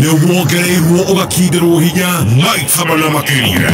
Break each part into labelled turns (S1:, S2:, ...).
S1: Nĩ wongereirwo ũgakindĩrwo hinya maita mana makĩria.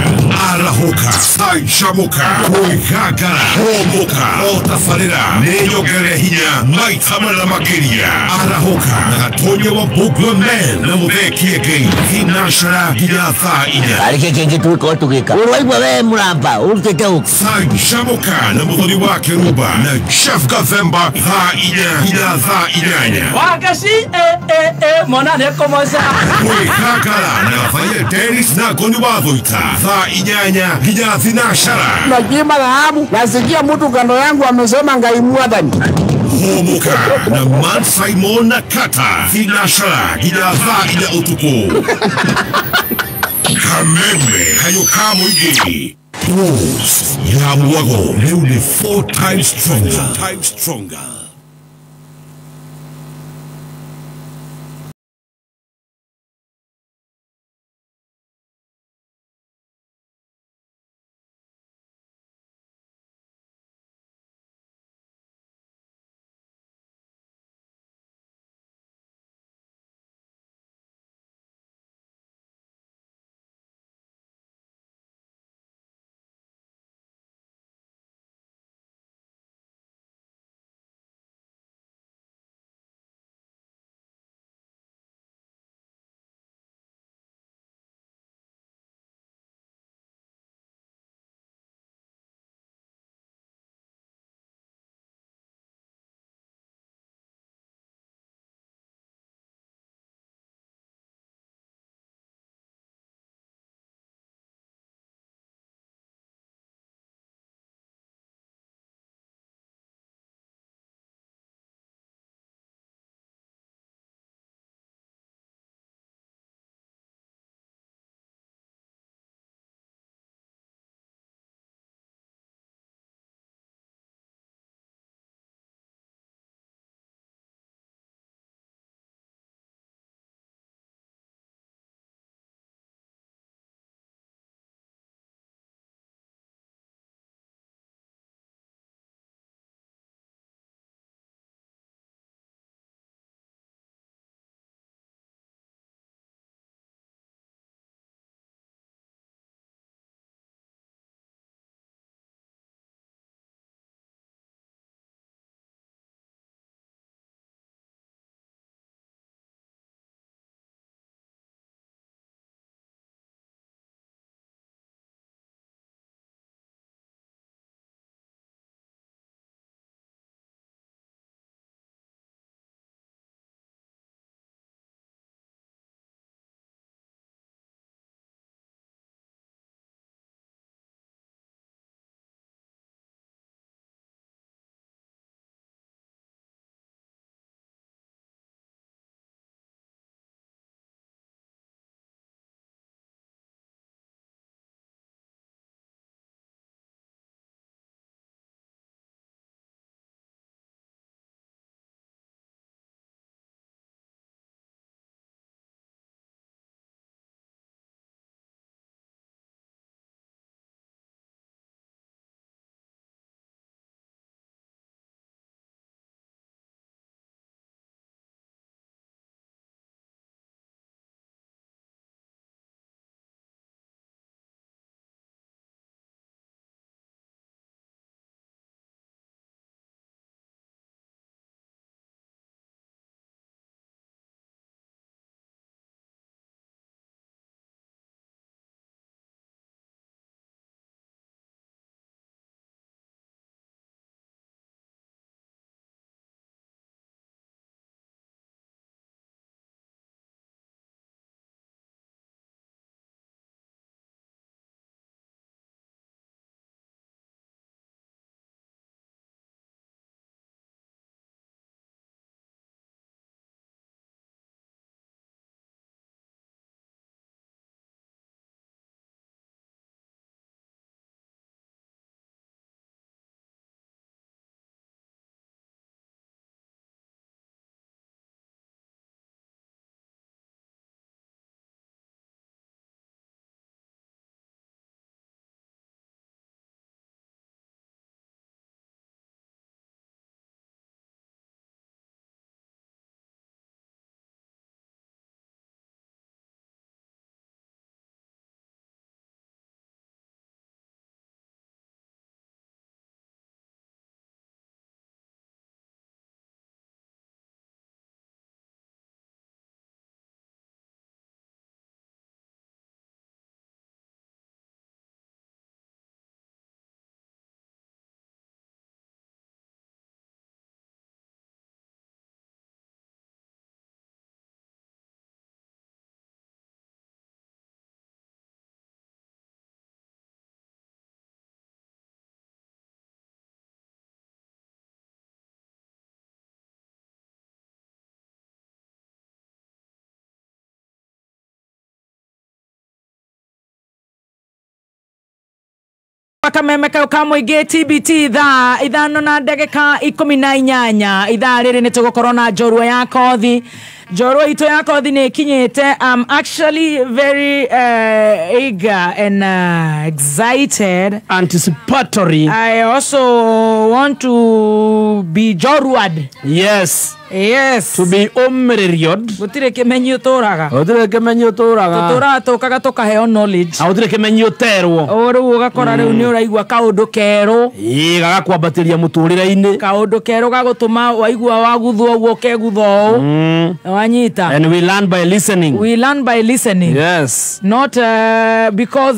S1: Arahũka, canjamũka, kwĩgangara, hũmũka, o tabarĩra nĩ nyongerere hinya maita mana makĩria. Arahũka na Gatonya wa Bugla Man na Mũthee Kĩengei thinacara nginya thaa 4.
S2: Arä kä ngä twä korwo tå gä ka å raigua we må ramba å rutä te å.
S1: Canjamũka na Mũthoni wa Kĩrumba na Jeff Gathemba thaa 4 nginya thaa 8.
S3: Wakaci eh eh eh mona nĩ kũmoca.
S1: Kwĩgangara na Rafael Dennis na Ngoni wa Thuita thaa 8 nginya thinacara.
S4: Najima dhahabu, nasikia mtu kando yangu amesema Ngai mwathani.
S1: Hũmũka na Man Simon na Kata thinacara nginya thaa 4 ũtukũ. Kameme kayo ka mũingĩ. Rose ya mwago rĩu nĩ 4 times stronger. Times stronger.
S5: Kameme kau ka mũingĩ TBT thaa 5:18 ithaa rĩrĩ nĩ tũgũkorwo na njorua ya kothi. Njorua itũ ya kothi nĩ ĩkinyĩte. I'm actually very eager and excited,
S3: anticipatory.
S5: I also want to be joruad.
S3: Yes.
S5: Yes.
S3: To be omreriod.
S5: Gũtirĩ kĩmenyi ũtũraga.
S3: Gũtirĩ kĩmenyi ũtũraga.
S5: Tũtũraga tũkaga tũkaheo knowledge.
S3: Na gũtirĩ kĩmenyi ũterwo.
S5: O rĩu ũgakora rĩu nĩ ũraigua kaũndũ kerũ.
S3: Ĩĩ gagakwambatĩria mũtũrĩre-inĩ.
S5: Kaũndũ kerũ gagũtũma waigua waguthwo ũguo ũkeguthwo ũũ. Wanyita.
S3: And we learn by listening.
S5: We learn by listening.
S3: Yes.
S5: Not because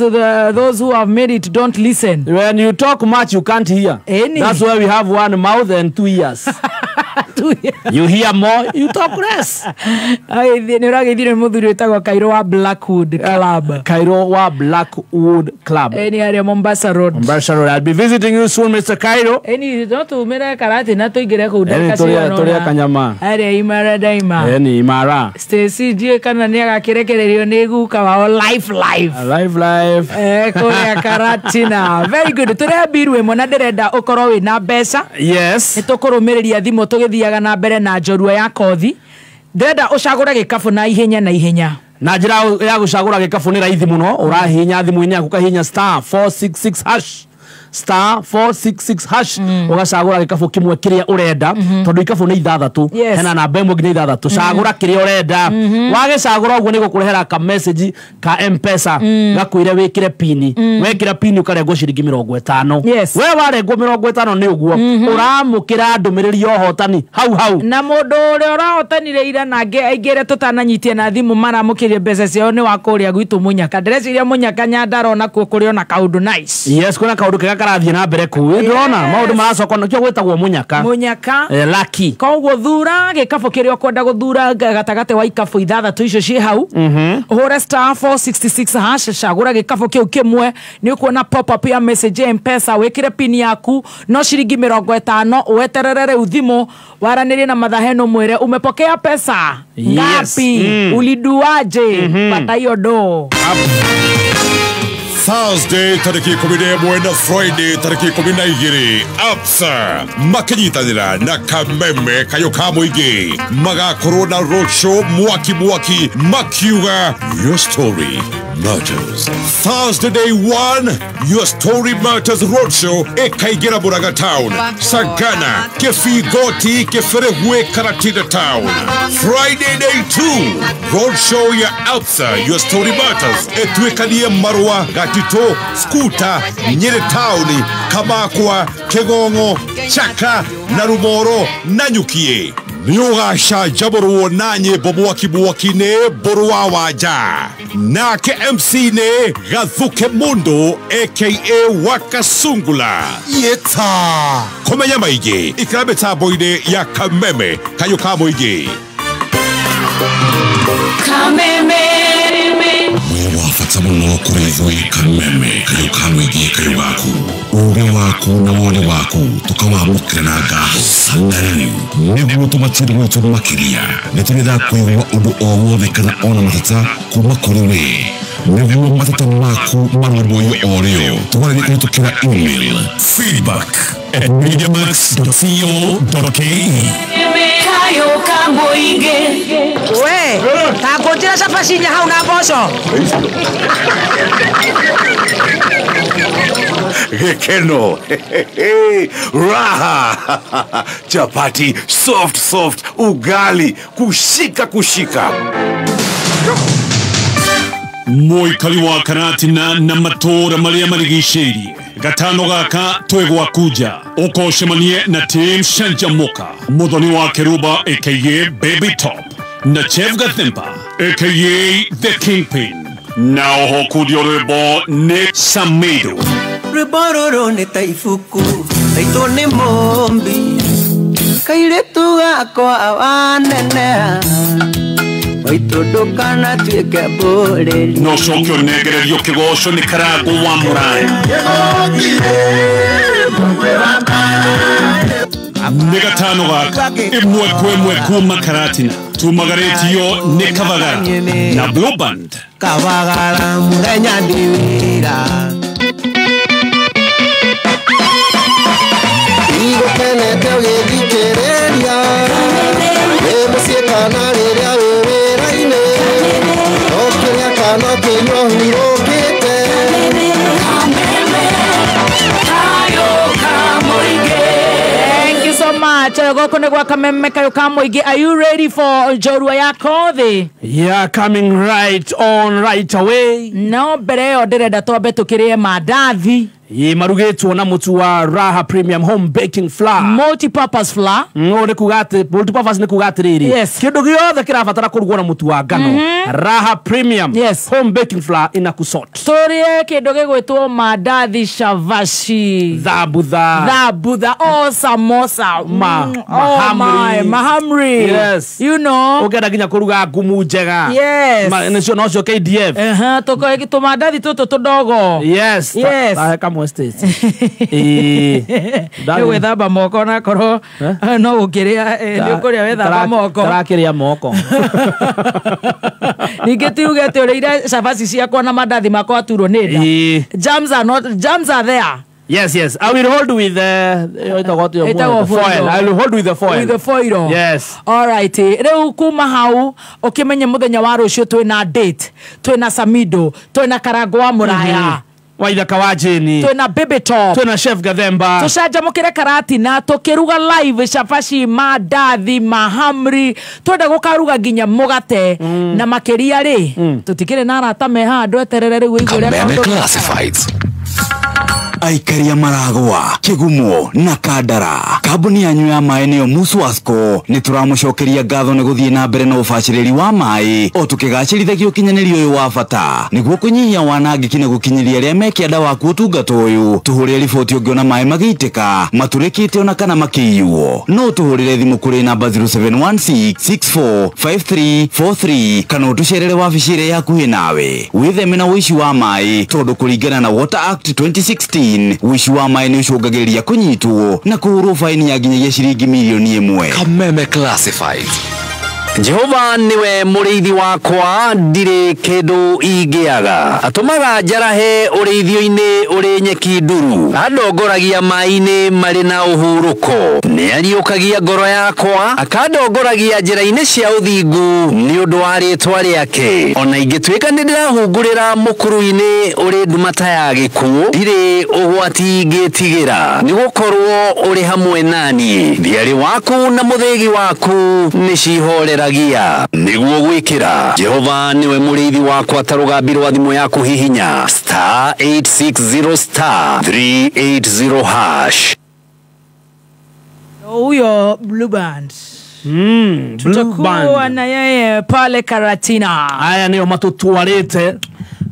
S5: those who have made it don't listen.
S3: When you talk much you can't hear.
S5: Any.
S3: That's why we have one mouth and 2 ears.
S5: 2 ears.
S3: You hear more, you talk less.
S5: Nĩ ũragĩthire mũthuri wĩtagwo Kairo wa Blackwood Club.
S3: Kairo wa Blackwood Club.
S5: Ĩni harĩa Mombasa Road.
S3: Mombasa Road. I'll be visiting you soon, Mr. Kairo.
S5: Ĩni no tumĩre karati na tũingĩre kũu ndagĩka cigana ũna.
S3: Tũrĩa kanyama.
S5: Harĩa Imara Daima.
S3: Ĩni Imara.
S5: Stacy ndiũĩ kana nĩ agakĩrekererio nĩ guka wao life life.
S3: Life life.
S5: Kũrĩa Karatina. Very good. Tũrĩa mbiru ĩmwe na ndĩrenda ũkorwo wĩna mbeca.
S3: Yes.
S5: Nĩ tũkũrũmĩrĩria thimũ tũgĩthiaga na mbere na njorua ya kothi. Ndĩrenda ũcagũre gĩkabũ na ihenya na ihenya.
S3: Na njĩra ya gũcagũra gĩkabũ nĩ raithi mũno. Ũrahihinya thimũ-inĩ yaku ũkahihinya *466#. *466# ũgacagũra gĩkabũ kĩmwe kĩrĩa ũrenda tondũ ikabũ nĩ ithathatũ. Hena namba ĩmwe nginya ithathatũ. Cagũra kĩrĩa ũrenda. Wagĩcagũra ũguo nĩ gũkũrehera ka message ka M-Pesa gakwĩre wĩkĩre pini. Wekĩra pini ũkarengwo ciringi 50. We warengwo 50 nĩ ũguo ũramũkĩra ndũmĩrĩri ya ũhotani hau hau.
S5: Na mũndũ ũrĩa ũrahotanire ira nangĩ aingĩre tũtananyitie na thimũ maramũkĩrie mbeca ciao nĩ wa kũrĩa gwitũ Mũnyaka. Ndĩreciria Mũnyaka Nyandarua nakuo kũrĩ ona kaũndũ nice.
S3: Yes, kwĩna kaũndũ kega karathiĩ na mbere kũu. Ndĩrona maũndũ maracoka nĩkĩo gwĩtagwo Mũnyaka.
S5: Mũnyaka.
S3: Lucky.
S5: Koguo thura gĩkabũ kĩrĩa ũkwenda gũthura gatagatĩ wa ikabũ ithathatũ icio ciĩ hau. Ũhũre *466# cagũra gĩkabũ kĩu kĩmwe nĩ ũkuona pop up ya message ya M-Pesa wĩkĩre pin yaku no ciringi 50 weterere rĩu thimũ waranĩrie na mathaheno mwĩre umepokea pesa ngapi, uliduaje, pata hiyo do.
S1: Thursday tariki 11 na Friday tariki 12 Absa makinyitanĩra na Kameme kayo ka mũingĩ magakorwo na roadshow mwaki mwaki makiuga your story matters. Thursday day 1 your story matters roadshow ĩkaingĩra Murang'a town, Sagana, Kĩbingoti, Kĩbĩrĩgwe, Karatina town. Friday day 2 roadshow ya Absa your story matters ĩtuĩkanie Marua, Gatito, Skuta, Nyeri town, Kamakwa, Kĩgong'o, Chaka na Rumoro na Nyukie. Nĩ ũgacanjamũrwo na nyĩmbo mwaki mwaki nĩ Mbũrũ wa Wanja. Nake MC nĩ Gathuke Mundu aka Wakasungula. Yeta kũmenya maingĩ ikara mĩtambo-inĩ ya Kameme kayũ ka mũingĩ.
S5: Kameme
S1: wa bata mũno kũrĩ ithuĩ Kameme kayũ ka mũingĩ kayũ gaku ũũgĩ waku na woni waku tũkawamũkĩra na ngatho. Na rĩu nĩguo tũmatĩre gwitũ makĩria nĩ tũrenda kũigua ũndũ o wothe kana ona mateta kuma kũrĩ we nĩguo mateta maku marũmbũiyo o rĩo tũgarĩrie kũhĩtũkĩra email feedback@mediamax.co.ke.
S5: We, takũnjĩra cabaci inya hau na mboco.
S1: Gĩkeno, raha, chapati soft soft, ugali kushika kushika.
S6: Mũikari wa Karatina na matũũra marĩa marigicĩirie gatano gaka twĩgwakuja ũkocemanie na Team Canjamuka, Mũthoni wa Kĩrumba aka Baby Top na Chef Gathimba aka The Kingpin na oho kundio rwĩmbo nĩ Samido.
S7: Rwĩmbo rũrũ nĩ ta ibuku taitũ nĩ mũmbi kairĩtu gakwa waneneha maitũ ndũkanatuĩke mbũrĩri.
S6: No coke ũnengererio kĩgoco nĩ Karangũ wa Mũraya. Nĩ gatano gaka ĩmwe kwa ĩmwe kuma Karatina tumagarĩtio nĩ Kavagara na Blue Band.
S7: Kavagara mũthenya ndĩ wĩra.
S8: Kana rĩrĩa wĩ wĩra-inĩ Ũkĩrĩa kana ũkĩnyua hurũkĩte.
S5: Thank you so much. Gũkũ nĩ gwa Kameme Kayũ ka Mũingĩ. Are you ready for njorua ya kothi?
S3: Yeah, coming right on right away.
S5: No mbere ĩyo ndĩrenda twambe tũkĩrĩe mandathi.
S3: Ye marugĩtwo na mũtu wa Raha Premium Home Baking Flour.
S5: Multi-purpose flour.
S3: No nĩ kuga atĩ multi-purpose nĩ kuga atĩrĩrĩ.
S5: Yes.
S3: Kĩndũ gĩothe kĩrabatara kũrugwo na mũtu wa ngano. Raha Premium
S5: Yes.
S3: Home Baking Flour inakusort.
S5: Tũrĩe kĩndũ gĩgwĩtwo mandathi chavaci.
S3: Thambutha.
S5: Thambutha o samosa. Oh
S3: Mahamri.
S5: my, mahamri.
S3: Yes.
S5: You know.
S3: Ũngĩenda nginya kũruga ngumu njega.
S5: Yes.
S3: Nĩcio nocio KDF.
S5: Tũmandathi tũtũ tũdogo.
S3: Yes.
S5: Yes.
S3: Tahe kamwe States.
S5: Nĩ gwĩthamba moko onakorwo no gũkĩrĩa nĩ ũkũrĩa wethamba moko.
S3: Tarakĩrĩa moko.
S5: Ningĩ ti uge atĩ ũrĩire cabaci ciakwa na mandathi makwa aturwo nĩ nda. Germs are not, germs are there.
S3: Yes, yes. I will hold with the foil. I will hold with the foil.
S5: With the foil.
S3: Yes.
S5: All right. Rĩu kuma hau ũkĩmenye mũthenya wa rũciũ twĩna date, twĩna Samido, twĩna Karango wa Mũraya.
S3: Waithaka wa Jane.
S5: Twĩna Baby Top.
S3: Twĩna Chef Gathemba.
S5: Tũcanjamũkĩre Karatina tũkĩruga live cabaci, mandathi, mahamri. Twenda gũkaruga nginya mũgate na makĩria rĩ tũtikĩrĩ na arata me haha andũ eterere rĩu ũigue ũrĩa
S9: Kameme
S5: kaũndũ.
S9: Classifieds. Aikaria Maragwa, Kigumo na Kandara. Kambuni yanyu ya maĩ nĩyo Muswasco. Nĩ tũramũcokeria ngatho nĩ gũthiĩ na mbere na ũbacĩrĩri wa maĩ o tũkĩgacĩrithagia ũkinyanĩria ũyũ wa bata nĩguo kũnyihia wanangĩki na gũkinyĩria arĩa me kĩanda waku ũtungata ũyũ. Tũhũrĩre riboti ũngĩona maĩ magĩitĩka matũrĩkĩte ona kana makĩiywo. No ũtũhũrĩre thimũ kũrĩ namba 0716645343 kana ũtũcerere wabici ĩrĩa ĩ hakuhĩ nawe. Wĩtheme na ũici wa maĩ tondũ kũringana na Water Act 2016 ũici wa maĩ nĩ ũcũngagĩrĩria kũnyitwo na kũhũrwo faini ya nginyagia ciringi mirioni 1.
S10: Kameme Classifieds. Jehova niwe mũrĩithi wakwa ndirĩ kĩndũ ingĩaga. Atũmaga njarahe ũrĩithio-inĩ ũrĩ nyeki nduru. Andongoragia maĩ-inĩ marĩ na ũhurũko. Nĩariũkagia ngoro yakwa akandongoragia njĩra-inĩ cia ũthingu nĩ ũndũ wa rĩtwa rĩake. Ona ingĩtuĩka nĩ ndĩrahungurĩra mũkuru-inĩ ũrĩ nduma ta ya gĩkuũ ndirĩ ũgwati ingĩtigĩra nĩgũkorwo ũrĩ hamwe naniĩ. Thiarĩ waku na mũthĩgi waku nĩcihoreragia. Nĩguo gwĩkĩra Jehova niwe mũrĩithi wakwa ta rũgambi rwa thimũ yaku hihinya star 860 star 380 hash.
S5: Huyo Blue Band. Tutakuwa na yeye pale Karatina.
S3: Haya nĩo matũtwarĩte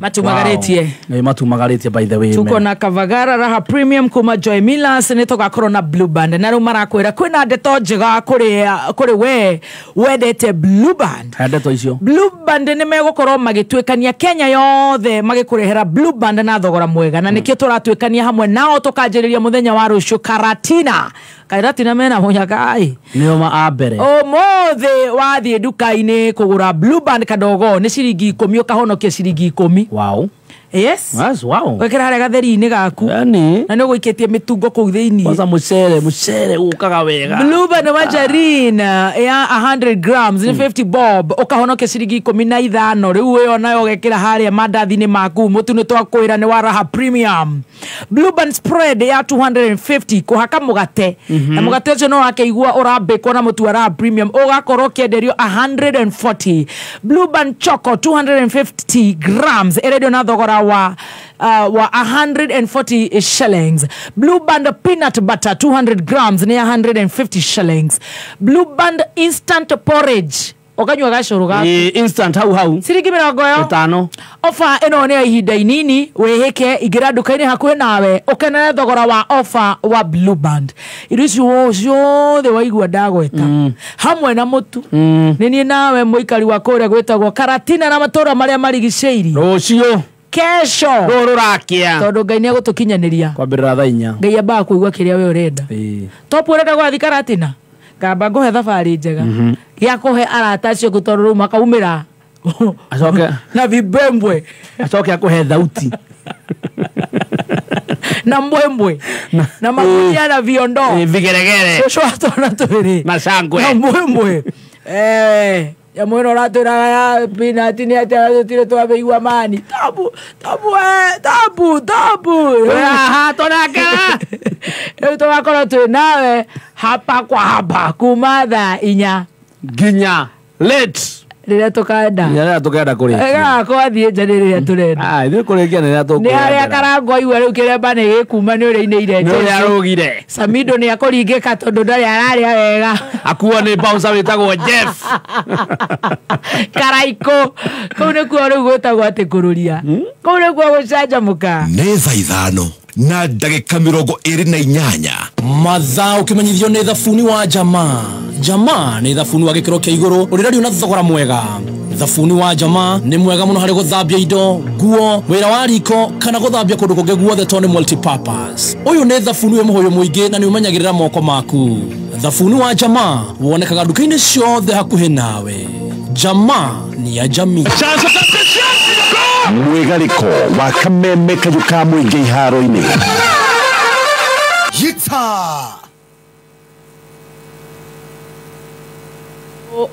S5: matumagarĩtie.
S3: Nĩ matumagarĩtie by the way.
S5: Tuko na Kavagara Raha Premium kuma Joy Millers nĩ tũgakorwo na Blue Band na rĩu marakwĩra kwĩna ndeto njega kũrĩ we wendete Blue Band.
S3: Ndeto icio
S5: Blue Band nĩ megũkorwo magĩtuĩkania Kenya yothe magĩkũrehera Blue Band na thogora mwega na nĩkĩo tũratuĩkania hamwe nao tũkanjĩrĩria mũthenya wa rũciũ Karatina. Karatina mena mũnyaka ai
S3: nĩo ma a mbere.
S5: Ũmũthĩ wathiĩ nduka-inĩ kũgũra Blue Band kadogo nĩ ciringi 10 ũkahonokia ciringi 10.
S3: Wow.
S5: Yes.
S3: Yes, wow.
S5: Wekera harĩa gatheri-inĩ gaku.
S3: Yani.
S5: Na nĩ ũgũikĩtie mĩtungo kũu thĩinĩ.
S3: Kwanza mũcere ũkaga wega.
S5: Blue Band margarine ya 100 grams nĩ 50 bob ũkahonokia ciringi 15. Rĩu ĩyo nayo ũgekĩra harĩa mandathi-inĩ maku. Mũtu nĩ twakwĩra nĩ wa Raha Premium. Blue Band spread ya 250 kũhaka mũgate. Na mũgate ũcio no wakĩigua ũrambĩkwo na mũtu wa Raha Premium ũgakorwo ũkĩenderio 140. Blue Band choco 250 grams ĩrendio na thogora wa 140 shillings. Blue Band peanut butter 200 grams ni 150 shillings. Blue Band instant porridge ukanyua gacũrũ gaku
S3: instant hau hau
S5: ciringi 50. Ofa ĩno nĩ ya ihinda inini wĩhĩke ingĩra nduka-inĩ hakuhĩ nawe ũkenere thogora wa ofa wa Blue Band. Irio icio ciothe waigua ndagweta hamwe na mũtu nĩ niĩ nawe mũikari wa kũrĩa gwĩtagwo Karatina na matũũra marĩa marigicĩirie
S3: rũciũ
S5: kesho
S3: rũrũrakia
S5: tondũ Ngai nĩegũtũkinyanĩria
S3: kwambĩrĩra thaa 4.
S5: Ngai ambaga kũigua kĩrĩa we ũrenda. Topu ũrenda gwathi Karatina ngamba ngũhe thabarĩ njega gĩa kũhe arata acio tondũ rĩu makaumĩra
S3: acoke
S5: na vibembwe
S3: acoke akũhe thauti
S5: na mbwembwe na magunia na viondo
S3: vigeregere
S5: cũcũ atona twĩrĩ
S3: na shangwe
S5: na mbwembwe. Nyamũ ĩno ũratwĩraga ya peanut nĩ atĩa tũtirĩ twamĩigua mani. Tabu tabu tabu tabu.
S3: Haha tũnakera.
S5: Rĩu tũgakorwo twĩ nawe hapa kwa hapa kuma thaa 4
S3: nginya late
S5: rĩrĩa tũkenda.
S3: Rĩrĩa tũkenda kũrĩkia.
S5: Kwathiĩ nja nĩ rĩrĩa tũrenda.
S3: Ithuĩ kũrĩkia nĩ rĩrĩa tũkũrenda.
S5: Nĩ harĩa Karangũ aigua rĩu kĩremba nĩ gĩkuma nĩ ũrĩa inĩire.
S3: Nĩ ũrĩa arũgire.
S5: Samido nĩ akũringĩka tondũ ndarĩ ararĩa wega.
S3: Akuo nĩ bouncer wĩtagwo Jeff.
S5: Karaikũ. Kũu nĩkuo rĩu gwĩtagwo atĩ kũrũria. Kũu nĩkuo gũcanjamũka.
S1: Nĩ thaa 5 na ndagĩka 28.
S11: Mathaa ũkĩmenyithio nĩ thabuni wa Jamaa. Jamaa nĩ thabuni wa gĩkĩro kĩa igũrũ ũrĩrario na thogora mwega. Thabuni wa Jamaa nĩ mwega mũno harĩ gũthambia indo, nguo, wĩra wa riko kana gũthambia kũndũ kũngĩ guothe tondũ nĩ multipurpose. Ũyũ nĩ thabuni wĩ mũhũyũ mũingĩ na nĩ ũmenyagĩrĩra moko maku. Thabuni wa Jamaa wonekaga nduka-inĩ ciothe hakuhĩ nawe. Jamaa ni ya jamii.
S12: Mwĩgarĩko wa Kameme kayũ ka mũingĩ iharo-inĩ.
S8: Yita.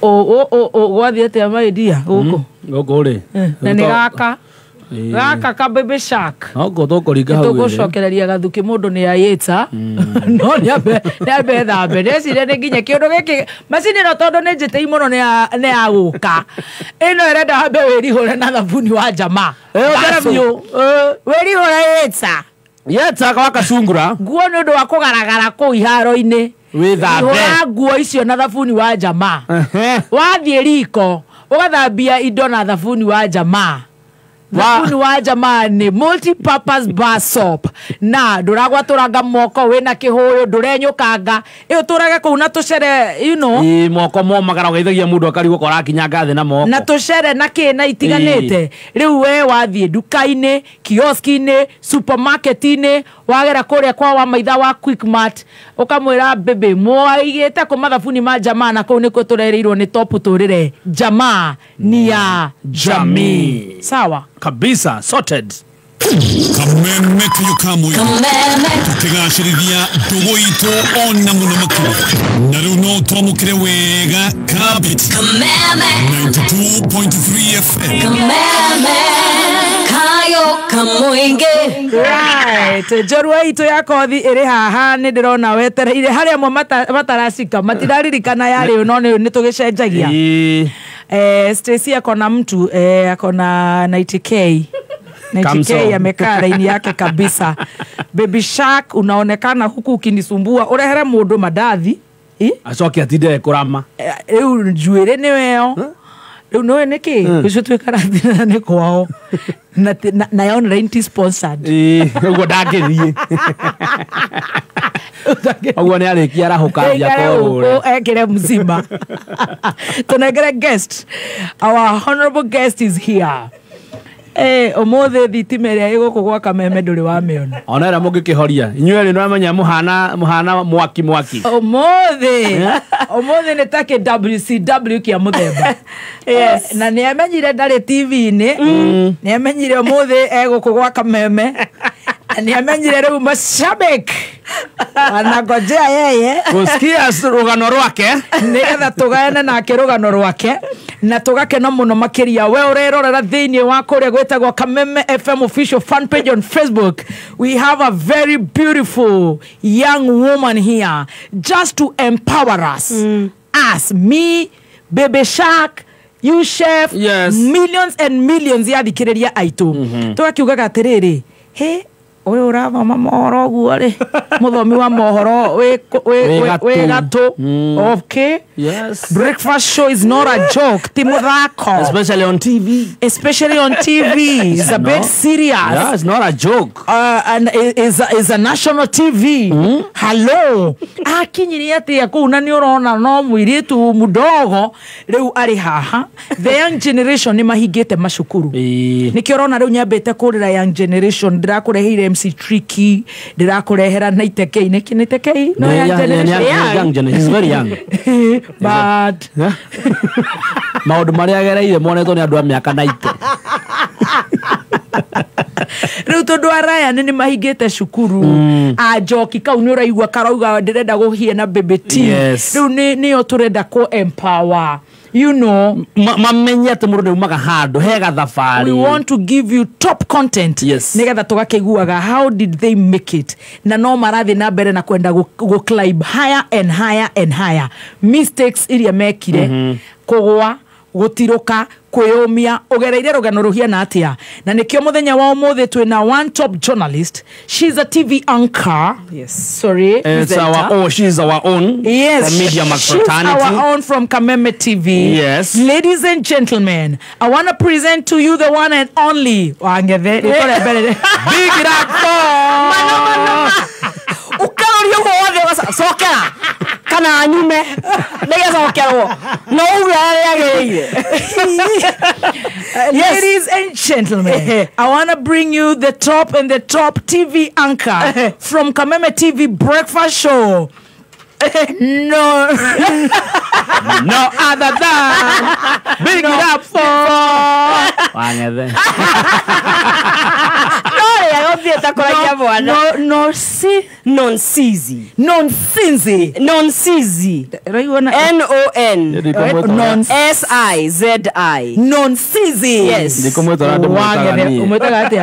S5: Gwathiĩ atĩa maidia gũkũ?
S3: Gũkũ rĩ.
S5: Na nĩ gaka. Gaka ka Baby Shark.
S3: Gũkũ tũkũringa hau.
S5: Tũgũcokereria gathuki mũndũ nĩ ayĩta. No nĩ ambe thambe. Ndeciria nĩ nginya kĩũndũ gĩkĩ macini ĩno tondũ nĩ njĩtĩi mũno nĩ ya gũka. Ĩno ĩrenda wambe wĩrihũre na thabuni wa Jamaa. Wĩrihũre yĩta.
S3: Yeta kwa kacungura.
S5: Nguo nĩ ũndũ wa kũgaragara kũu iharo-inĩ.
S3: Wĩthambe.
S5: Hũra nguo icio na thabuni wa Jamaa. Wathiĩ riko ũgathambia indo na thabuni wa Jamaa. Thabuni wa Jamaa nĩ multi-purpose bar soap. Na ndũragwatũranga moko wĩna kĩhũyũ ndũrenyũkanga. Ĩyo tũrage kũu na tũcere you know.
S3: Ĩ moko momagara ũgeithagia mũndũ akarigwo korakinyanga thĩ na moko.
S5: Na tũcere na kĩ na itiganĩte. Rĩu we wathiĩ nduka-inĩ, kioski-inĩ, supermarket-inĩ, wagera kũrĩa kwa wa maitha wa Quickmart ũkamwĩra bebe mwaigĩte kũ mathabuni ma Jamaa na kũu nĩkuo tũrereirwo nĩ top tũrĩre. Jamaa ni ya jamii. Sawa.
S3: Kabisa sorted.
S6: Kameme kayũ ka mũingĩ. Tũkĩgacĩrithia ndũgũ itũ ona mũno makĩria. Na rĩu no twamũkĩre wega kabiti. 92.3 FM.
S5: Right. Njorua itũ ya kothi ĩrĩ haha nĩ ndĩrona wetereire harĩa amwe mataracika matiraririkana yarĩ no nĩ tũgĩcenjagia. Stacy akona mtu akona 90k. 90k amekaa laini yake kabisa. Baby Shark unaonekana huku ukinisumbua urehere mũndũ mandathi.
S3: Acoke atinde kũrama.
S5: Rĩu njuĩrĩ nĩweo. Rĩu nĩũĩ nĩkĩ ũcio twĩkarathina nĩ kwao na online ti sponsored. Ũguo
S3: ndangĩthiĩ. Ũguo nĩ arĩkia arahũka ambia kũrũra.
S5: Ekĩre mzima. Tunengere guest. Our honorable guest is here. Ũmũthĩ thitima ĩrĩa ĩ gũkũ gwa Kameme ndũrĩ wamĩona.
S3: Ona ĩrĩa mũngĩkĩhoria. Inyuĩ erĩ nĩmwamenya mũhana mwaki mwaki.
S5: Ũmũthĩ nĩ ta kĩ WCW kĩa mũthemba. Yes. Na nĩ amenyire ndarĩ TV-inĩ. Nĩ amenyire ũmũthĩ e gũkũ gwa Kameme. Na nĩ amenyire rĩu mashabiki wanangojea yeye
S3: gũsikia rũgano rwake
S5: nĩgetha tũgayane nake rũgano rwake na tũgakena mũno makĩria. We ũrerorera thĩinĩ wa kũrĩa gwĩtagwo Kameme FM official fan page on Facebook. We have a very beautiful young woman here just to empower us. Us, me, Baby Shark, you chef,
S3: yes.
S5: Millions and millions ya thikĩrĩria aitũ. Tũgakiugaga atĩrĩrĩ, he ũyũ ũrathoma mohoro ũguo rĩ, mũthomi wa mohoro wĩ gatũ. Okay.
S3: Yes.
S5: Breakfast show is not a joke. Ti mũthako.
S3: Especially on TV.
S5: Especially on TV. It's a bit serious.
S3: Yeah, it's not a joke.
S5: And it's a national TV. Hello. Akinyirie atĩa kũu na nĩ ũrona no mũirĩtu mũdogo rĩu arĩ haha. The young generation nĩ mahingĩte macukuru. Nĩkĩo ũrona rĩu nyambĩte kũrĩra young generation. Ndĩrakũreheire MC Tricky, ndĩrakũrehera Naiteke. Nĩkĩ Naiteke? No young generation.
S3: Young generation. He's very young.
S5: But
S3: maũndũ marĩa agereire monetwo nĩ andũ a mĩaka 90.
S5: Rĩu tondũ a Ryan nĩ mahingĩte cukuru, a Njoki kau nĩ ũraigua karauga ndĩrenda gũhie na Baby T. Rĩu nĩyo tũrenda kũ empower, you know,
S3: mamenye atĩ mũndũ nĩumaga handũ hega thabarĩ.
S5: We want to give you top content. Nĩgetha tũgakĩiguaga how did they make it, na no marathiĩ na mbere na kwenda go climb higher and higher and higher. Mistakes iria mekire, kũgũa, gũtirũka, kwĩyũmia, ũgereire rũgano rũhiana atĩa. Na nĩkĩo mũthenya wa ũmũthĩ twĩna one top journalist. She's a TV anchor.
S13: Yes.
S5: Sorry.
S3: It's our own, she's our own.
S5: Yes.
S3: From Media Max Fraternity.
S5: She's our own from Kameme TV.
S3: Yes.
S5: Ladies and gentlemen, I want to present to you the one and only Wangethe.
S3: Big it up for
S13: Ukaroria ũguo wothe ũgacokera kana nyume nĩgecokerwo no uge arĩa agĩrĩire.
S5: Ladies and gentlemen, I want to bring you the top and the top TV anchor from Kameme TV Breakfast Show. No,
S3: no other than big it up for Wangethe.
S5: No,
S13: Nonsizi.
S5: Nonsizi.
S13: Nonsizi. N-O-N. S-I-Z-I.
S5: Nonsizi.
S13: Yes.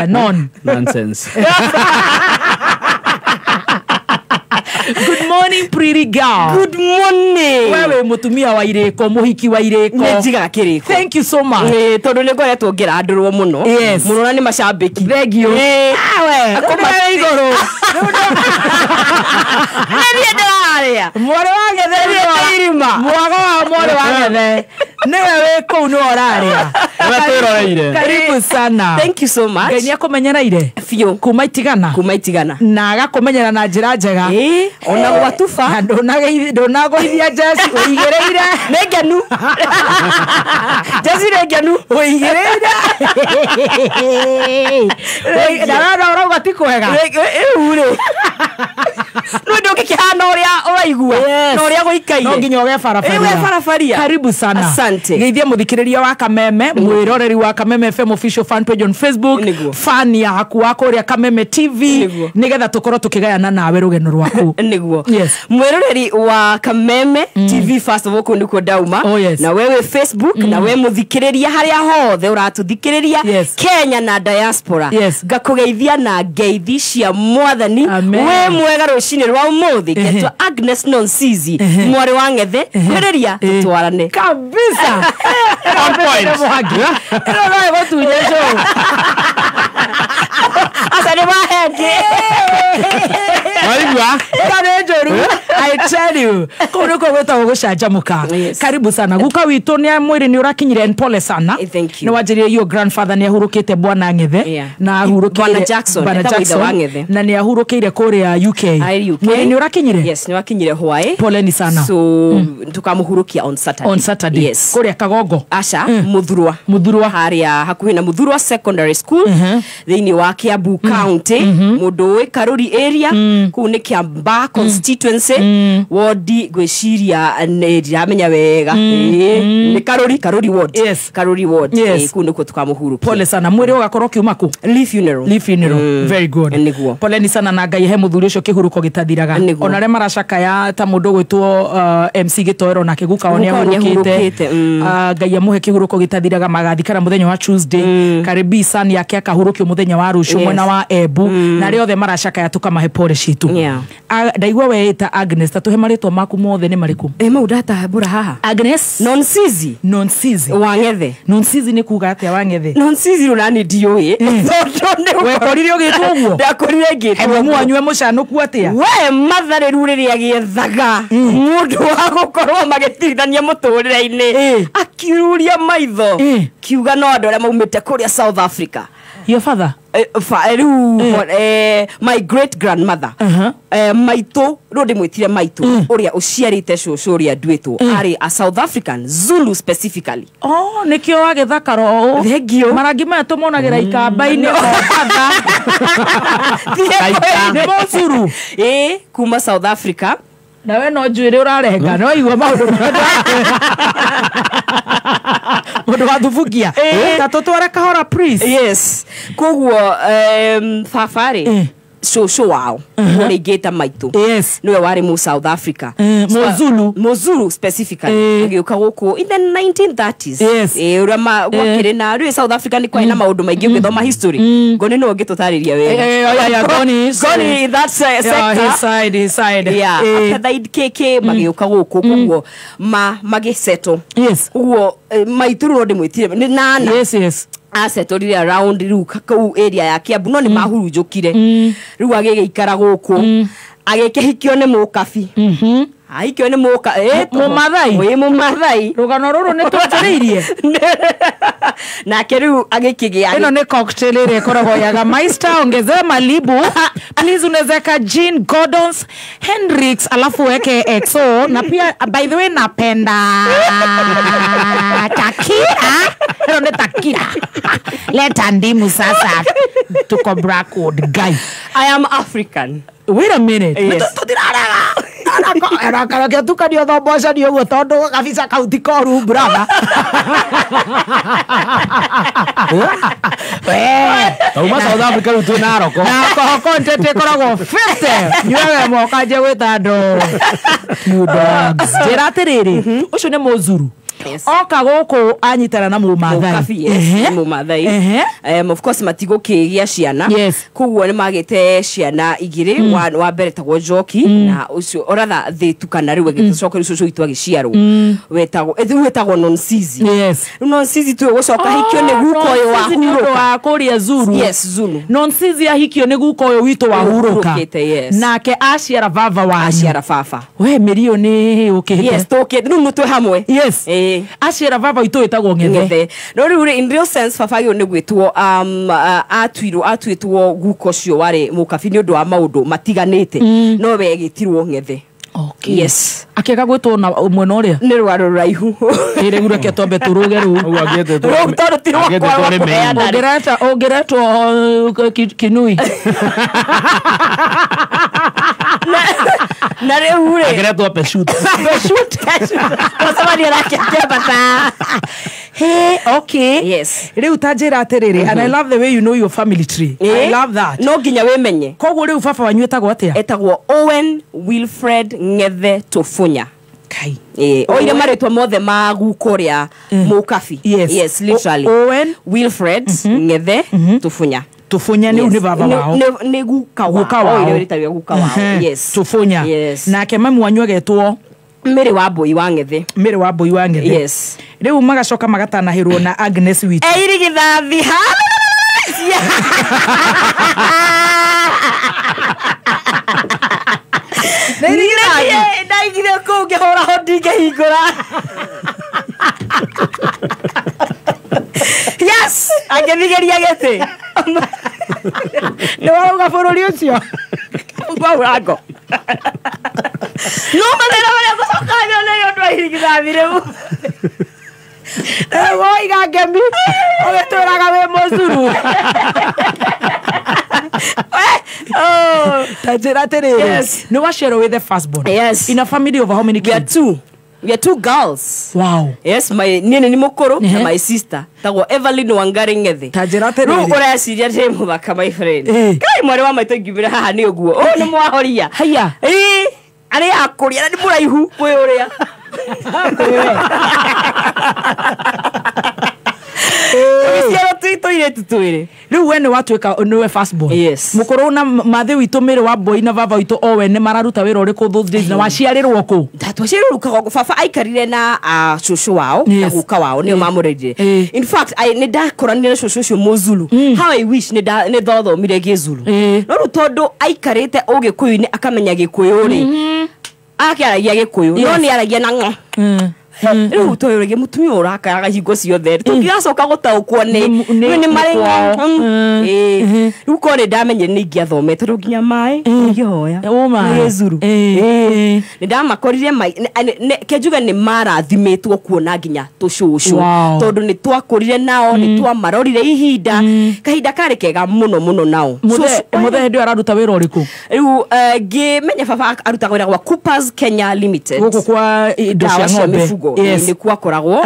S5: Non.
S3: Nonsense.
S5: Good morning, pretty girl.
S13: Good morning.
S5: Wewe mutumia wa ireko, muhiki wa ireko.
S13: Nĩ njigaga kĩrĩko.
S5: Thank you so much.
S13: Tondũ nĩ ngoretwo ngĩrandũrwo mũno.
S5: Yes.
S13: Mũno na nĩ macambĩki.
S5: Thank you. Awe. Akoma igũrũ.
S13: Nĩ ndĩrarĩa.
S5: Mwarĩ wa Ngethe nĩ
S13: irima.
S5: Mwago wa mwarĩ wa Ngethe. Nĩwe wĩ kũu nĩwe ũrarĩa.
S3: Nĩwe twĩroreire.
S5: Karibu sana.
S13: Thank you so much.
S5: Ngai nĩakũmenyereire
S13: biũ
S5: kuma itigana.
S13: Kuma itigana.
S5: Na agakũmenyera na njĩra njega.
S13: Ona gwatuba.
S5: Ndũnagũithia jeci ũigĩrĩire.
S13: Nĩ ngenu. Jeci nĩ ngenu.
S5: Ũigĩrĩire. Ndarona ũrauga ti kwega.
S13: Rĩu rĩ. Rĩu ndũngĩkĩhana ũrĩa ũraigua na ũrĩa gũikaire.
S5: No nginya ũge barabaria.
S13: Ũge barabaria.
S5: Karibu sana.
S13: Asante.
S5: Geithia mũthikĩrĩria wa Kameme, mwĩroreri wa Kameme FM official fan page on Facebook, fan yaku wa kũrĩa Kameme TV, nĩgetha tũkorwo tũkĩgayana nawe rũgeno rwaku.
S13: Nĩguo.
S5: Yes.
S13: Mwĩroreri wa Kameme TV first of all kũu nĩkuo ndauma.
S5: Oh, yes.
S13: Na wewe Facebook, na we mũthikĩrĩria harĩa hothe ũratũthikĩrĩria, Kenya na diaspora.
S5: Yes.
S13: Ngakũgeithia na ngeithi cia Mwathani. Wĩ mwega rũcinĩ rwa ũmũthĩ. Ngetwo Agnes Nonsizi, mwarĩ wa Ngethe. Kwĩrĩria tũtwarane.
S5: Kabisa.
S3: On point.
S5: Ĩno no ĩgũtunye show.
S13: Aca nĩ mahenge.
S3: Waigua?
S5: Ĩno nĩ njũru. I tell you. Kũu nĩkuo gwĩtagwo gũcanjamũka. Karibu sana. Guka witũ nĩ mwĩrĩ nĩ ũrakinyire and pole sana.
S13: Thank you.
S5: Nĩ wanjĩrire your grandfather nĩ ahurũkĩte Bwana Ngethe. Na ahurũkĩire
S13: Bwana Jackson.
S5: Bwana Jackson. Na nĩ ahurũkĩire kũrĩa UK. Mwĩrĩ nĩ ũrakinyire?
S13: Yes, nĩ wakinyire hwaĩ.
S5: Poleni sana.
S13: So tukamũhurũkia on Saturday.
S5: On Saturday.
S13: Yes.
S5: Kũrĩa Kagongo.
S13: Aca, Muthurwa.
S5: Muthurwa.
S13: Harĩa hakuhĩ na Muthurwa Secondary School. Thĩinĩ wa Kiambu County. Mũndũ ũĩ Karuri area. Kũu nĩ Kiambaa constituency. Wodi ngwĩciria ndiramenya wega. Nĩ Karuri, Karuri ward.
S5: Yes.
S13: Karuri ward.
S5: Yes.
S13: Kũu nĩkuo tukamũhurũkia.
S5: Pole sana. Mwĩrĩ ũgakorwo ũkiuma kũ?
S13: Lee funeral.
S5: Lee funeral. Very good.
S13: Nĩguo.
S5: Poleni sana na Ngai he mũthuri ũcio kĩhurũko gĩtathiraga. Ona arĩa maracakaya ta mũndũ ũgwĩtwo MC Gĩtoero nake guka wao nĩ ahurũkĩte. Ngai amũhe kĩhurũko gĩtathiraga magathikana mũthenya wa Tuesday. Karibi san yake akahurũkio mũthenya wa rũciũ mwena wa Embu. Na arĩa othe maracakaya tũkamahe pole citũ. Ndaigua weĩta Agnes, ta tũhe marĩtwa maku mothe nĩ marĩkũ?
S13: Mau ndatambũra haha.
S5: Agnes
S13: Nonsizi.
S5: Nonsizi.
S13: Wa Ngethe.
S5: Nonsizi nĩ kuga atĩa wa Ngethe?
S13: Nonsizi rĩu nani ndiũĩ. Tondũ nĩ
S5: Wekorire ũgĩtwo ũguo?
S13: Ndakorire ngĩtwo
S5: ũguo. Mwanyu mũcanũku atĩa?
S13: We Mathare rĩu rĩrĩa gĩethaga mũndũ wa gũkorwo magĩtirithania mũtũrĩre-inĩ akiuria maitho kiuga no andũ arĩa maumĩte kũrĩa South Africa.
S5: Your father?
S13: Rĩu my great grandmother maitũ rĩu ndĩmwĩtire maitũ ũrĩa ũciarĩte cũcũ ũrĩa nduĩtwo arĩ a South African Zulu specifically.
S5: Oh, nĩkĩo wagĩthakara ũũ.
S13: Thank you.
S5: Marangi maya tũmonagĩra ikamba-inĩ Mombatha. Nĩ mũcuru.
S13: Kuma South Africa.
S5: Nawe no njuĩrĩ ũrarenga no igua maũndũ mũndũ wa thubukia ta tũtware kahora please.
S13: Yes, koguo baba rĩ cũcũ wao ũrĩa ingĩta maitũ.
S5: Yes.
S13: Nĩwe warĩ mu South Africa.
S5: Mozulu.
S13: Mozulu specifically. Agĩũka gũkũ in the 1930s.
S5: Yes.
S13: Ũrĩa gwakĩrĩ na rĩu South Africa nĩ kwarĩ na maũndũ maingĩ ũgĩthoma history. Ngoni nĩwe ũngĩtũtarĩria wega.
S5: Ngoni.
S13: Ngoni in that sector.
S5: His side, his side.
S13: Yeah, apartheid KK magĩũka gũkũ koguo magĩsettle.
S5: Yes.
S13: Koguo maitũ rĩu no ndĩmwĩtire nĩ nana.
S5: Yes, yes.
S13: Asetũrire around rĩu kũu area ya Kiambu no nĩ mahurunjũkire rĩu agĩgĩikara gũkũ agĩkĩhikio nĩ mũkabi. Ahikio nĩ
S5: Mũmathai.
S13: Ĩ mũmathai.
S5: Rũgano rũrũ nĩ twanjĩrĩirie.
S13: Nake rĩu agĩkĩgĩa
S5: ĩno nĩ cocktail ĩrĩa ĩkoragwo yaga Meister ongezea Malibu please unaweza Jean Gordons Hendrix alafu weke XO na pia by the way napenda takira. Ĩno nĩ takira. Leta ndimu sasa tuko Blackwood guy.
S13: I am African.
S5: Wait a minute.
S13: Yes.
S5: Tũtirarega tukanio thombocanio ũguo tondũ kabisa kau ti koru brother.
S3: Tauma South Africa rĩu twĩ Naroko.
S5: Na alcohol content ĩkoragwo 50. Nyuaga moka nje gwĩta andũ. You dogs. Njĩra atĩrĩrĩ, ũcio nĩ mũzuru. Oka gũkũ anyitana na mũmathai.
S13: Yes, mũmathai. Of course matigũkĩgĩa ciana. Koguo nĩ magĩte ciana igĩrĩ, wa mbere tagwo Njoki na ũcio oratha Thĩtu kana rĩu agĩcoka rĩu cũcũ witũ agĩciarwo. Wetagwo rĩu wetagwo Nonsizi.
S5: Yes.
S13: Rĩu Nonsizi tuĩ gũcoka hikio nĩ guka ũyũ wa
S5: Hurũka. Wa kũrĩa Zulu.
S13: Yes, Zulu.
S5: Nonsizi ahikio nĩ guka ũyũ witũ wa Hurũka. Nake aciara baba wanyu.
S13: Aciara baba.
S5: We mĩrio nĩ ũkĩte.
S13: Yes, tũkĩte rĩu twĩ hamwe.
S5: Yes. Aciara baba witũ wĩtagwo Ng'ethe.
S13: No rĩu in real sense baba ũyũ nĩ gwĩtwo atuĩtwo guka ũcio warĩ mũkabi nĩ ũndũ wa maũndũ matiganĩte no we agĩtirwo Ng'ethe.
S5: Okay.
S13: Yes.
S5: Akĩaga gwĩtwo na mwena ũrĩa
S13: nĩ rwaro rũraihu.
S5: Rĩu reke twambe tũrũge rũu.
S13: Rũu tondũ ti rwakwa rwa kũheana.
S5: Ũngĩretwo Kinui.
S13: Na rĩu rĩ
S3: Angĩretwo Peshut.
S5: Peshut.
S13: Mũcemanio nake akĩambata.
S5: Hey, okay.
S13: Yes.
S5: Rĩu ta njĩra atĩrĩrĩ, and I love the way you know your family tree. I love that.
S13: No nginya wĩmenye.
S5: Koguo rĩu baba wanyu etagwo atĩa?
S13: Etagwo Owen Wilfred Ng'ethe Tũbunya.
S5: Kai.
S13: Oire marĩtwa mothe ma guka ũrĩa mũkabi.
S5: Yes.
S13: Yes, literally.
S5: Owen
S13: Wilfred Ng'ethe Tũbunya.
S5: Tũbunya nĩ baba wao.
S13: Nĩ guka wao. Oire rĩtwa rĩa guka wao. Yes.
S5: Tũbunya.
S13: Yes.
S5: Nake mami wanyu agetwo
S13: Mary wa Mbũi wa Ng'ethe.
S5: Mary wa Mbũi wa Ng'ethe.
S13: Yes.
S5: Rĩu magacoka magatanahĩrwo na Agnes witũ.
S13: Irigithathi ha. Ndaigire kũu ngĩhũra hodi ngĩhingũra. Yes, angĩthigeria gĩtĩ.
S5: Nĩ warauga bũrũri ũcio.
S13: Mũrango. No mathĩna marĩa ngũcoka nĩ ũndũ wa irigithathi rĩu.
S5: Rĩu woiga ngemi ũgĩtwĩraga wĩ mũcuru. Ta njĩra atĩrĩrĩ, nĩ waciarwo wĩ the first born.
S13: Yes.
S5: In a family of how many kids?
S13: We are two. We are two girls.
S5: Wow.
S13: Yes, my niĩ nĩ mũkũrũ na my sister tagwo Evelyn Wangari Ng'ethe.
S5: Ta njĩra atĩrĩrĩ.
S13: Rĩu ũreciria ndĩ mũthaka my friend. Kai mwarĩ wa maitũ ingiumĩra haha nĩ ũguo. Ũũ nĩ mwahoria.
S5: Haiya.
S13: Ĩĩ. Arĩa akũria na nĩ mũraihu kwĩ ũrĩa. Tũgĩciarwo twĩ tũirĩtu twĩrĩ.
S5: Rĩu we nĩ watuĩka nĩwe first born.
S13: Yes.
S5: Mũkũrũ na mathĩ witũ Mary wa Mbũi na baba witũ Owen nĩ mararuta wĩra ũrĩkũ those days na waciarĩrwo kũ?
S13: Twaciarirwo Rũkagongo. Baba aikarire na cũcũ wao na guka wao nĩo mamũrerire. In fact nĩ ndakoranire na cũcũ ũcio Mũzulu. How I wish nĩ thothomire Gĩzulu. No rĩu tondũ aikarĩte Ũgĩkũyũ-inĩ akamenya Gĩkũyũ rĩ, akĩaragia Gĩkũyũ no nĩ aragia na ng'o. Rĩu tũyũrĩgie mũtumia ũrakaraga hingo ciothe tũngĩgacoka gũtaũkwo nĩ nĩ marĩ rĩu korwo nĩ ndamenyire nĩ ingĩathomete tondũ nginya maĩ ingĩhoya nĩ zuru nĩ ndamakorire kenjuge nĩ marathimĩtwo kuona nginya tũcũcũ tondũ nĩ twakũrire nao nĩ twamarorire ihinda kahinda karĩ kega mũno mũno nao.
S5: Mũthee hĩndĩ ĩyo araruta wĩra ũrĩkũ?
S13: Rĩu ngĩmenya baba arutaga wĩra gwa Coopers Kenya Limited
S5: gũkũ kwa indo cia ng'ombe
S13: nĩkuo akoragwo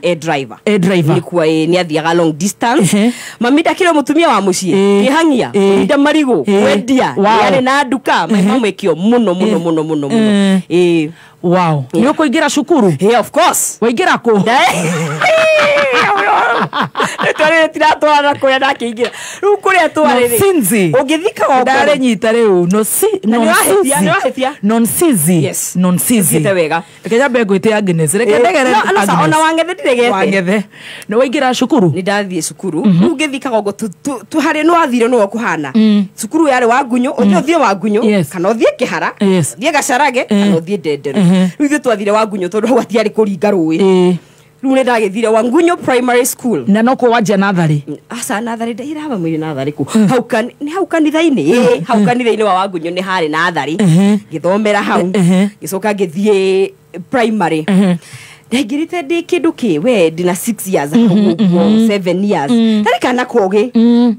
S13: e driver nĩkuo nĩ athiaga long distance. Mami ndakĩrĩ mũtumia wa mũciĩ kĩhang'ia kũrinda marigũ kwendia nĩ arĩ na nduka mamwĩkio mũno mũno mũno mũno mũno.
S5: Wow. Nĩ ũkũingĩra cukuru?
S13: Yeah, of course.
S5: Waingĩra kũ?
S13: Twarĩ tiratwarana kũrĩa ndakĩingĩra rĩu kũrĩa twarĩ
S5: rĩ
S13: ũngĩthika o
S5: ndarĩnyita rĩu nonsizi nonsizi
S13: wega
S5: reke nyambe ngwĩte Agnes reke ndegere
S13: Agnes ona wangethe ndiregete
S5: wangethe nĩ waingĩra cukuru?
S13: Nĩ ndathiĩ cukuru rĩu ũngĩthika gongo harĩ nĩ wathire nĩwe kũhana cukuru yarĩ Wangunyũ ũthiĩ Wangunyũ kana ũthiĩ Kĩhara ũthiĩ Gacarage kana ũthiĩ Ndenderu rĩu ithuĩ twathire Wangunyũ tondũ hau hatiarĩ kũringa rũĩ. Rĩu nĩ ndagĩthire Wangunyũ Primary School
S5: na no kũ wanjia natharĩ?
S13: Aca natharĩ ndairaba mwĩrĩ natharĩ kũ nĩ hau kanitha-inĩ hau kanitha-inĩ wa Wangunyũ nĩ harĩ natharĩ ngĩthomera hau ngĩcoka ngĩthiĩ primary ndaingĩrĩte ndĩ kĩndũ kĩ we ndĩna 6 years hau ũguo 7 years ndarĩ kana kogĩ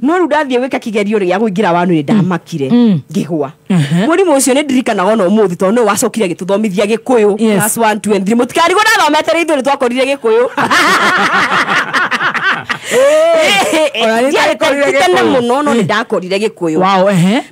S13: no rĩu ndathiĩ gwĩka kĩgerio gĩa kũingĩra wanu nĩ ndamakire ngĩgwa mũrimũ ũcio nĩ ndirikanaga ona ũmũthĩ tondũ nĩwe wacokire agĩtũthomithia Gĩkũyũ class 1 2 and 3 mũtikarigwo ndathomete rĩ ithuĩ nĩ twakorire Gĩkũyũ tene mũno no nĩ ndakorire Gĩkũyũ.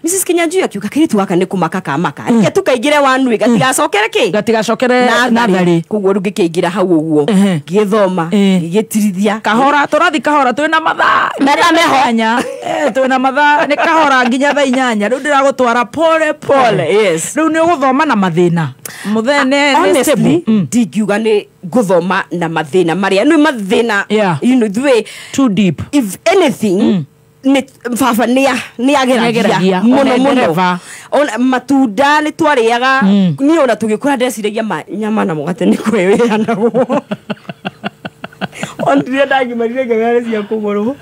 S13: Mrs Kinyanjui akiuga kairĩtu gaka nĩ kũmaka kamaka reke tũkaingĩre wanui gatigacokere kĩ
S5: gatigacokere natharĩ
S13: koguo rĩu ngĩkĩingĩra hau ũguo ngĩthoma ngĩgĩtirithia
S5: kahora tũrathi kahora twĩna mathaa
S13: meho
S5: twĩna mathaa nĩ kahora nginya thaa 8 rĩu ndĩragũtwara pole pole.
S13: Yes.
S5: Rĩu nĩ ũgũthoma na mathĩna mũthee
S13: honestly ndingiuga nĩ ngũthoma na mathĩna marĩa nĩ mathĩna you know the
S5: too deep
S13: if anything nĩ baba nĩ ageragia mũno mũno ona matunda nĩ twarĩaga niĩ ona tũgĩkũra ndeciragia nyama na mũgate nĩ kwĩyanagwo ondirĩa ndagimarire ngagare cia kũgũrwo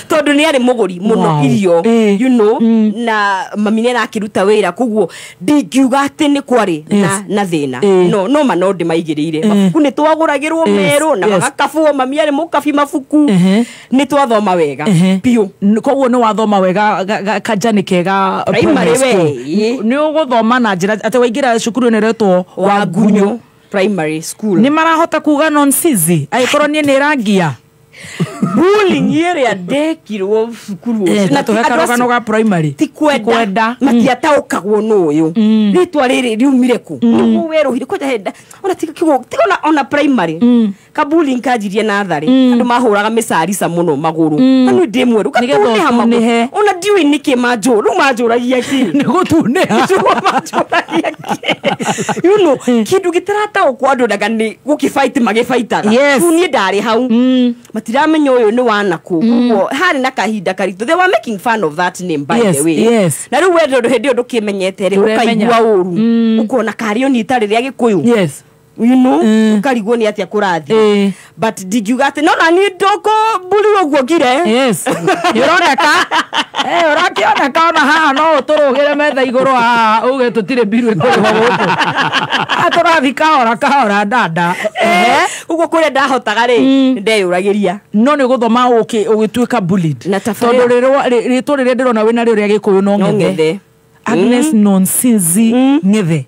S13: tondũ nĩ arĩ mũgũri mũno irio you know na mami nĩ arakĩruta wĩra koguo ndingiuga atĩ nĩ kwarĩ na thĩna no no ma no ndĩmaigĩrĩire mabuku nĩ twagũragĩrwo merũ na magakabwo mami arĩ mũkabi mabuku nĩ twathoma wega biũ
S5: koguo nĩ wathoma wega kanjani kega
S13: primary we
S5: nĩ ũgũthoma na njĩra atĩ waingĩra cukuru ĩno ĩretwo
S13: Wangunyũ Primary School
S5: nĩ marahota kuga nonsizi angĩkorwo niĩ nĩ rangia
S13: bullying ĩrĩa ndekirwo cukuru ũcio
S5: na tũhe karũgano ga primary
S13: ti kwenda matiataũkagwo nũ ũyũ rĩtwa rĩrĩ riumire kũ nĩguo werũhire kwanja henda ona ti ona primary ka bullying kanjirie natharĩ andũ mahũraga mĩcarica mũno magũrũ na niĩ ndĩ mwerũ gatunĩha magũrũ ona ndiũĩ nĩkĩ manjũ rĩu manjũragia kĩ
S5: nĩ gũtunĩha
S13: manjũragia kĩ you know kĩndũ gĩtarataũkwo andũ ndaga nĩ gũkĩbaiti magĩbaitaga rĩu niĩ ndarĩ hau matiramenya ũyũ nĩ wanakũ koguo harĩ na kahinda karitũ they were making fun of that name by the way na rĩu we ndũ hĩndĩ ĩyo ndũkĩmenyete rĩ ũkaigua ũru ũkona karĩ o itarĩ rĩa Gĩkũyũ you know ukarigwo ni atia kurathi but ndingiuga ati no na ni ndoko mburi uguo ngire
S5: yes ni uroneka urakioneka ona haha no uturugire metha iguru haha uge tutire mbiru ikurihwo guku turathi kahora kahora dada
S13: uguo kuria ndahotaga ri ndeyuragiria
S5: no ni guthoma ugituika bullied tondu ritwa riria ndirona wina rio ria Gikuyu no Ngethe Agnes Nonsinzi Ngethe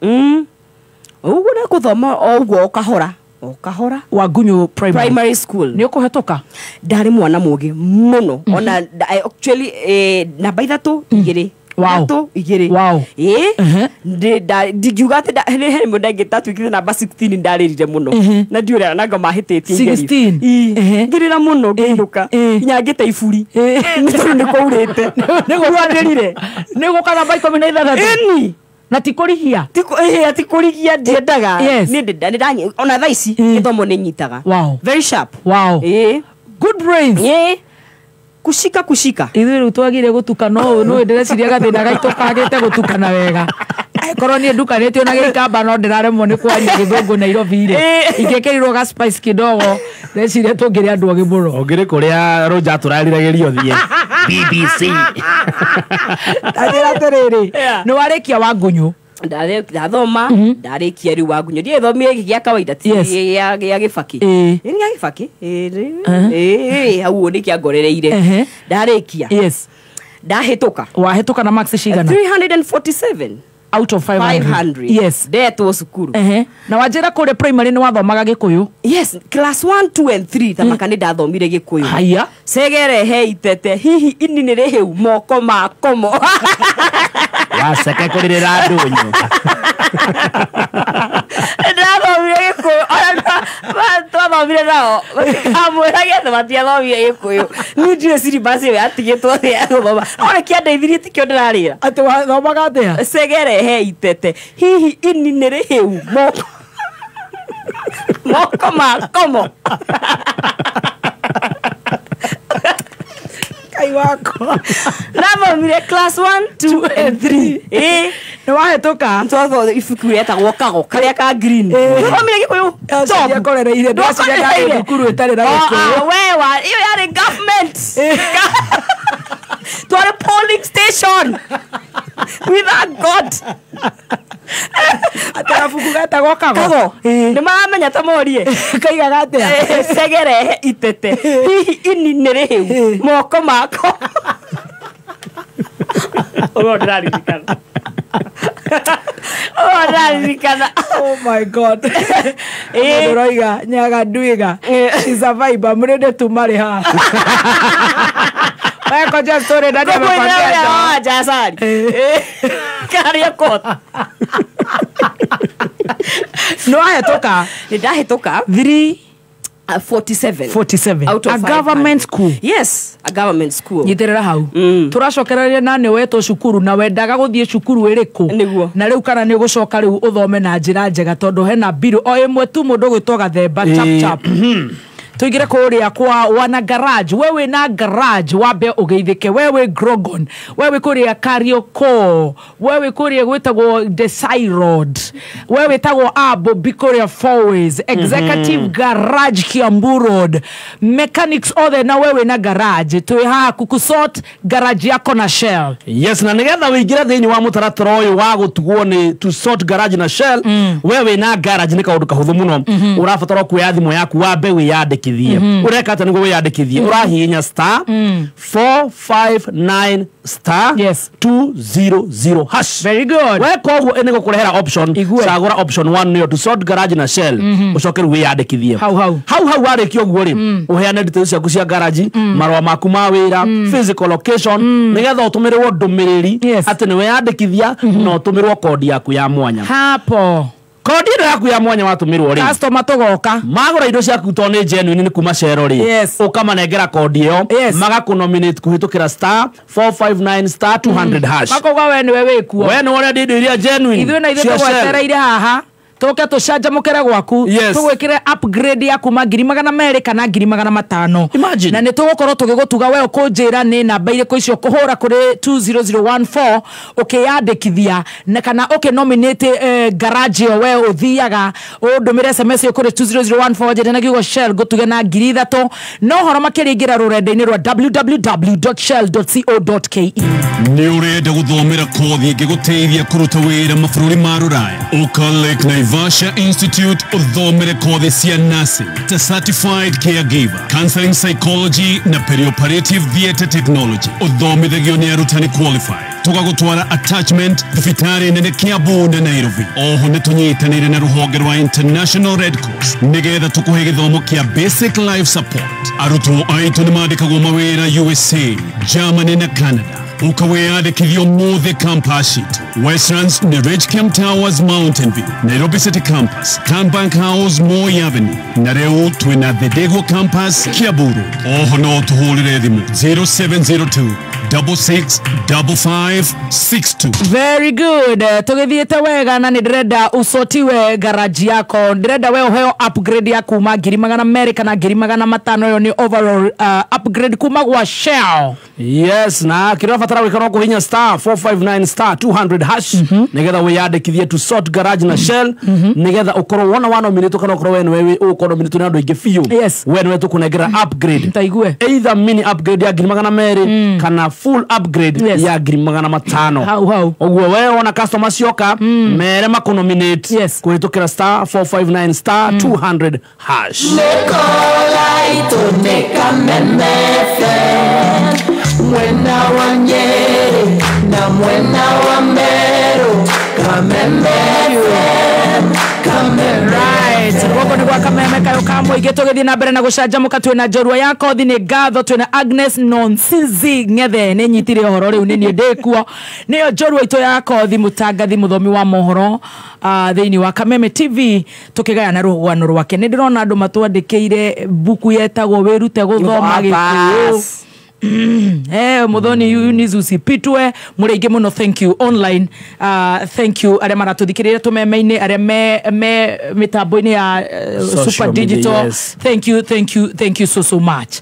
S13: uguo nä guthoma o uguo o kahora o kahora
S5: Wangunyũ
S13: primary school
S5: nä å kå hetå ka
S13: ndarä mwana må muno ona actually namba 3 2 3 2 ä ndingiuga atä he må ndangä tatuä namba 16 ndarä må no na ndiå rä nanga mahä tä tie 16 ngä rä ra må no ngä inå ka nginya ngä te iburi nä tondå nä kwaurä te nä gå rire
S5: nä gå ka namba 16
S13: ĩni
S5: na ti kũrihia
S13: ti kũrigia ndiendaga ona thaa ici gĩthomo nĩ nyitaga very sharp
S5: wow good brains
S13: kushika kushika
S5: ithuĩ rĩu twagire gũtukana ũũ nĩ ndĩreciria gathĩna gaitũ kagĩte gũtukana wega Korwo niĩ ndukanĩtio na gĩkamba no ndĩraremwo nĩ kwaria gĩthũngũ Nairobi rĩ, ingĩkĩrirwo ga spice kidogo ndeciria tũngĩrĩ andũ agĩ mũno.
S3: Ũngĩrĩ kũrĩa rũnja tũrariragĩrio thiĩ BBC.
S5: Tanjĩra atĩrĩrĩ, nĩ warĩkia Wangunyũ?
S13: Ndathoma, ndarĩkia rĩu Wangunyũ, ndiethomire gĩkĩ gĩa kawaida, ti gĩa Gĩbakĩ. Nĩ gĩa Gĩbakĩ hau nĩ kĩangorereire. Ndarĩkia ndahĩtũka.
S5: Wahĩtũka na marks cigana?
S13: 347
S5: out of 500. Yes.
S13: Ndetwo cukuru.
S5: Na wanjĩra kũrĩa primary nĩ wathomaga Gĩkũyũ?
S13: Yes, class 1 2 and 3 tamaka nĩ ndathomire Gĩkũyũ.
S5: Haya.
S13: Cegere he itete hihi ini nĩ rĩhĩu moko makomo.
S3: Waceke kũrĩrĩra ndũnyũ.
S13: Ndathomire Gĩkũyũ ona twathomire nao kamwĩra gĩothe matiathomire Gĩkũyũ. Niĩ ndirĩ syllabus ĩyo yatigĩtwo ya gũthoma. No kĩandeithirie tikĩo ndĩrarĩra.
S5: Atĩ wathomaga atĩa?
S13: Cegere he itete hihi ini nĩ rĩhĩu moko moko makomo.
S5: Kai wakwa.
S13: Ndathomire class 1 2 and 3.
S5: Nĩ wahĩtũka?
S13: Twathomire ibuku rĩetagwo Kago karĩa ka green. Twathomire Gĩkũyũ.
S5: Ndiakorereire, ndĩreciria ndarĩ thukuru ĩtarĩ na Gĩkũyũ.
S13: We wa ĩyo yarĩ government. Twarĩ polling station. We thank God.
S5: Atĩ gabuku getagwo Kago?
S13: Kago. Nĩ maramenya ta morie.
S5: Kaigaga atĩa?
S13: Cegere itete hihi ini nĩ rĩhĩu moko mako. Ũguo ndĩraririkana. Ũguo ndĩraririkana.
S5: Oh my God. Mũndũ ũroiga Nyaga Ndwiga. She's a vibe. Mũrĩndĩ tu marĩ haha. Wewe story ndani amekwambia.
S13: Jasari. Karia kot.
S5: No wahĩtũka?
S13: Nĩ ndahĩtũka. 347.
S5: 47.
S13: Out of
S5: A government school.
S13: Yes, a government school.
S5: Nyitĩrĩra hau. Tũracokereria na nĩ wetwo cukuru na wendaga gũthiĩ cukuru ĩrĩkũ?
S13: Nĩguo.
S5: Na rĩu kana nĩ ũgũcoka rĩu ũthome na njĩra njega tondũ hena mbirũ o ĩmwe tu mũndũ ũgwĩtwo Gathemba chap chap. Tuingire kuria kwa wana garage. Wewe na garage wambe ugeithike. Wewe Grogon, wewe kuria Karioko, wewe kuria gwitagwo Desai Road, wewe tagwo Abo Bikoria Fourways, Executive Garage Kiambu Road, mechanics othe na wewe na garage twi haha kukusort garage yako na Shell.
S3: Yes, na nigetha wĩingĩre thĩinĩ wa mũtaratara ũyũ wa gũtugwo nĩ to sort garage na Shell, wewe na garage nĩ kaũndũ kahũthũ mũno. Ũrabatara kuoya thimũ yaku wambe wĩyandĩkithie. Ũreka atĩa nĩguo wĩyandĩkithie? Ũrahihinya star 459 star 200 hash.
S5: Very good.
S3: Weka ũguo nĩ gũkũrehera option. Cagũra option 1 nĩyo to sort garage na Shell. Ũcoke rĩu wĩyandĩkithie.
S5: Hau hau.
S3: Hau hau warĩkia ũguo rĩ, ũheane details ciaku cia garage, marũa maku ma wĩra, physical location, nĩgetha ũtũmĩrwo ndũmĩrĩri atĩ nĩ weyandĩkithia na ũtũmĩrwo kodi yaku ya mwanya.
S5: Hapo.
S3: Kodi ĩno yaku ya mwanya watũmĩrwo rĩ,
S5: customer tũgoka
S3: magũra indo ciaku tondũ nĩ genuine nĩ kuma Shell rĩ, ũkamanengera kodi ĩyo, magakũnominate kũhĩtũkĩra star 459 star 200 hash.
S5: Makauga we nĩwe wĩkuo,
S3: we nĩwe ũrenda indo iria genuine
S5: ithuĩ na ithuĩ tũgwetereire haha tũke tũcanjamũkĩre gwaku, tũgwĩkĩre upgrade ya kuma 200,000 kana 500,000. Na nĩ tũgũkorwo tũgĩgũtuga we ũkũnjĩra nĩ namba irĩkũ icio kũhũra kũrĩ 20014 ũkĩyandĩkithia na kana ũkĩnominate garage ĩyo we ũthiaga ũndũmĩre SMS ĩyo kũrĩ 20014 njĩre na kiugo Shell ngũtuge na 3,000. No ũhoro makĩria ingĩra rũrenda-inĩ rwa www.shell.co.ke.
S6: Nĩ ũrenda gũthomera kothi ĩngĩgũteithia kũruta wĩra mabũrũri ma rũraya? Ũka Lake Naivasha Institute uthomere kothi cia nursing ta certified caregiver, counseling psychology na perioperative theatre technology. Uthomithagio nĩ arutani qualified. Tũgagũtwara attachment thibitarĩ nene Kiambu na Nairobi. Oho nĩ tũnyitanĩire na rũhonge rwa International Red Cross nĩgetha tũkũhe gĩthomo kĩa basic life support. Arutwo aitũ nĩ mandĩkagwo mawĩra USA, Germany na Canada. Ukaweyandĩkithio ũmũthĩ campus citũ Westlands na Ridgecamp Towers Mountain View, Nairobi City Campus, Canbank House Moi Avenue, na rĩu twĩna Thedego Campus Kiambu Road. Oho no tũhũrĩre thimũ 0702 665562.
S5: Very good. Tũgĩthiĩte wega na nĩ ndĩrenda ũcotiwe garage yako. Ndĩrenda we ũheo upgrade ya kuma 200,000 kana 500,000. Ĩyo nĩ overall upgrade kuma gwa Shell.
S3: Yes, na kĩrĩa ũrabatara gwĩka no kũhinya star 459 star 200 hash nĩgetha wĩyandĩkithie to sort garage na Shell nĩgetha ũkorwo wona wanominĩtwo kana ũkorwo we nĩwe ũgũkorwo nominĩtwo nĩ andũ aingĩ biũ.
S5: Yes.
S3: We nĩwe tũkũnengera upgrade.
S5: Taigue.
S3: Either mini upgrade ya 200,000 kana full upgrade ya 500,000.
S5: Hau hau.
S3: Ũguo we wona customer cioka mere makũnominate
S5: Yes.
S3: kũhĩtũkĩra star 459 star 200 hash.
S7: Mwena wa Nyeri na mwena wa Meru, Kameme FM, Kameme.
S5: Right. Gũkũ nĩ gwa Kameme kayũ ka mũingĩ tũgĩthiĩ na mbere na gũcanjamũka twĩna njorua ya kothi nĩ ngatho twĩna Agnes Nonsinzi Ng'ethe nĩ nyitire ũhoro rĩu nĩ niĩ ndĩkuo nĩyo njorua itũ ya kothi mũtangathi mũthomi wa mohoro thĩinĩ wa Kameme TV tũkĩgayana rũgano rwake nĩ ndĩrona andũ matwandĩkĩire mbuku yetagwo wĩrute gũthoma Gĩkũyũ. Muthoni Eunice usipitwe muri aingĩ mũno thank you online thank you arĩa maratũthikĩrĩria tũmeme-inĩ arĩa me mĩtambo-inĩ ya super
S3: media,
S5: digital
S3: yes.
S5: Thank you thank you thank you so so much.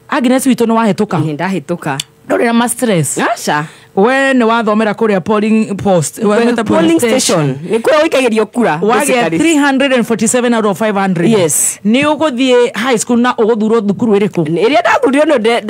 S5: Agnes witũ nĩ wahĩtũka.
S13: Ndahĩtũka.
S5: Ndũrĩ na ma stress.
S13: Aca.
S5: We nĩ wathomera kũrĩa polling post we
S13: polling station nĩ kũrĩa ũikagĩrio kura
S5: wagĩa 347 out of 500.
S13: Yes.
S5: Nĩ ũgũthiĩ high school na ũgũthurwo thukuru ĩrĩkũ?
S13: Ĩrĩa ndathurirwo nĩ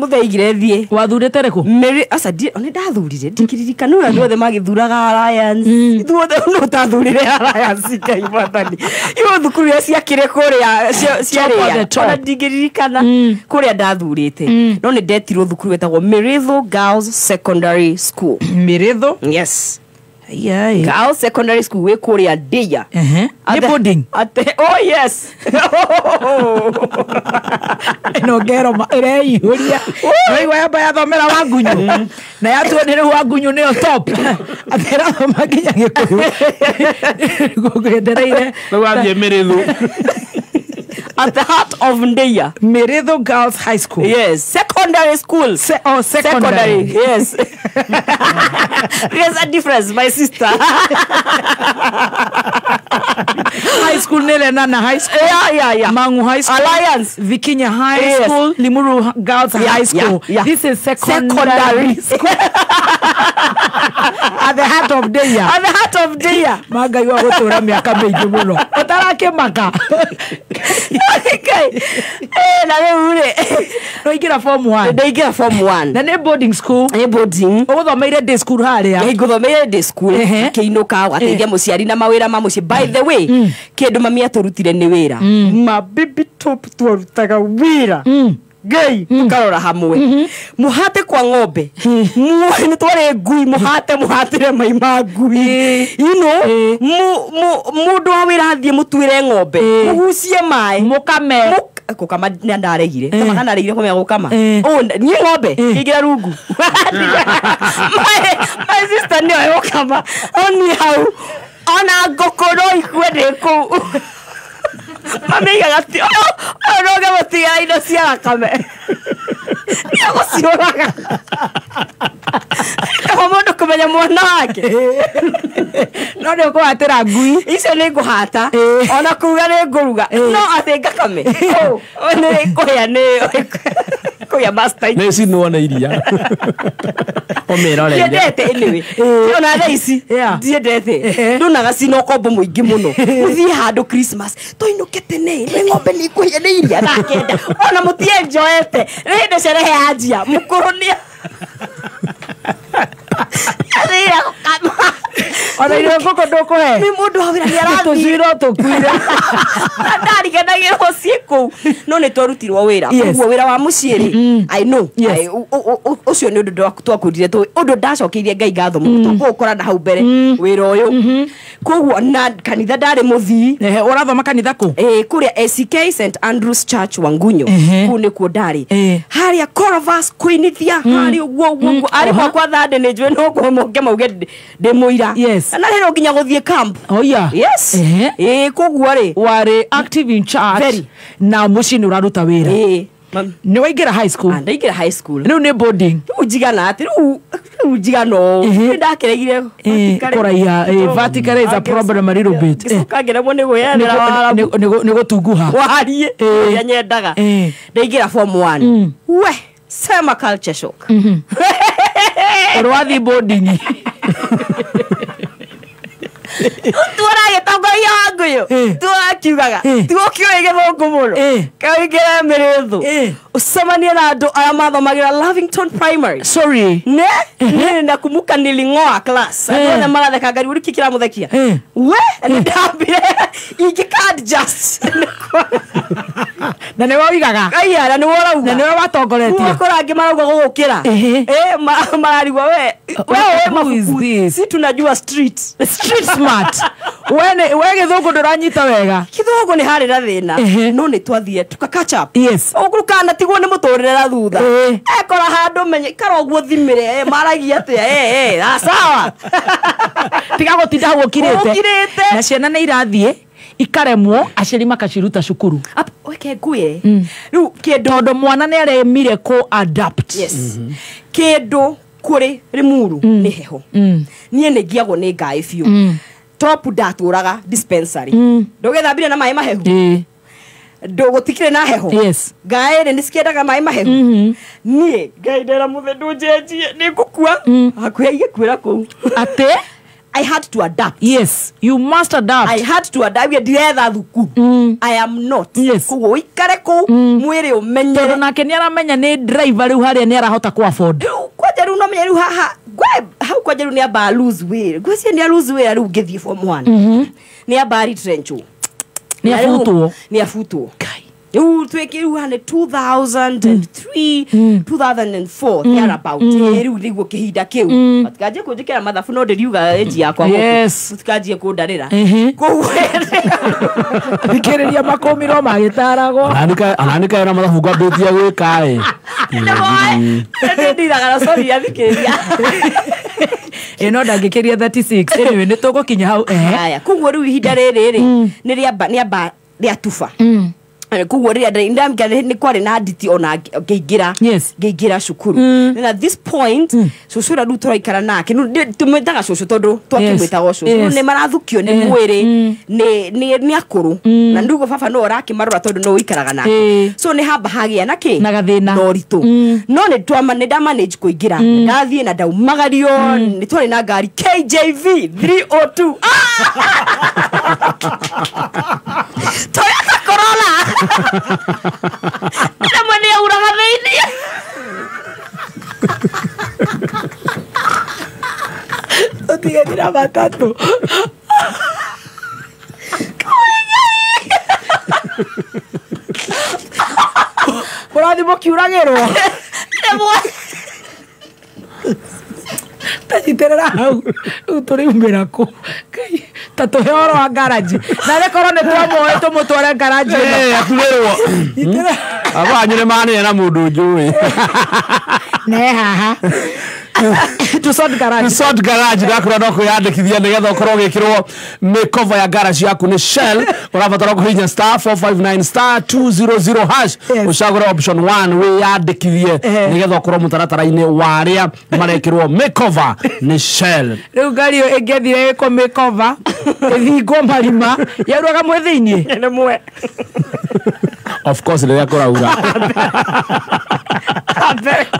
S13: mũtheigire thiĩ.
S5: Wathurĩte rĩkũ?
S13: Mary aca nĩ ndathurire ndikĩririkana ũrĩa andũ othe magĩthuraga Alliance ithuothe no tathurire Alliance Ngai mwathani icio thukuru iria ciakĩrĩ kũrĩa ciarĩa ona ndingĩririkana kũrĩa ndathurĩte no nĩ ndetirwo thukuru ĩtagwo Miritho Girls Secondary School.
S5: Miritho?
S13: Yes.
S5: Yeah.
S13: Girls Secondary School wĩ kũrĩa Ndeya.
S5: Nĩ boarding?
S13: Oh yes.
S5: Ĩno ngero ĩreihũria. Waigua yamba yathomera Wangunyu. Na yatuo nĩ rĩu Wangunyu nĩyo top. Atĩ ĩrathoma nginya Gĩkũyũ. Gũkwendereire.
S3: Rĩu wathiĩ Miritho.
S13: At the heart of Ndeya.
S5: Miritho Girls High School.
S13: Yes. Secondary school.
S5: Secondary.
S13: Yes. There's a difference, my sister.
S5: High school Nelena High School.
S13: Yeah.
S5: Mangu High School.
S13: Alliance.
S5: Vikinya High School. Limuru Girls High School.
S13: Yeah.
S5: This is secondary school. At the heart of Ndeya.
S13: At the heart of Ndeya.
S5: Magai wa gũtũra mĩaka mĩingĩ mũno. Ũtarakĩmaka.
S13: Na rĩu rĩ
S5: Ndwaingĩra form 1.
S13: Ndaingĩra form 1.
S5: Na nĩ boarding school.
S13: Nĩ boarding.
S5: Ũgũthomeire day school harĩa.
S13: Ngũthomeire day school. Kĩinũka ũgateithia mũciari na mawĩra ma mũciĩ. By the way, kĩndũ mami atũrutire nĩ wĩra. Mabibi top twarutaga wĩra. Ngai tukarora hamwe muhate kwa ng'ombe nĩ twarĩ ngui muhate muhatĩre mai ma ngui you know mũndũ wa wĩra athiĩ mũtuĩre ng'ombe mũgucie maĩ
S5: mũkame
S13: gũkama nĩ ndaregire kama kana ndaregire kũmenya gũkama niĩ ng'ombe kĩingĩra rungu my sister nĩoĩ gũkama niĩ hau ona ngũkũ no ikue ndĩ kũu mami aigaga ti ũyũ no ngĩmũtigĩra indo cia thakame nĩegũciũraga kaba mũndũ kũmenya mwana wake
S5: no nĩ ũkũhatĩra ngui
S13: icio nĩ ngũhata ona kuruga nĩ ngũruga no atĩ ngakame nĩ kũhĩa nĩ kũhĩa master
S3: nĩ cinwo nĩ iria ũmĩroreire
S13: ndiendete anyway ona thaa ici ndiendete ndonaga cina ũkombo mũingĩ mũno mũthiĩ handũ Christmas tũinũke tene nĩ ng'ombe nĩ ikũhĩa nĩ iria thaa 9 ona mũtienjoete nĩ hĩndĩ sherehe yanjia mũkũrũ nĩ athire gũkama
S5: ona irio ngũkũ ndũkũhe
S13: nĩ mũndũ wa wĩra nĩ arathiĩ
S5: tũcuiro tũkuire
S13: ndariganagĩrwo ciĩ kũu no nĩ twarutirwo wĩra koguo wĩra wa mũciĩ rĩ I know ũcio nĩ ũndũ twakũrire ũndũ ndacokeirie Ngai ngatho mũno tũkũũkora na hau mbere wĩra ũyũ koguo na kanitha ndarĩ mũthii
S5: ũrathoma kanitha kũ
S13: kũrĩa ACK St Andrews Church Wangunyo kũu nĩkuo ndarĩ harĩa Corvus kũinithia harĩa ũguo ũguo arĩ gwakwa Thande nĩ njũĩ no kũmoke mauge ndĩ mũira na rĩrĩ nginya gũthiĩ camp.
S5: Oh yeah.
S13: Yes. Koguo rĩ
S5: warĩ active in church na mũciĩ nĩ ũraruta wĩra. Nĩ waingĩra high school.
S13: Ndaingĩra high school.
S5: Rĩu nĩ boarding.
S13: Rĩu njigana atĩ rĩu njigana ũũ nĩ ndakeregire
S5: kũraiha. Vertically is a problem a little bit.
S13: Ngĩcoka ngĩremwo nĩ gwĩyethera warabu.
S5: Nĩ gũtunguha.
S13: Wariĩ ũrĩa nyendaga. Ndaingĩra form 1. We Sema culture shock.
S5: Ũrwathi boarding.
S13: Tuwaragitongoria wanguyu tuwakiugaga tigokiũĩ gĩthũngũ mũno kaingĩre mĩrĩthũ ũcemanie na andũ arĩa mathomagira Lavington Primary.
S5: Sorry.
S13: Ne ne nakumuka niling'oa class. Andũ othe maratheka ngari ũrĩki kĩramũthekia we nĩndambire ingĩka adjust.
S5: Na nĩwe ũigaga.
S13: Aya, na nĩwe ũrauga.
S5: Na nĩwe watongoretie.
S13: Ũkora angĩ marauga gũgũkĩra. Mararigwo we we mabuku si tunajua street.
S5: Street smart. We gĩthũngũ ndũranyita wega.
S13: Gĩthũngũ nĩ harĩ na thĩna. No nĩ twathire tuka catch up.
S5: Yes.
S13: Ũgũrukana tigwo nĩ mũtũrĩre na thutha. Ekora handũ menye ikara ũguo thimĩre maragia atĩa sawa.
S5: Tiga gũtinda hau ũkirĩte. Na ciana nĩ irathiĩ ikaremwo aciari makaciruta cukuru.
S13: Weke ngwĩre. Rĩu kĩndũ
S5: tondũ mwana nĩ aremire kũ adapt.
S13: Yes. Kĩndũ kũrĩ Limuru nĩ heho. Niĩ nĩ ngiagwo nĩ ngaĩ biũ. Top ndatũraga dispensary. Ndũgĩthambire na maĩ mahehu. Ndũgũtikire na heho.
S5: Yes.
S13: Ngaĩ rĩ nĩcikendaga maĩ mahehu. Niĩ Ngai ndera mũthĩ ndũnjenjie nĩ ngũkua. Hakuhĩ ingĩkuĩra kũu.
S5: Atĩ?
S13: I had to adapt.
S5: Yes, you must adapt.
S13: I had to adapt. Ndiretha thukuru. I am not.
S5: Yes.
S13: Koguo ikare kũu mwĩrĩ ũmenyere.
S5: Tondũ nake nĩ aramenya nĩ driver rĩu harĩa nĩ arahota ku afford.
S13: Rĩu kwanja rĩu no menye rĩu haha hau kwanja rĩu nĩ amba lose wĩra. Ngwĩciria nĩ lose wĩra rĩu ngĩthiĩ form 1. Nĩ amba retrenchwo.
S5: Nĩ abutwo.
S13: Nĩ abutwo. Rĩu twĩke rĩu haha nĩ 2003 2004 thereabout. Rĩu nĩguo kĩhinda kĩu. Matikanjie kũnjĩkĩra mathabu no ndĩriuga age yakwa gũkũ.
S5: Yes.
S13: Matikanjie kũndarĩra. Koguo
S5: thikĩrĩria makũmirwo magĩtaragwo.
S3: Ananika na mathabu ngambĩtie gwĩka ĩ.
S13: Nĩndiraga na sorry athikĩrĩria.
S5: Ĩno ndangĩkĩria 36. Anyway nĩ tũgũkinya hau.
S13: Haya, koguo rĩu ihinda rĩrĩ rĩ nĩ rĩamba nĩ amba rĩatuba. Koguo rĩrĩa ndamka nĩ kwarĩ na nditi ona ngĩingĩra ngĩingĩra cukuru. Na at this point cũcũ ũrĩa rĩu tũraikara nake tũmwĩtaga cũcũ tondũ twakĩmwĩtaga cũcũ nĩ marathukio nĩ mwĩrĩ nĩ akũrũ na nĩguo baba no ũrakĩmarora tondũ no ũikaraga nake. So nĩ hamba hagĩa na kĩ
S5: na gathĩna
S13: na ũritũ. No nĩ nda manage kũingĩra ndathiĩ na ndaumagario nĩ twarĩ na ngari KJV 302 Toyota Corolla. Rĩmwe nĩ yauraga thĩinĩ.
S5: Tũtigethira matatũ. Mũrathiĩ mũkiuragĩrwo.
S13: Rĩmwe.
S5: Tanyitĩrĩra hau rĩu tũrĩumĩra kũ ta tũhe ũhoro wa ngaraji na rĩkorwo nĩ twamoĩ tũmũtware ngaraji
S3: aturĩrwo abanyu nĩ manĩe na mũndũ njũĩ
S5: ne haha to sort garage. To
S3: sort garage ndakura no kwiyandĩkithia nĩgetha ũkorwo ũgĩkĩrwo mĩkova ya garage yaku nĩ Shell. Ũrabatara kũhihinya star 459 star 200 hash ũcagũre option 1 wĩyandĩkithie nĩgetha ũkorwo mũtaratara-inĩ wa arĩa marekĩrwo mĩkova nĩ Shell.
S5: Rĩu ngari ĩyo ĩngĩathire ĩkwo mĩkova ĩthingwo marima yauraga mwĩ thĩiniĩ.
S13: Nĩ
S3: Of course rĩrĩa kũraura.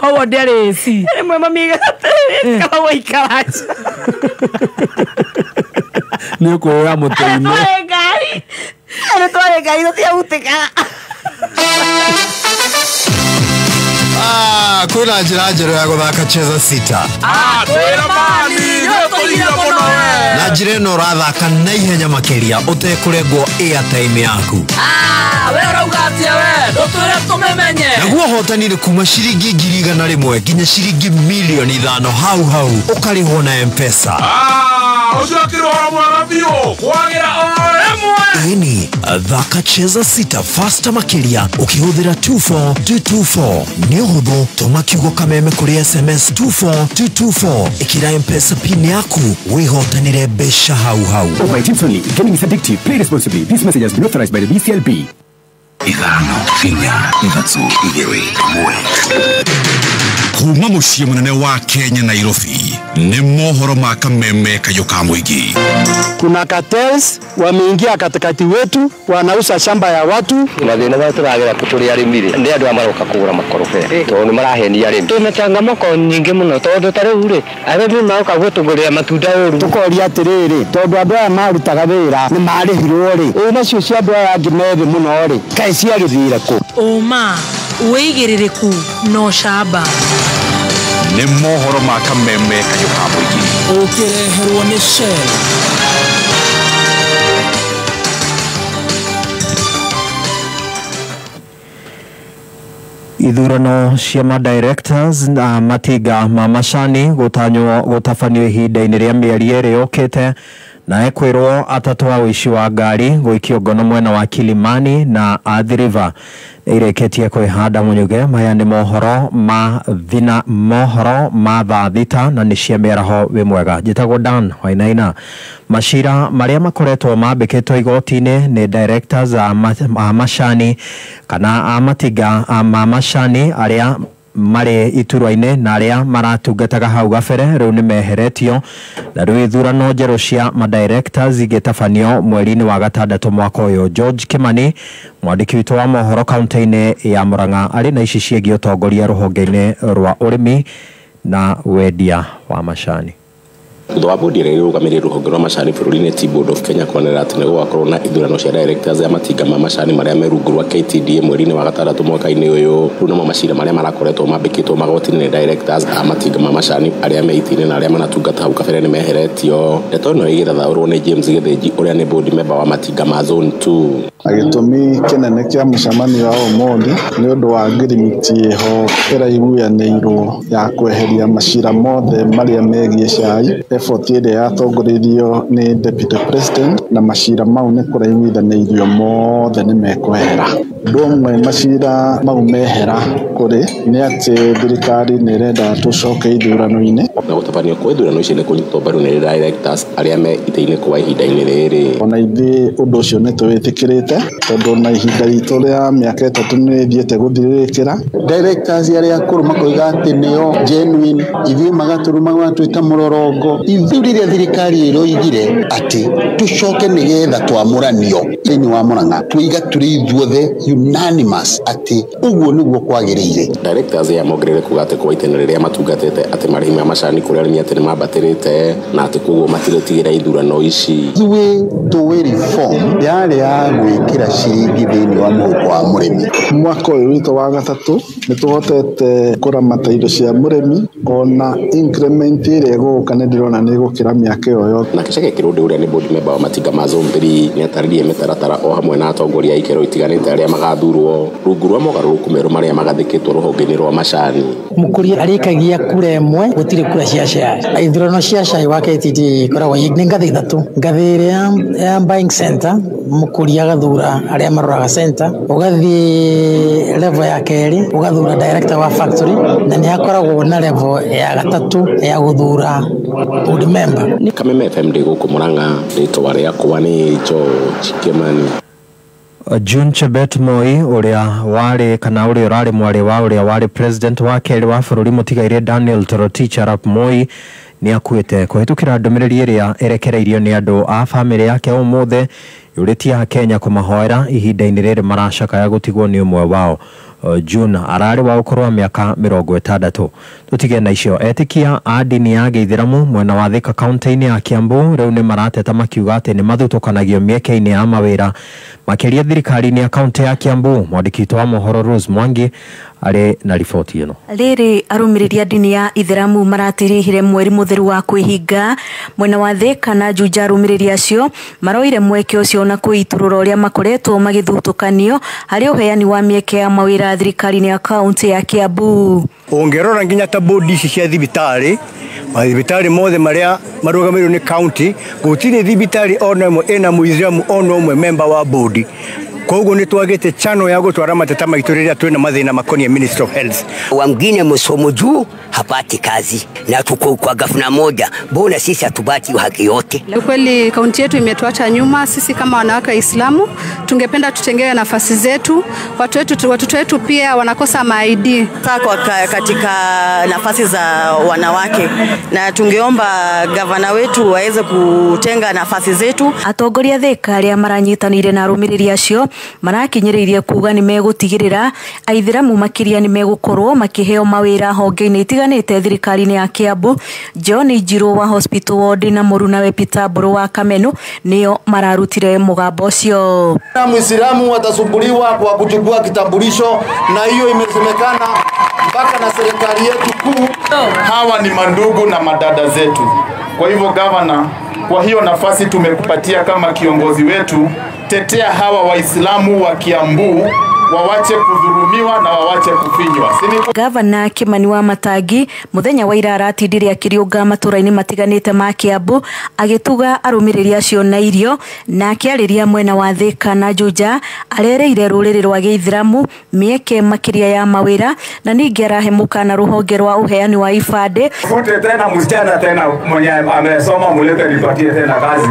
S5: Koguo ndĩarĩ AC.
S13: Rĩmwe mami ĩgakoragwo ikaraji.
S3: Nĩ ũkwĩra mũtĩ-inĩ.
S13: Nĩ twarĩ ngari tũtiahutĩkaga.
S8: Kwĩna njĩra njerũ ya gũthaka Cheza Sita.
S7: Kwĩra mani, nĩũtũrire mũno we.
S8: Na njĩra ĩno ũrathaka na ihenya makĩria ũtekũrengwo airtime yaku.
S7: We ũrauga atĩa we? Ndũtwĩre tũmĩmenye.
S8: Naguo ũhotani nĩ kuma ciringi 100,000 nginya ciringi 5,000,000 hau hau ũkarĩhwo na M-Pesa.
S1: Ũcio akĩrĩ ũhoro mwega biũ kwagĩra o rĩmwe.
S8: Ĩni, thaka Cheza Sita faster makĩria ũkĩhũthĩra 24224. Nĩ ũhũthũ, tũma kiugo kameme kũrĩ SMS 24224. Ĩkĩra M-Pesa pin yaku wĩhotanĩre mbeca hau hau.
S14: Over 18 only. Gaming is addictive. Play responsibly. This message has been authorized by the BCLB.
S1: 5, 4, 3, 2, 1. Kuma muciĩ mũnene wa Kenya Nairobi nĩ mohoro ma kameme kayũ ka mũingĩ.
S15: Kuna cartels wameingia katikati wetu, wanauza shamba ya watu.
S16: Mathĩna marĩa tũragera tũrĩ arĩmi rĩ, nĩ andũ aya maroka kũgũra makorobea tondũ nĩ marahenia arĩmi.
S17: Twĩna changamoto nyingĩ mũno tondũ ta rĩu rĩ, arĩmi maroka gũtũgũrĩra matunda ũru.
S15: Tukoria atĩrĩrĩ, tondũ andũ aya marutaga wĩra nĩ marĩhirwo rĩ, ĩ nacio cia andũ aya angĩ methĩ mũno rĩ, kaĩ ciagĩthire kũ?
S5: Ũma, wĩigĩrĩrĩku na ũcamba.
S1: Nĩ mohoro ma kameme kayũ ka mũingĩ.
S11: Ũkĩreherwo nĩ Shell.
S18: Ithurano cia ma-directors na matinga ma macani gũtanywo gũtabanio ihinda-inĩ rĩa mĩeri ĩrĩ yũkĩte na ekwĩrwo atatũ a ũici wa ngari gũikio ngono mwena wa Kilimani na Athi River nĩirĩkĩtie kwĩhanda mũnyuge. Maya nĩ mohoro ma thina, mohoro ma thaa thita na nĩ cia mĩaraho. Wĩ mwega, njĩtagwo Dan Wainaina. Macira marĩa makoretwo mambĩkĩtwo igoti-inĩ nĩ directors a macani kana a matinga ma macani arĩa marĩ iturwa-inĩ na arĩa maratungataga hau gabere rĩu nĩ meheretio, na rĩu ithurano njerũ cia ma-directors igĩtabanio mweri-inĩ wa gatandatũ mwaka ũyũ. George Kimani, mwandĩki witũ wa mohoro kaunti-inĩ ya Murang'a, arĩ na ici ciĩgiĩ ũtongoria rũhonge-inĩ rwa ũrĩmi na wendia wa macani.
S19: Thutha wa bodi ĩrĩa ĩrũgamĩrĩire rũhonge rwa macani bũrũri-inĩ Tea Board of Kenya kuonera atĩ nĩ gũgakorwo na ithurano cia directors ya matinga ma macani marĩa me rungu rwa KTDA mweri-inĩ wa gatandatũ mwaka-inĩ ũyũ. Rĩu namo macira marĩa marakoretwo mambĩkĩtwo magoti-inĩ nĩ directors a matinga ma macani arĩa me itĩ-inĩ na arĩa manatungata hau kabere nĩ meheretio. Ndeto ĩno ĩgĩthathaũrwo nĩ James Gĩthĩnji ũrĩa nĩ board member wa matinga ma Zone 2.
S20: Gĩtũmi kĩnene kĩa mũcemanio wa ũmũthĩ nĩ ũndũ wa ngirimiti ĩho ĩraiguanĩirwo ya kweheria macira mothe marĩa megiĩ cai, effort ĩrĩa yatongoririo nĩ Deputy President, na macira mau nĩ kũraiguithanĩirio mothe nĩ mekwehera. Ũndũ ũmwe macira mau mehera kũrĩ nĩ atĩ thirikari nĩ ĩrenda tũcoke ithurano-inĩ.
S19: Na gũtabanio kwa ithurano ici nĩ kũnyitwo mbaru nĩ directors arĩa me itĩ-inĩ kwa ihinda-inĩ rĩrĩ.
S20: Ona ithuĩ ũndũ ũcio nĩ tũwĩtĩkĩrĩte tondũ na ihinda ritũ rĩa mĩaka 3 nĩ rĩthiĩte gũthirĩrĩkĩra.
S21: Directors arĩa akũrũ makoiga atĩ nĩo genuine, ithuĩ magatũruma magatwĩta mũrorongo. Ithuĩ rĩrĩa thirikari ĩroigire atĩ tũcoke nĩgetha twamũranio thĩinĩ wa Murang'a, tũiga tũrĩ ithuothe unanimous atĩ ũguo nĩguo kwagĩrĩire.
S19: Directors ya mongerere kuga atĩ kwa itĩna rĩrĩa matungatĩte atĩ marĩhi ma macani kũrĩ arĩmi atĩ nĩ mambatĩrĩte na atĩ koguo matiretigĩra ithurano ici.
S21: Ithuĩ tũĩ reform yarĩ ya gwĩkĩra ciringi thĩinĩ wa mũhuko wa mũrĩmi.
S20: Mwaka ũyũ witũ wa gatatũ nĩ tũhotete kũramata indo cia mũrĩmi, ona increment ĩrĩa ĩgũka nĩ ndĩrona nĩ ĩgũkĩra mĩaka ĩyo yothe.
S19: Na Kĩceke Kĩrũndĩ ũrĩa nĩ board member wa matinga ma Zone 3 nĩ atarĩrie mĩtaratara o hamwe na atongoria a ikĩro itiganĩte arĩa magathurwo rungu rwa mogarũrũku merũ marĩa magathĩkĩtwo rũhonge-inĩ rwa macani.
S22: Mũkũria arĩkagia kura ĩmwe, gũtirĩ kura cia cai. Ithurano cia cai wa KTDA ikoragwo nĩ ngathĩ ithatũ. Ngathĩ ĩrĩa ya buying center, mũkũria agathura arĩa maroraga center, ũgathiĩ level ya kerĩ ũgathura director wa factory, na nĩ hakoragwo na level ya gatatũ ya gũthura board member.
S19: Kameme FM ndĩ gũkũ Murang'a, rĩtwa rĩakwa nĩ George Kimani.
S18: June Chebet Moi ũrĩa warĩ kana ũrĩa ũrarĩ mwarĩ wa ũrĩa warĩ president wa kerĩ wa bũrũri mũtigairĩ Daniel Toroitich arap Moi nĩ akuĩte kũhĩtũkĩra ndũmĩrĩri ĩrĩa ĩrekereirio nĩ andũ a bamĩrĩ yake ũmũthĩ yũrĩtie Akenya kũmahoera ihinda-inĩ rĩrĩ maracakaya gũtigwo nĩ ũmwe wao. June ararĩ wa ũkũrũ wa mĩaka 60. Tũtige na icio. Etĩkia a ndini ya Gĩithĩramu mwena wa Thika kaunti-inĩ ya Kiambu rĩu nĩ marateta makiuga atĩ nĩ mathutũkanagio mĩeke-inĩ ya mawĩra makĩria thirikari-inĩ ya kaunti ya Kiambu. Mwandĩki witũ wa mohoro Rose Mwangi arĩ na riboti ĩno.
S23: Rĩrĩ arũmĩrĩri a ndini ya Ithĩramu maratirihire mweri mũtheru wa kwĩhinga mwena wa Thika na Juja. Arũmĩrĩri acio maroire mweke ũcio na kwĩitũrũra ũrĩa makoretwo magĩthutũkanio harĩ ũheani wa mĩeke ya mawĩra thirikari-inĩ ya kaunti ya Kiambu.
S24: Ũngĩrora nginya ta bodi ici cia thibitarĩ, mathibitarĩ mothe marĩa marũgamĩrĩirwo nĩ kaunti, gũtirĩ thibitarĩ ona ĩmwe ĩna mũithĩramu ona ũmwe member wa bodi. Koguo nĩ twagĩte channel ya gũtwara mateta maitũ rĩrĩa twĩna mathĩna makoniĩ Ministry of Health.
S2: Wengine msomo juu hapati kazi na tuko kwa gavana moja, mbona sisi hatupati haki yote?
S4: Kweli kaunti yetu imetuacha nyuma. Sisi kama wanawake Waislamu tungependa tutengewe nafasi zetu. Watoto wetu pia wanakosa ma-ID
S9: kwa katika nafasi za wanawake, na tungeomba gavana wetu waweze kutenga nafasi zetu.
S23: Atongoria Thika aria maranyitanire na arumiriri acio marakinyiririe kuga ni megutigirira aithiramu makiria ni megukorwo makiheo mawira honge-ini itiganite thirikari-ini ya Kiambu. John Njiru wa Hospital Ward na murunawe Peter Mburu wa Kamenu nio mararutire mugambo ucio.
S10: Muislamu watasumbuliwa kwa kuchukua kitambulisho, na hiyo imesemekana mpaka na serikali yetu kuu.
S25: Hawa ni mandugu na madada zetu. Kwa hivyo gavana, kwa hiyo nafasi tumekupatia kama kiongozi wetu, tetea hawa Waislamu wa Kiambu wawache kudhulumiwa na wawache kufinywa.
S23: Gavana Kimani wa Matangi muthenya wa ira aratindire akiriunga matura-ini matiganite ma Kiambu agituga arumiriri acio na irio, na akiariria mwena wa Thika na Juja arereire ruriri rwa giithiramu mieke makiria ya mawira, na ningi arahe mukana ruhonge rwa uheani wa ibande.
S26: Fute tena msichana tena mwenye amesoma mulete nipatie tena kazi.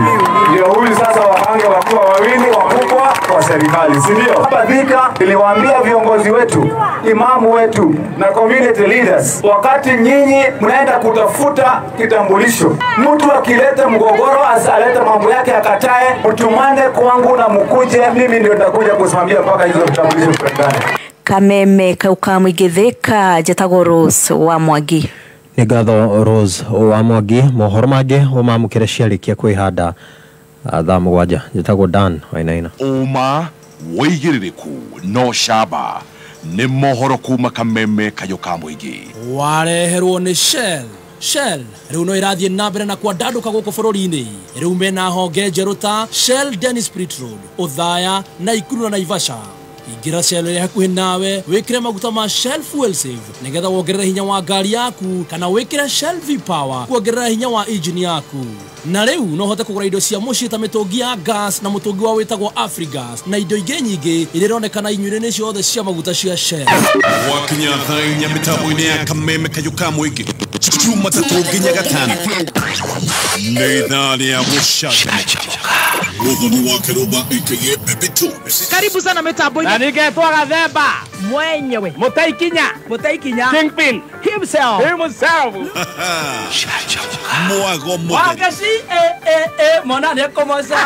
S26: Ndio huyu sasa wapange wakuwa wawili wakubwa kwa serikali, si ndio? Hapa Thika niliwaambia viongozi wetu, imamu wetu na community leaders, wakati nyinyi mnaenda kutafuta kitambulisho, mtu akileta mgogoro asalete mambo yake akatae, mtumane kwangu na mkuje, mimi ndio nitakuja kusimamia mpaka hizo vitambulisho vipatikane.
S23: Kameme kauka mwingi Thika, njetagwo Rose wa Mwangi.
S18: Nĩ ngatho Rose wa Mwangi. Mohoro mangĩ ũmamũkĩre ciarĩkia kwĩhanda thaa 7. Njetagwo Dan Wainaina.
S1: Ũma wĩigĩrĩrĩku no camba nĩ mohoro kuma Kameme kayũ ka mũingĩ.
S11: Wareherwo nĩ Shell. Shell rĩu no ĩrathiĩ na mbere na kwandandũka gũkũ bũrũri-inĩ. Rĩu mena honge njerũ ta Shell Dennis Spirit Road, Othaya, Naikuru na Naivasha. Ingĩra Shell ĩrĩa hakuhĩ nawe wĩkĩre maguta ma Shell Fuel Save nĩgetha wongerere hinya wa ngari yaku, kana wĩkĩre Shell V-Power kuongerera hinya wa engine yaku. Na rĩu no ũhote kũgũra indo cia mũciĩ ta mĩtũngi ya gas na mũtũngi wa wĩtagwo Afrigas na indo ingĩ nyingĩ iria ironekana inyuĩro-inĩ ciothe cia maguta cia Shell.
S1: Gwakinya thaa 4 mĩtambo-inĩ ya Kameme kayũ ka mũingĩ Jumatatũ nginya Gatano nĩ ithaa rĩa gũcanjamũka. Muthoni wa Keruba aka Baby Two.
S5: Karibu sana mitambo-inĩ.
S3: Na ningetwo Gathemba
S5: mwenyewe,
S3: Mũtaikinya Kingpin
S5: himself.
S1: Mwago mũtheri
S7: Wakashi mona nĩ kũmoca.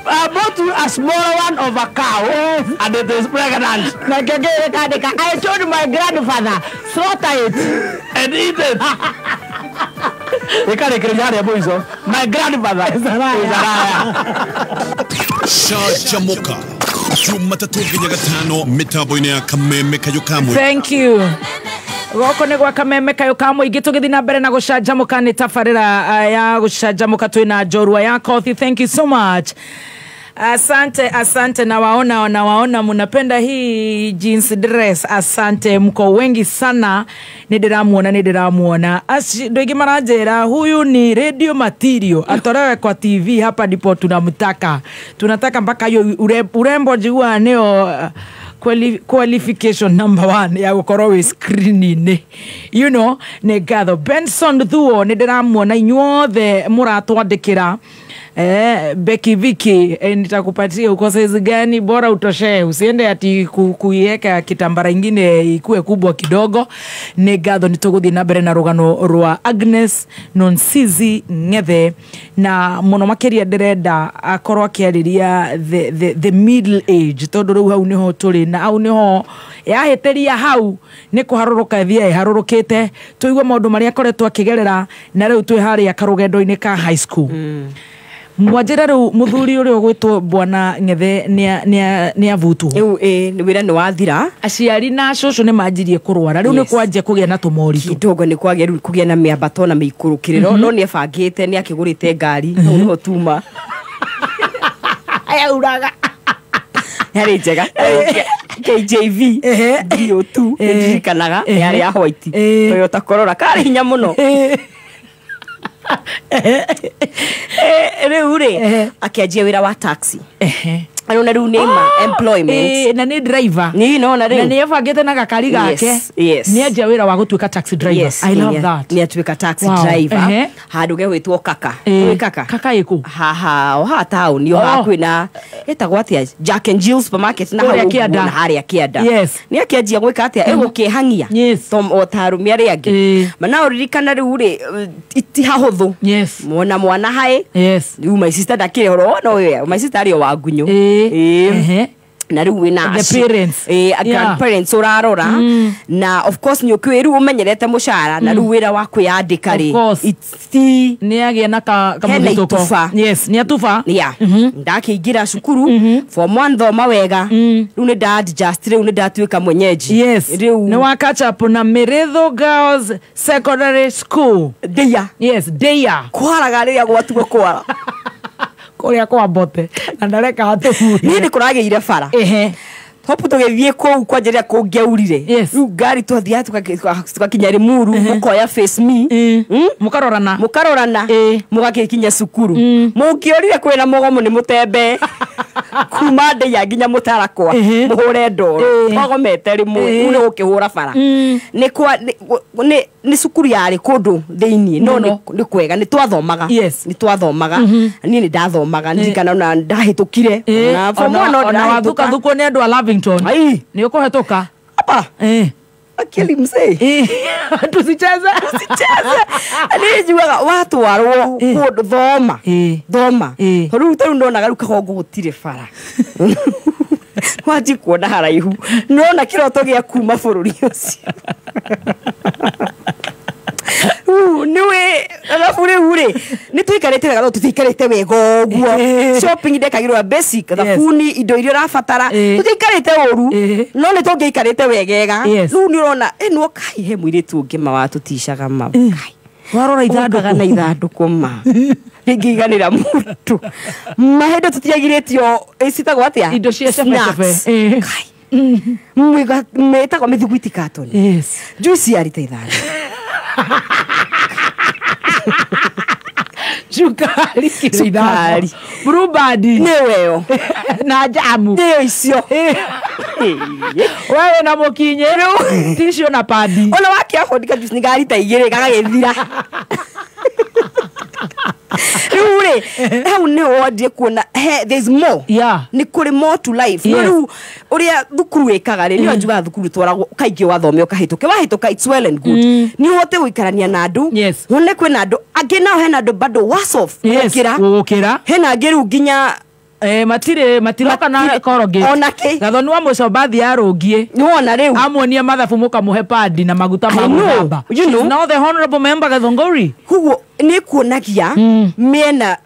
S3: I bought a small one of a cow and it is pregnant.
S5: I told my grandfather, slaughter it
S3: and eat it. My grandfather is a liar.
S1: Canjamuka Jumatatũ nginya Gatano mĩtambo-inĩ ya Kameme kayũ ka mũingĩ.
S5: Thank you. Goko nĩ gwa Kameme kayũ ka mũingĩ tũgĩthiĩ na mbere na gũcanjamũka nĩ tabarĩra ya gũcanjamũka twĩna njorua ya Kothi. Thank you so much. Asante, asante, na waona mnapenda hii jeans dress. Asante, mko wengi sana. Nidiramuona. Ndoigi maranjera huyu ni radio material. Atolewe kwa TV, hapa ndipo tunamtaka. Tunataka mpaka hiyo urembo jua neo qualification number 1 ya gukorwo wi screen-inĩ. You know, nĩ ngatho Benson Thuo, nĩ ndĩramuona inyuothe mũratwandĩkĩra. Becky Vicky, nitakupatia uko size gani, bora utoshee, usiende ati kuiweka kitambara ingine ikue kubwa kidogo. Nĩ ngatho, nĩ tũgũthiĩ na mbere na rũgano rwa Agnes Nonsizi Ng'ethe, na mũno makĩria ndĩrenda akorwo akĩarĩria the middle age, tondũ rĩu hau nĩho tũrĩ, na hau nĩho yahĩtĩria, hau nĩ kũharũrũka ĩthiaga ĩharũrũkĩte, tũigue maũndũ marĩa akoretwo akĩgerera, na rĩu twĩ harĩa karũgendo-inĩ ka high school. Mwanjĩra rĩu mũthuri ũrĩa ũgwĩtwo Bwana Ng'ethe nĩ avutwo.
S13: Rĩu wĩra nĩ wathira.
S5: Aciari na cũcũ nĩ manjirie kũrwara. Rĩu nĩ kwanjia kũgĩa na tũmoritũ.
S13: Kidogo nĩ kwagĩa rĩu kũgĩa na mĩambato na mĩikũrũkĩrĩro, no nĩ ebangĩte, nĩ akĩgũrĩte ngari, hau nĩho tuma.
S5: Ayauraga.
S13: Yarĩ njega. KJV DO2 nĩndirikanaga, yarĩ ya white. Toyota Corolla, karĩ hinya mũno. Rĩu rĩ akĩanjia wĩra wa taxi. Arona rĩu nĩ ma employment.
S5: Na nĩ driver.
S13: Nĩ nona rĩu.
S5: Na nĩ ebangĩte na gakari gake.
S13: Yes.
S5: Nĩ anjia wĩra wa gũtuĩka taxi driver.
S13: Yes,
S5: I love that.
S13: Nĩ atuĩka taxi driver. Handũ gegwĩtwo Kaka. Ũĩ Kaka?
S5: Kaka ĩkũ?
S13: Haha, o haha taũni o hakuhĩ na ĩtagwo atĩa? Jack and Jill supermarket na hau ũguo na harĩa kĩanda.
S5: Yes.
S13: Nĩ akĩanjia gwĩka atĩa? Ĩgũkĩhang'ia.
S5: Yes.
S13: O ta arũme arĩa angĩ. Mana ũririkana rĩu rĩ ti hahũthũ.
S5: Yes.
S13: Mwana mwana haĩ.
S5: Yes.
S13: Rĩu my sister ndakĩrĩ horo no my sister arĩ o wa ngunyũ. Na rĩu wĩna
S5: the parents.
S13: Grandparents ũrarora. Na of course nĩ ũkĩũĩ rĩu ũmenyerete mũcara na rĩu wĩra wa kwĩyandĩka rĩ.
S5: Nĩ agĩa na kamũthitũko. Yes, nĩ atuba.
S13: Yeah. Ndakĩingĩra cukuru form 1 thoma wega. Rĩu nĩ nda adjust rĩu nĩ ndatuĩka mwenyeji.
S5: Yes.
S13: Rĩu
S5: nĩ wa catch up na Miritho Girls Secondary School.
S13: Deya.
S5: Yes, Deya.
S13: Kwaraga rĩrĩa gwatuo kwara.
S5: Kũrĩa kwa mbote na ndareka atũhure.
S13: Niĩ nĩ kũragĩire bara. Hopu tũgĩthiĩ kũu kwanjĩrĩria kũngĩaurire. Rĩu ngari twathiaga tũgakinya Limuru mũkoya face me.
S5: Mũkarorana.
S13: Mũkarorana. Mũgagĩkinya cukuru. Mũngĩorire kwĩna mũgomo nĩ mũtembe. Kuma Ndeia nginya Mũtarakwa mũhũre ndoro. Twagomete rĩmwe rĩu nĩ gũkĩhũra bara. Nĩ kwa nĩ cukuru yarĩ kũndũ thĩiniĩ no nĩ kwega nĩ twathomaga. Nĩ twathomaga. Niĩ nĩ ndathomaga ndirikana ona ndahĩtũkire. Na form 1 no
S5: ndahĩtũka. Wathukathukwo nĩ andũ a Lavington. Nĩ ũkũhetũka.
S13: Hapa. Akili mzee.
S5: Tusicheze.
S13: Tusicheze. Nĩ njugaga watwarwo kũndũ thoma. Thoma. Rĩu tarĩu ndonaga rĩu Kagongo gũtirĩ bara. Wanji kuona haraihu. Nona kĩroto gĩa kuma bũrũri ũcio. Niwe arabu rĩu rĩ nĩ tũikarĩte wega no tũtiikarĩte wega ũguo. Shopping ndekagĩrwo basic thabuni indo iria ũrabatara tũtiikarĩte ũru no nĩ tũngĩikarĩte wegega. Rĩu nĩ ũrona ĩno kai he mũirĩtu ũngĩ ma watũticaga ma kai
S5: warora ithandũkũ
S13: na ithandũkũ ma rĩngĩiganĩra mũndũ mahĩndĩ tũtiagirĩtio citagwo atĩa
S5: indo cia cebecebe.
S13: Kai metagwo mĩthiguiti carton.
S5: Yes.
S13: Juice ya rita 5.
S5: Cukari kilo 5. Blueband
S13: nĩweyo
S5: na jamu
S13: nĩyo icio.
S5: Wewe na mũkinye tissue na padi.
S13: Ona wakĩahũndĩka juice nĩ ga rita 2 gagagĩthira. Rĩu rĩ hau nĩho wandie kuona there's more. Nĩ kũrĩ more to life. Rĩu ũrĩa thukuru ĩkaga rĩ nĩyo njugaga thukuru twaragwo kaingĩ wathome ũkahĩtũke wahĩtũka it's well and good. Nĩ ũhote gũikarania na andũ wone kwĩna andũ angĩ nao hena andũ bado worse off gũkĩra hena angĩ rĩu nginya
S5: matire matiroka na Colgate
S13: ona kĩ
S5: Gathoni wa mũico bathi yarũngiĩ
S13: nĩwona rĩu
S5: amuonia mathabu mũkamũhe padi na maguta ma gũthamba.
S13: You know.
S5: Now the honorable member Gathongori
S13: koguo nĩ kuonagia mĩena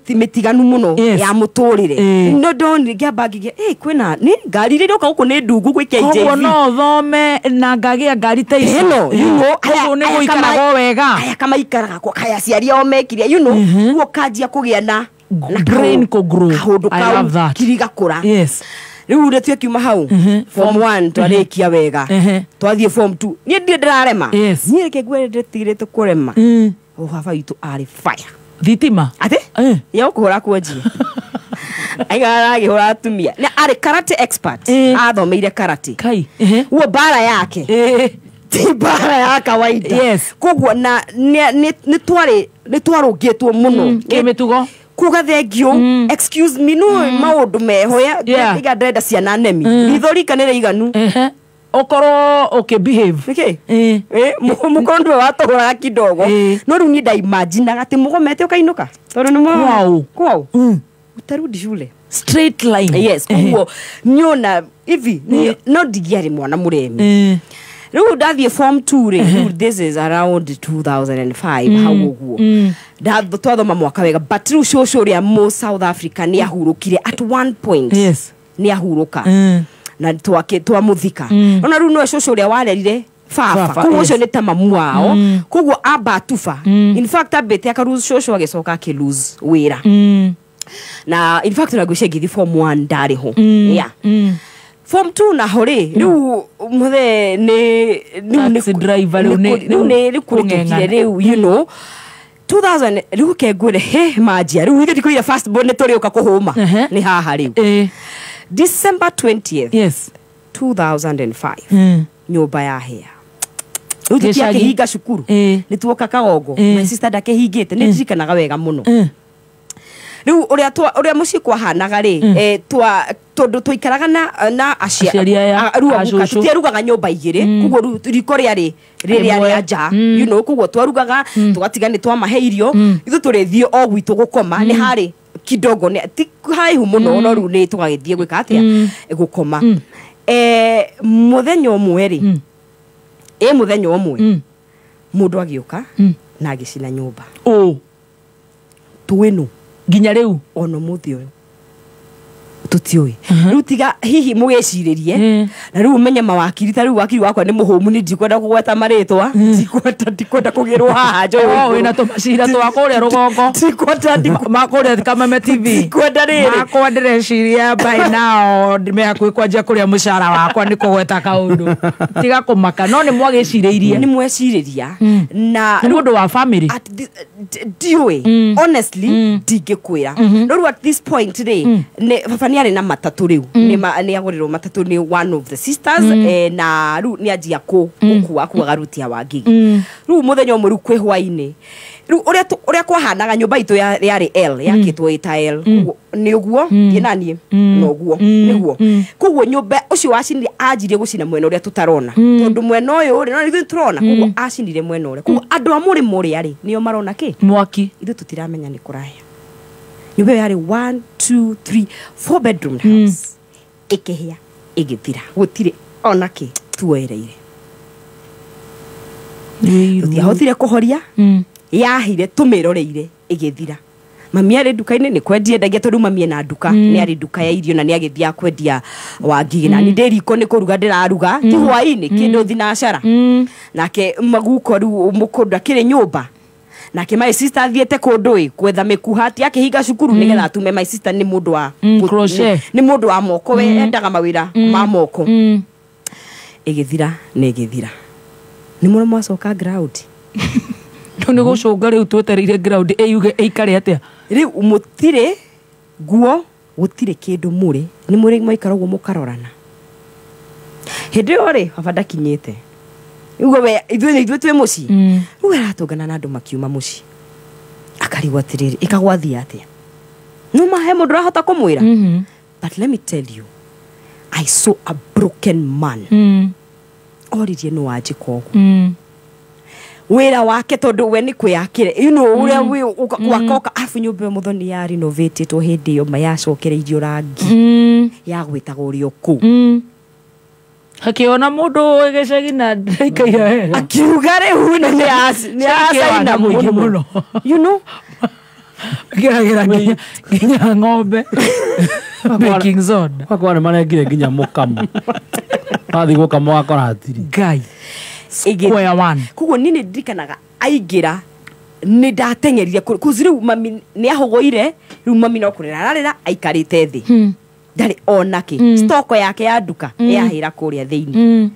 S13: mĩtiganu mũno ya mũtũrĩre no ndonire ngĩamba ngĩgĩa kwĩna nĩ ngari iria iroka gũkũ nĩ ndungu gwĩ KJV
S5: koguo no thome na ngagĩa ngari ta ici
S13: ĩno you know
S5: koguo nĩ gũikaraga wega
S13: aya kamaikaraga kwa kaya aciari ao mekire you know koguo kanjia kũgĩa na
S5: brain ko grow.
S13: Kaũndũ kau kirigakũra.
S5: Yes.
S13: Rĩu rĩ tukiuma hau form 1 twarĩkia wega twathiĩ form 2 niĩ ndirĩ ndĩrarema niĩ reke ngwĩre ndĩtigĩrĩte kũrema. Baba witũ arĩ fire
S5: thitima
S13: atĩ ya ũkũhũra kuonjia aikara agĩhũra atumia na arĩ karate expert athomeire karate
S5: kai
S13: guo mbara yake ti mbara ya kawaida.
S5: Yes.
S13: Koguo na nĩ twarũngĩtwo mũno
S5: kĩmĩtugo
S13: kuga thengio excuse me no maũndũ meho ya iga ndĩrenda ciana nemi ritho rika nĩ rĩiganu
S5: ũkorwo ũkĩ behave
S13: nĩkĩ mũkorwo nĩwe watũgũraga kidogo no rĩu niĩ ndaimaginaga atĩ mũgomete ũkainũka tondũ nĩ kwao utarudi shule
S5: straight line.
S13: Yes koguo niona hivi no ndigiarĩ mwana mũremi. Rĩu ndathiĩ form 2 rĩ rĩu this is around 2005 hau ũguo twathoma mwaka wega but rĩu cũcũ ũrĩa mũ South Africa nĩ ahurũkire at one point.
S5: Yes.
S13: Nĩ ahurũka na twamũthika ona rĩu nowe cũcũ ũrĩa warerire baba koguo ũcio nĩ ta mamu wao koguo amba atuba in fact ambĩte aka lose cũcũ agĩcoka akĩ lose wĩra na in fact na ngwĩciria ngĩthiĩ form 1 ndarĩ ho. Yeah. Form 2 na hore riu muthe ni
S5: taxi driver riu
S13: ni ni ni kuritukire riu you know 2000 rĩu ke ngwĩre he manjia rĩu ithuĩ ndikũire first born nĩ tũrĩũka kũhũma nĩ haha rĩu. December 20th,
S5: yes,
S13: 2005, nyũmba yahĩa. Rĩu tũtiakĩhinga cukuru, nĩ tuoka Kagongo, my sister ndakĩhingĩte, nĩ ndirikanaga wega mũno. Rĩu ũrĩa mũciĩ kwahanaga rĩ, tondũ twaikaraga na aciari aya, tũtiarugaga nyũmba igĩrĩ, koguo rĩu riko rĩarĩ rĩrĩa rĩa nja, you know, koguo twarugaga tũgatiga nĩ twamahe irio, ithuĩ tũrĩthiĩ o gwitũ gũkoma, nĩ harĩ kidogo, ti haraihu mũno, no rĩu nĩ tũgagĩthiĩ gwĩka atĩa, gũkoma. Mũthenya ũmwe rĩ, mũthenya ũmwe mũndũ agĩũka na agĩcina nyũmba. Tũĩ nũ
S5: nginya rĩu
S13: ona mũthĩ ũyũ tũtiũĩ. Rĩu tiga hihi mũgĩcirĩrie, na rĩu ũmenye mawakiri, ta rĩu wakiri wakwa nĩ mũhũmu, nĩ ndikwenda kũgweta marĩtwa, ndikwenda kũgĩrwo haha njũĩ.
S5: Wĩna tũmacira twa kũrĩa rũgongo,
S13: ndikwenda
S5: ma kũrĩa Kameme TV,
S13: ndikwenda rĩrĩ
S5: makwa ndĩreciria by now me hakuhĩ kwanjia kũrĩa mũcara wakwa nĩ kũgweta kaũndũ, tiga kũmaka, no nĩ mwagĩcirĩirie,
S13: nĩ mwecirĩria. Na
S5: nĩ ũndũ wa family
S13: ndiũĩ, honestly ndingĩkwĩra. No rĩu at this point rĩ, baba nĩ arĩ na matatũ rĩu, nĩ agũrĩrwo matatũ nĩ one of the sisters, na rĩu nĩ anjia gũkua akuaga ruti ya Wangigi. Rĩu mũthenya ũmwe rĩu kwĩ hwainĩ, rĩu ũrĩa kwahanaga nyũmba itũ yarĩ L, yakĩtwo ĩta L, nĩ ũguo thiĩ naniĩ na ũguo nĩguo, koguo nyũmba ũcio wacinire anjirie gũcina mwena ũrĩa tũtarona, tondũ mwena ũyũ rĩ no ithuĩ tũrona, koguo acinire mwena ũrĩa, koguo andũ a mũrĩmo ũrĩa rĩ nĩo marona kĩ
S5: mwaki,
S13: ithuĩ tũtiramenya nĩ kũraya. Nyũmba ĩyo yarĩ 1 2 3 4 bedroom house, ĩkĩhĩa ĩgĩthira, gũtirĩ ona kĩ tuoereire, tũtiahotire kũhoria, yahire tũmĩroreire ĩgĩthira. Mami arĩ nduka-inĩ nĩ kwendia endagia, tondũ mami ena nduka, nĩ arĩ nduka ya irio na nĩ agĩthiaga kwendia Wangigi, na nĩ ndĩ riko nĩ kũruga ndĩraruga, ti hwaĩ-inĩ kĩndũ thinacara. Nake maguko rĩu mũkũndũ akĩrĩ nyũmba, nake my sister athiĩte kũndũ ĩ kwetha mĩkuha, ti akĩhinga cukuru nĩgetha atume. My sister nĩ mũndũ wa
S5: crochet,
S13: nĩ mũndũ wa moko, we endaga mawĩra ma moko. Ĩgĩthira na ĩgĩthira, nĩ mũrĩ mwacoka ground.
S5: Rĩu nĩ gũcũnga rĩu twetereire ground ĩyuge ĩikare atĩa.
S13: Rĩu mũtirĩ nguo, gũtirĩ kĩndũ mũrĩ, nĩ mũrĩ mwaikara ũguo mũkarorana. Hĩndĩ ĩyo rĩ baba ndakinyĩte, ũguo we ithuĩ twĩ mũciĩ, rĩu aratũngana na andũ makiuma mũciĩ, akarigwo atĩrĩrĩ ĩkagwathiĩ atĩa, no mahe mũndũ ũrahota kũmwĩra. But let me tell you, I saw a broken man. Oririe no wanjĩka ũguo wĩra wake, tondũ we nĩ kwĩyakĩre, you know, ũrĩa wakoka, arabu nyũmba ĩyo Mũthoni ya renovatĩtwo hĩndĩ ĩyo, ma yacokereirio rangi, ya gwĩtagwo ũrĩa kũu,
S5: akiona mũndũ gĩcagi na ndaikaire wega,
S13: akiuga rĩu nĩ acaina
S5: mũingĩ mũno,
S13: you know,
S5: akĩragĩra nginya ng'ombe baking soda,
S3: wakwa nĩ marengire nginya mũkamo, wathiĩ gũkama wakora hatirĩ
S5: Ngai. Square one.
S13: Koguo niĩ nĩ ndirikanaga aingĩra nĩ ndateng'erire, cause rĩu mami nĩ ahũgũire, rĩu mami no kũrĩra ararĩra aikarĩte thĩ, ndarĩ ona kĩ, stoko yake ya nduka yahĩra kũrĩa thĩinĩ,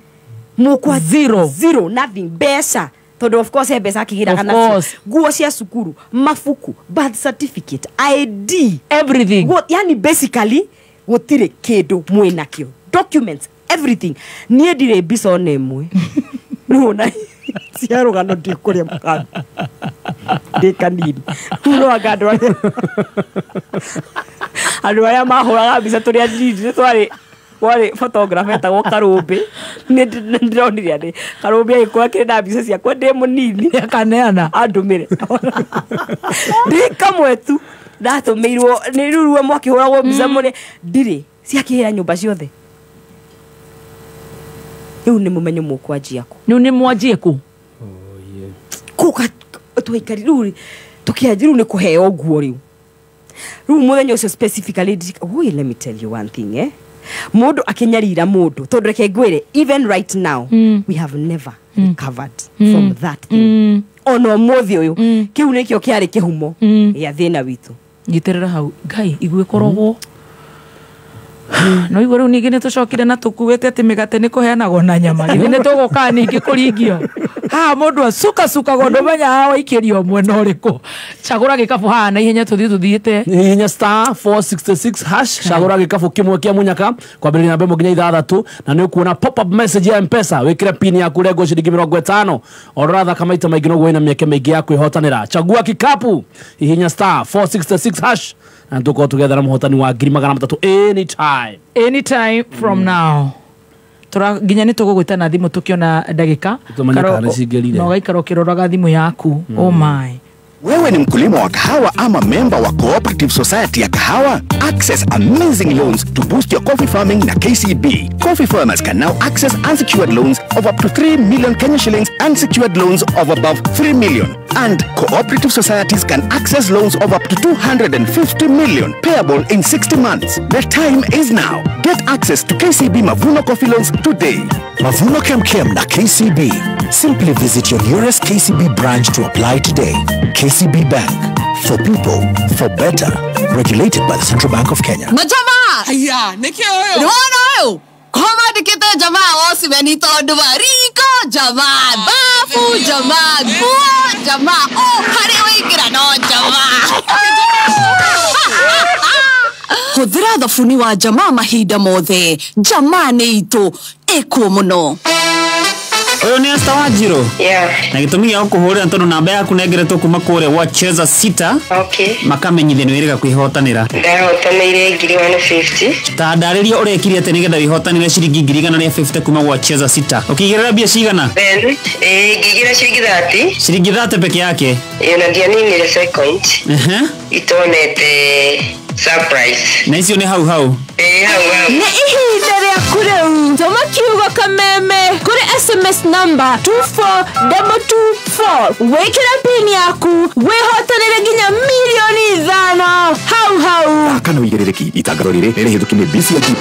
S13: mũkwa
S5: zero
S13: zero nothing, mbeca, tondũ of course he mbeca akĩgĩraga nacio, nguo cia cukuru, mabuku, birth certificate, ID,
S5: everything,
S13: yani basically gũtirĩ kĩndũ mwĩnakĩo, documents, everything. Niĩ ndirĩ mbica ona ĩmwe. Rĩu ona cia rũgano ndĩ kũrĩa mũkanda ndĩ kanini, rĩu no anga andũ arĩa mahũraga mbica tũrĩ anini nĩ twarĩ kwarĩ photographer etagwo Karũmbĩ, nĩ ndĩronire atĩ Karũmbĩ agĩkorwo akĩrĩ na mbica ciakwa ndĩ mũnini,
S5: akaneana
S13: andũmĩre ndĩ kamwe tu ndatũmĩirwo nĩ rĩu rĩu mwakĩhũragwo mbica mũrĩ ndirĩ ciakĩhĩra nyũmba ciothe. Rĩu nĩ mũmenyo mũkwanjia kũ,
S5: rĩu nĩ mwanjie kũ,
S13: kũ twaikari rĩu tũkĩanjia rĩu nĩ kũheo nguo rĩu. Rĩu mũthenya ũcio specifically, wait, let me tell you one thing, eh, mũndũ akĩnyarira mũndũ, tondũ reke ngwĩre, even right now we have never recovered from that thing. Ona ũmũthĩ ũyũ kĩu nĩkĩo kĩarĩ kĩhumo gĩa thĩna witũ.
S5: Nyitĩrĩra hau Ngai igwĩkoragwo No igå rä u ningä nä tå cokire na tå kuä te atä mä gate nä kå heanagwo na nyama githä nä tå gå ka ningä kå ringio haha må ndå acukacukagwo ndå menya haha waikä rio mwena å rä kå cagå ra gä kabå haha na ihenya tå thiä tå thiä te
S3: Hihinya star 466 hash cagå ra gä kabå kä mwe kä a munyaka kwambä rä ria namba ĩmwe nginya ithathatå na nä å kuona pop up message ya mpesa wä kä re pin yaku rengwo ciringi 50 o rathaka maita maingä noguo wä na mä eke mä ingä ya kwä hotanä ra chagua kikapu hihinya star 466 hash na tå korwo tå gethera må hotani wa 300,000 anytime
S5: anytime from now tura nginya nä tå gå gwä ta na thimå tå kä ona ndagä ka
S3: Tũmenye kana nĩ cingĩrire.
S5: na ũgaikara å kä roraga thimå yaku oh my.
S6: Wewe ni mkulima wa kahawa ama memba wa Cooperative Society ya Kahawa? Access amazing loans to boost your coffee farming na KCB. Coffee farmers can now access unsecured loans of up to 3 million Kenya shillings and secured loans of above 3 million. And cooperative societies can access loans of up to 250 million, payable in 60 months. The time is now. Get access to KCB Mavuno Coffee Loans today.
S8: Mavuno Kemkem na KCB. Simply visit your nearest KCB branch to apply today. KCB Bank. For people, for better. Regulated by the Central Bank of Kenya.
S12: Majamaa! Haya, nĩkĩ ũyũ? Nĩwona ũyũ? Komandĩkĩte jamaa wocimeni tondũ wa riko jamaa, bafu jamaa, nguo jamaa, o harĩa waingĩra no jamaa. Hũthĩra thabuni wa jamaa mahinda mothe. Jamaa nĩ itũ, ĩkuo mũno.
S14: Ũyũ nĩ Esther Wanjiru.
S16: Yeah.
S14: Na gĩtũmi gĩa gũkũhũrĩra tondũ namba yaku nengeretwo kuma kũrĩa gwa Cheza Sita.
S16: Okay.
S14: Makamenyithia nĩ wĩrĩga kwĩhotanĩra.
S16: Ndahotanĩire 150.
S14: Ta ndarĩria ũrekire atĩa nĩgetha wĩhotanĩre ciringi 150 kuma gwa Cheza Sita. Ũkĩigĩrĩra mbia cigana?
S16: Then, ngĩigĩra ciringi 30.
S14: Ciringi 30 peke yake.
S16: Ĩyo na ndianinire second. Itonete surprise.
S14: Na icio nĩ hau hau.
S16: Hau hau.
S17: Nĩ ihinda rĩaku rĩu tũma kiugo kameme kũrĩ SMS number 24224 wĩkĩre pin yaku wĩhotanĩre nginya 5,000,000 hau hau.
S6: Kana ũigĩrĩrĩki itangatho rĩrĩ nĩ rĩhĩtũki nĩ BCG.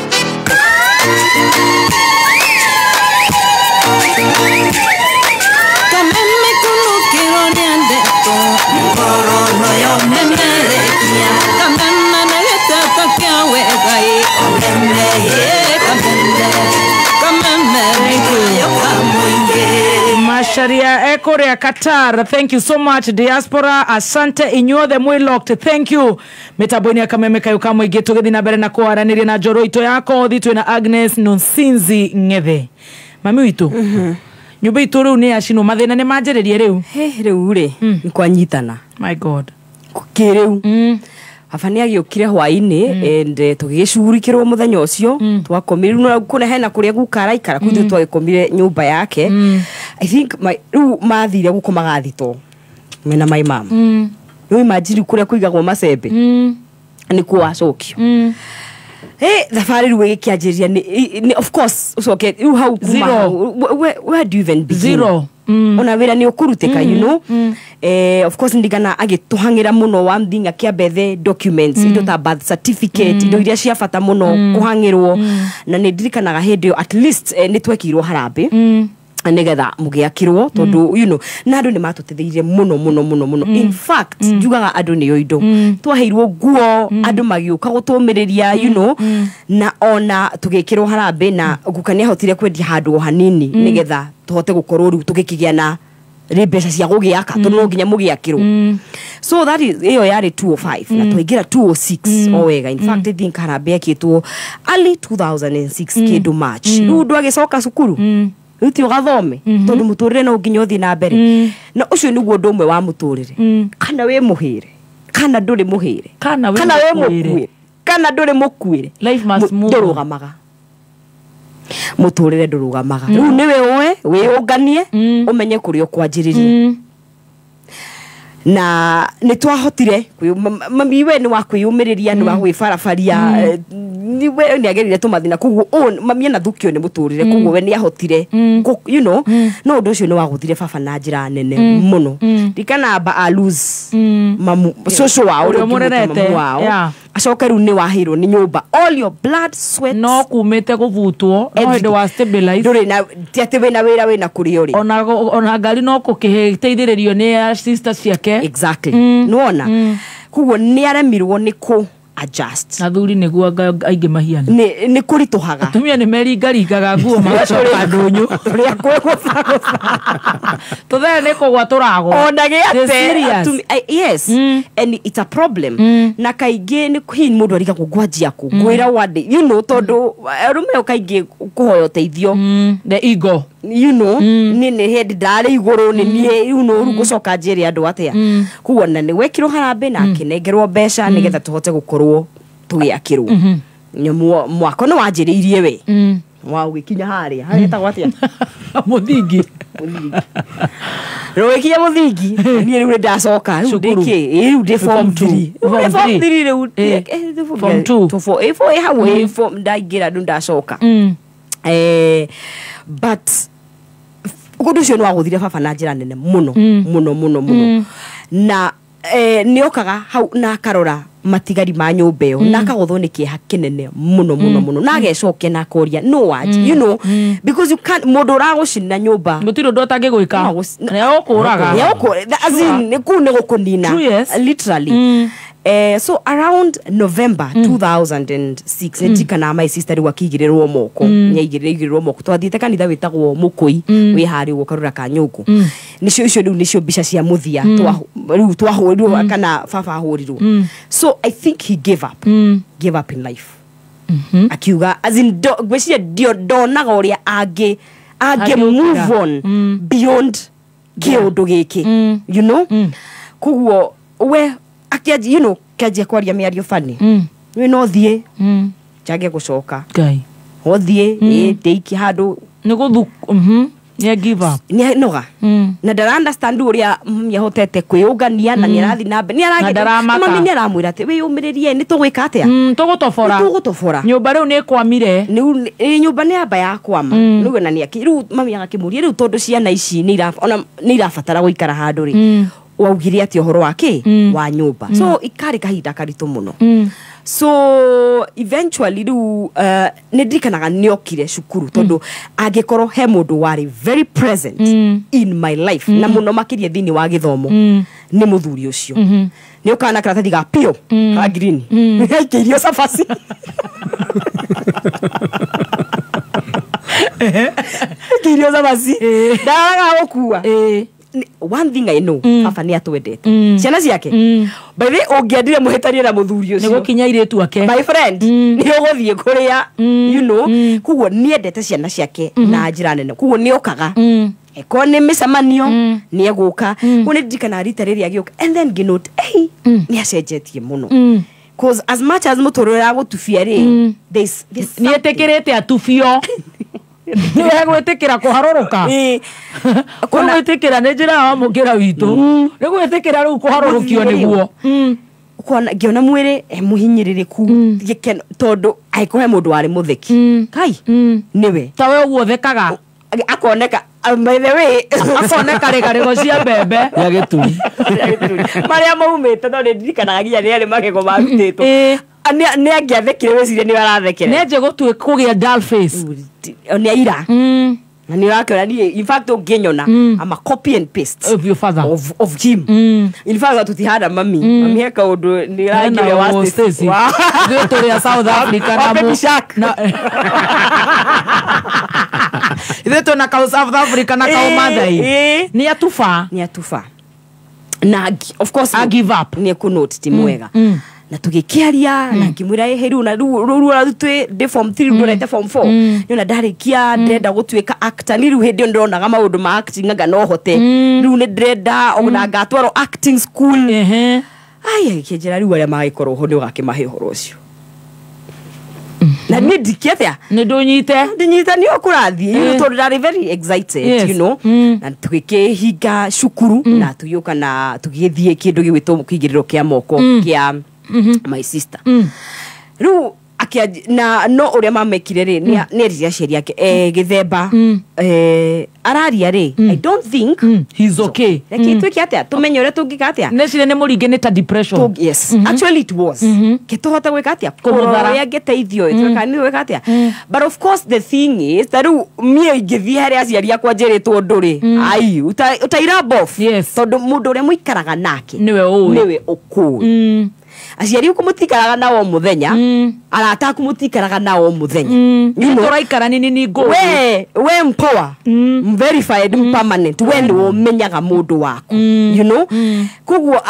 S17: Kameme kunukĩrwo nĩ ndeto ngoro yo memerekia kameme na gĩtata kĩa wega ĩ kameme ĩ kameme kameme yo kamũingĩ.
S5: Masharia Ekorea Qatar, thank you so much diaspora, asante inyuothe mwi locked, thank you. Mitambo-inĩ ya kameme kayo ka mũingĩ tũgĩthiĩ na mbere na kwaranĩria na njoro itũ ya kothi twĩna Agnes Nonsinzi Ng'ethe. Mami witũ, nyũmba itũ rĩu nĩ yacinwo, mathĩna nĩ manjĩrĩrie rĩu.
S13: Rĩu rĩ nĩ kwanyitana.
S5: My God.
S13: Kĩrĩu baba nĩ agĩũkire hwaĩ-inĩ and tũgĩgĩcugurikĩrwo mũthenya ũcio twakomire rĩu kũna hena kũrĩa guka araikara kũu ithuĩ twagĩkomire nyũmba yake. I think rĩu mathire gũkomaga thito mena my mom. Rĩu imagine kũrĩa kũigagwo macembe nĩkuo wacokio. Thabarĩ rĩu ĩgĩkĩanjĩrĩria nĩ of course ũcoke rĩu hau kuma where do you even begin?
S5: Zero.
S13: Ona wĩra nĩ ũkũrutĩka, you know. Of course ndigana agĩtũhang'ĩra mũno one thing akĩambethe documents indo ta birth certificate indo iria cia bata mũno kũhang'ĩrwo na nĩ ndirikanaga hĩndĩ ĩyo at least nĩ twekĩirwo harambĩ nĩgetha mũgĩakĩrwo tondũ you know na andũ nĩ matũteithĩrĩirie mũno mũno mũno mũno. In fact njugaga andũ nĩo indo twaheirwo nguo andũ magĩũka gũtũmĩrĩria you know na ona tũgĩkĩrwo harambĩ na guka nĩ ahotire kwendia handũ o hanini nĩgetha tũhote gũkorwo rĩu tũgĩkĩgĩa na rĩ mbeca cia gũgĩaka tondũ no nginya mũgĩakĩrwo. So that is ĩyo yarĩ 205 na twaingĩra 206 o wega. In fact I think harambĩ yakĩtwo early 2006 kĩndũ March. Rĩu ndwagĩcoka cukuru rĩu ti ũgathome tondũ mũtũrĩre no nginya ũthiĩ na mbere na ũcio nĩguo ũndũ ũmwe wa mũtũrĩre kana wĩ mũhĩre kana ndũrĩ mũhĩre
S5: kana
S13: wĩ mũkuĩre kana ndũrĩ mũkuĩre ndũrũgamaga mũtũrĩre ndũrũgamaga rĩu nĩwe ũe wĩũnganie ũmenye kũrĩa ũkwanjĩrĩria na nĩ twahotire mami we nĩ wa kwĩyũmĩrĩria nĩ wa gwĩbarabaria we nĩ agerire tũmathĩna koguo mami ena thukio nĩ mũtũrĩre koguo we nĩ ahotire you know no ũndũ ũcio nĩ wagũthire baba na njĩra nene mũno ndikanamba a lose mamu cũcũ wao ũrĩa ũngĩmwĩta mamu wao acoke rĩu nĩ wahĩrwo nĩ nyũmba all your blood sweat
S5: no kumĩte gũbutwo no hĩndĩ wa stabilize
S13: ndũrĩ na ti atĩ wĩna wĩra wĩna kũrĩa ũrĩ
S5: ona ngari no kũkĩteithĩrĩrio nĩ sister ciake
S13: exactly nĩwona koguo nĩ aremirwo nĩ kũ adjust.
S5: Athuri nĩguo aingĩ mahiana.
S13: Nĩ kũritũhaga.
S5: Atumia nĩ meringaringaga nguo magacoka ndũnyũ.
S13: Ũrĩa kwĩgũcagũca.
S5: Tũthere nĩ kũgwa tũragwa.
S13: Ona gĩate. Yes. And it's a problem. Na kaingĩ nĩ hihi mũndũ arigagwo ngwanjia kũ. Ngwĩra wande. You know, tondũ arũme kaingĩ kũhoya ũteithio.
S5: The ego.
S13: You know, nĩ hĩndĩ ndarĩ igũrũ nĩ niĩ you know rĩu ngũcoka njĩre andũ atĩa. Koguo na nĩ wekirwo harambĩ na akĩnengerwo mbeca nĩgetha tũhote gũkorwo tũgĩakĩrwo. Mwako nĩ wanjĩrĩirie we. Wa ũgĩkinya harĩa. Harĩa hetagwo atĩa?
S5: Mũthingi.
S13: Rũgĩkinya mũthingi. Niĩ rĩu nĩndacoka. Rĩu ndĩkĩ? Rĩu ndĩ form 3. Form 3 rĩu.
S5: Form 2.
S13: 4 hau form ndaingĩra rĩu ndacoka. But ũndũ ũcio nĩ wagũthire baba na njĩra nene mũno mũno mũno mũno. Na nĩ okaga hau na akarora matigari ma nyũmba ĩyo na akagũthwo nĩ kĩeha kĩnene mũno mũno mũno na agecokia na akoria no what you know because you can't mũndũ ũragũcina nyũmba
S5: gũtirĩ ũndũ atangĩgwĩka nĩagũkũraga
S13: as in kũu nĩ gũkũnina literally. So around November 2006 ndirikana my sister rĩu akĩigĩrĩrwo moko nĩaigĩrĩrwo moko twathiĩte kanitha wĩtagwo Mũkũi wĩ harĩa ũguo Karura ka Nyũngũ nĩcio icio rĩu nĩcio mbica cia mũthia rĩu twahũrirwo kana baba ahũrirwo. So I think he gave up gave up in life. Akiuga as in ngwĩciria ndonaga ũrĩa angĩ move on beyond kĩũndũ gĩkĩ you know. Koguo we akianjia you know kianjia kwaria mĩario bani we no thiĩ njange gũcoka
S5: Ngai
S13: ũthiĩ ndĩikie handũ
S5: nĩ gũthu nĩ give up
S13: nĩ noga na ndara understand ũrĩa nĩahotete kwĩũngania na nĩarathiĩ na mbere mami nĩaramwĩra atĩ wĩyũmĩrĩrie nĩ tũgwĩka atĩa
S5: tũgũtobora nyũmba rĩu nĩ ĩkwamire
S13: nyũmba nĩ yamba yakwama rĩu na rĩu mami agakĩmũria rĩu tondũ ciana ici nĩ irabatara gũikara handũ rĩ waugire atĩ ũhoro wa kĩ wa nyũmba. So ikarĩ kahinda karitũ mũno. So eventually rĩu nĩ ndirikanaga nĩokire cukuru tondũ angĩkorwo he mũndũ warĩ very present in my life na mũno makĩria thĩinĩ wa gĩthomo nĩ mũthuri ũcio. Nĩ ũkaga na karatathi ga pio ka green aikĩirio cabaci aikĩirio cabaci ndaraga gũkua. One thing I know, baba nĩ atwendete ciana ciake. By the way, ũngĩendire mũhĩtanie na mũthuri ũcio
S5: nĩ gũkinya airĩtu ake
S13: my friend nĩ ũgũthiĩ kũrĩa you know. Koguo nĩendete ciana ciake na njĩra nene. Koguo nĩ okaga eko nĩ mĩcemanio nĩ egũka. Koguo nĩ ndirikanaga rita rĩrĩa agĩũka and then ngĩnote nĩ acenjetie mũno. Cause as much as mũtũrĩre agũtubia rĩ there's
S5: nĩ etĩkĩrĩte atubio nĩ gwĩtĩkĩra kũharũrũka gwĩtĩkĩra nĩ njĩra ya mũkĩra witũ nĩ gwĩtĩkĩra rĩu kũharũrũkio nĩguo
S13: ngĩona mwĩrĩ mũhinyĩrĩrĩku gĩkeno tondũ angĩkorwo he mũndũ warĩ mũtheki kai nĩwe
S5: ta we ũguo thekaga
S13: akoneka by the way
S5: akoneka rĩgarĩgo cia mbembe
S3: ya gĩturi
S13: marĩa maumĩte no nĩ ndirikanaga nginya nĩ arĩ magego marutĩtwo nĩ angĩathekire wĩcirie nĩ arathekera
S5: nĩ anjie kũgĩa dull face
S13: nĩ aira na nĩ ũrakĩona niĩ in fact ũngĩnyona I'm a copy and paste
S5: of your father
S13: of him. In fact tũtihana mami mami he kaũndũ nĩ rangi ũrĩa wa Stacy
S5: ithuĩ tũrĩ a South Africa na
S13: Baby Shark
S5: ithuĩ twĩna kau South Africa na kau Mathai nĩ atuba
S13: nĩ atuba na of course
S5: I give up
S13: nĩ ekũnote ti mwega na tũgĩkĩaria na ngĩmwĩra ĩhĩ rĩu na rĩu twĩ ndĩ form 3 ndorete form 4 nĩona ndarĩkia ndĩrenda gũtuĩka actor ni rĩu hĩndĩ ĩyo ndĩronaga maũndũ ma acting anga no hote rĩu nĩ ndĩrenda ona ngatwarwo acting school ai agĩkĩnjĩra rĩu arĩa magĩkorwo ho nĩ ũgakĩmahe ũhoro ũcio na niĩ ndikĩathĩa
S5: nĩ ndũnyite
S13: ndinyita nĩ ũkũrathiĩ you tondũ ndarĩ very excited you know na tũgĩkĩhinga cukuru na tũgĩũka na tũgĩthiĩ kĩndũ gĩgwĩtwo kĩigĩrĩro kĩa moko kĩa my sister rĩu na no ũrĩa mamekire rĩ nĩ erire aciari ake gĩthemba araria rĩ I don't think
S5: he's okay
S13: reke twĩke atĩa tũmenye ũrĩa tũngĩka atĩa
S5: neciria nĩ mũringe nĩ ta depression
S13: yes actually it was ke tũhote gwĩka atĩa kũmũthara ũrĩa angĩteithio twĩka nĩ gwĩka atĩa but of course the thing is ta rĩu niĩ ingĩthiĩ harĩa aciari akwa njĩrĩtwo ũndũ rĩ ai ũtaira bof tondũ mũndũ ũrĩa mũikaraga nake
S5: nĩwe ũĩ
S13: nĩwe ũkũĩ Aciari aku mũtikaraga nao mũthenya, arata aku mũtikaraga nao mũthenya.
S5: You know, tũraikara nini ni go.
S13: We mpoa, verified, permanent, we nĩ ũmenyaga mũndũ waku. You know? Koguo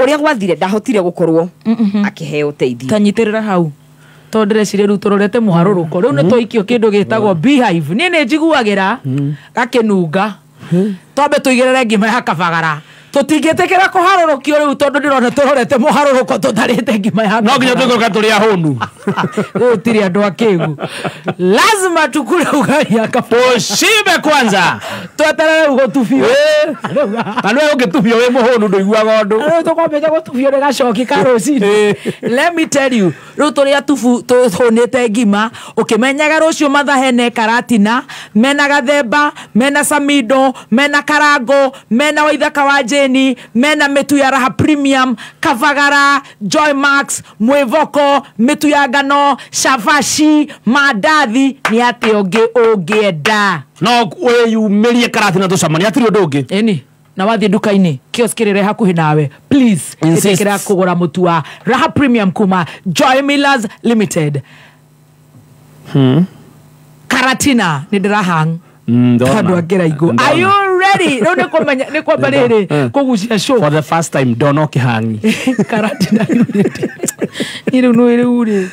S13: ũrĩa gwathire ndahotire gũkorwo akĩheo ũteithio.
S5: Tanyitĩrĩra hau. Tondũ ndĩreciria rĩu tũrorete mũharũrũko. Rĩu nĩ twaikio kĩndũ gĩtagwo beehive. Niĩ nĩ njiguagĩra gakĩnunga. Twambe tũigĩrĩre ngima ya kabagara. Tũtingĩtĩkĩra kũharũrũkio rĩu tondũ ndĩrona tũrorete mũharũrũko tũtarĩte ngima ya
S3: No nginya tũikũrũka tũrĩ ahũnu.
S5: Rĩu tiri andũ akĩgu. Lazima tukule ugali ya kabagara.
S3: Tushibe kwanza.
S5: Tweterere rĩu gũtubio.
S3: Na nĩwe ũngĩtubio wĩ mũhũnu ndũiguaga ũndũ.
S5: Rĩu tũkwambĩte gũtubio nĩ gacoki ka rũcinĩ. Let me tell you, rĩu tũrĩa tubu tũhũnĩte ngima ũkĩmenyaga rũciũ mathahene Karatina mena gathemba, mena samido, mena karango, mena waithaka wa Jeni, mena mĩtu ya Raha Premium, Kavagara, Joy Max, Mwĩvoko, mĩtu ya ngano, Shavashi, mandathi. Nĩ atĩ ũngĩ ũngĩenda
S3: no wĩyumĩrie Karatina tũcemanie hatirĩ ũndũ ũngĩ.
S5: Ĩni na wathiĩ nduka-inĩ kiosk ĩrĩa ĩrĩ hakuhĩ nawe, please ĩtĩkĩra kũgũra mũtu wa Raha Premium kuma Joy Millers Limited. Karatina nĩ ndĩrahang andũ angĩ raigũ. Are you ready? Rĩu nĩ kũmenya nĩ kwamba rĩrĩ kũgucia show
S3: for the first time ndona ũkĩhangi
S5: Karatina Limited. Niĩ rĩu nĩ rĩu rĩ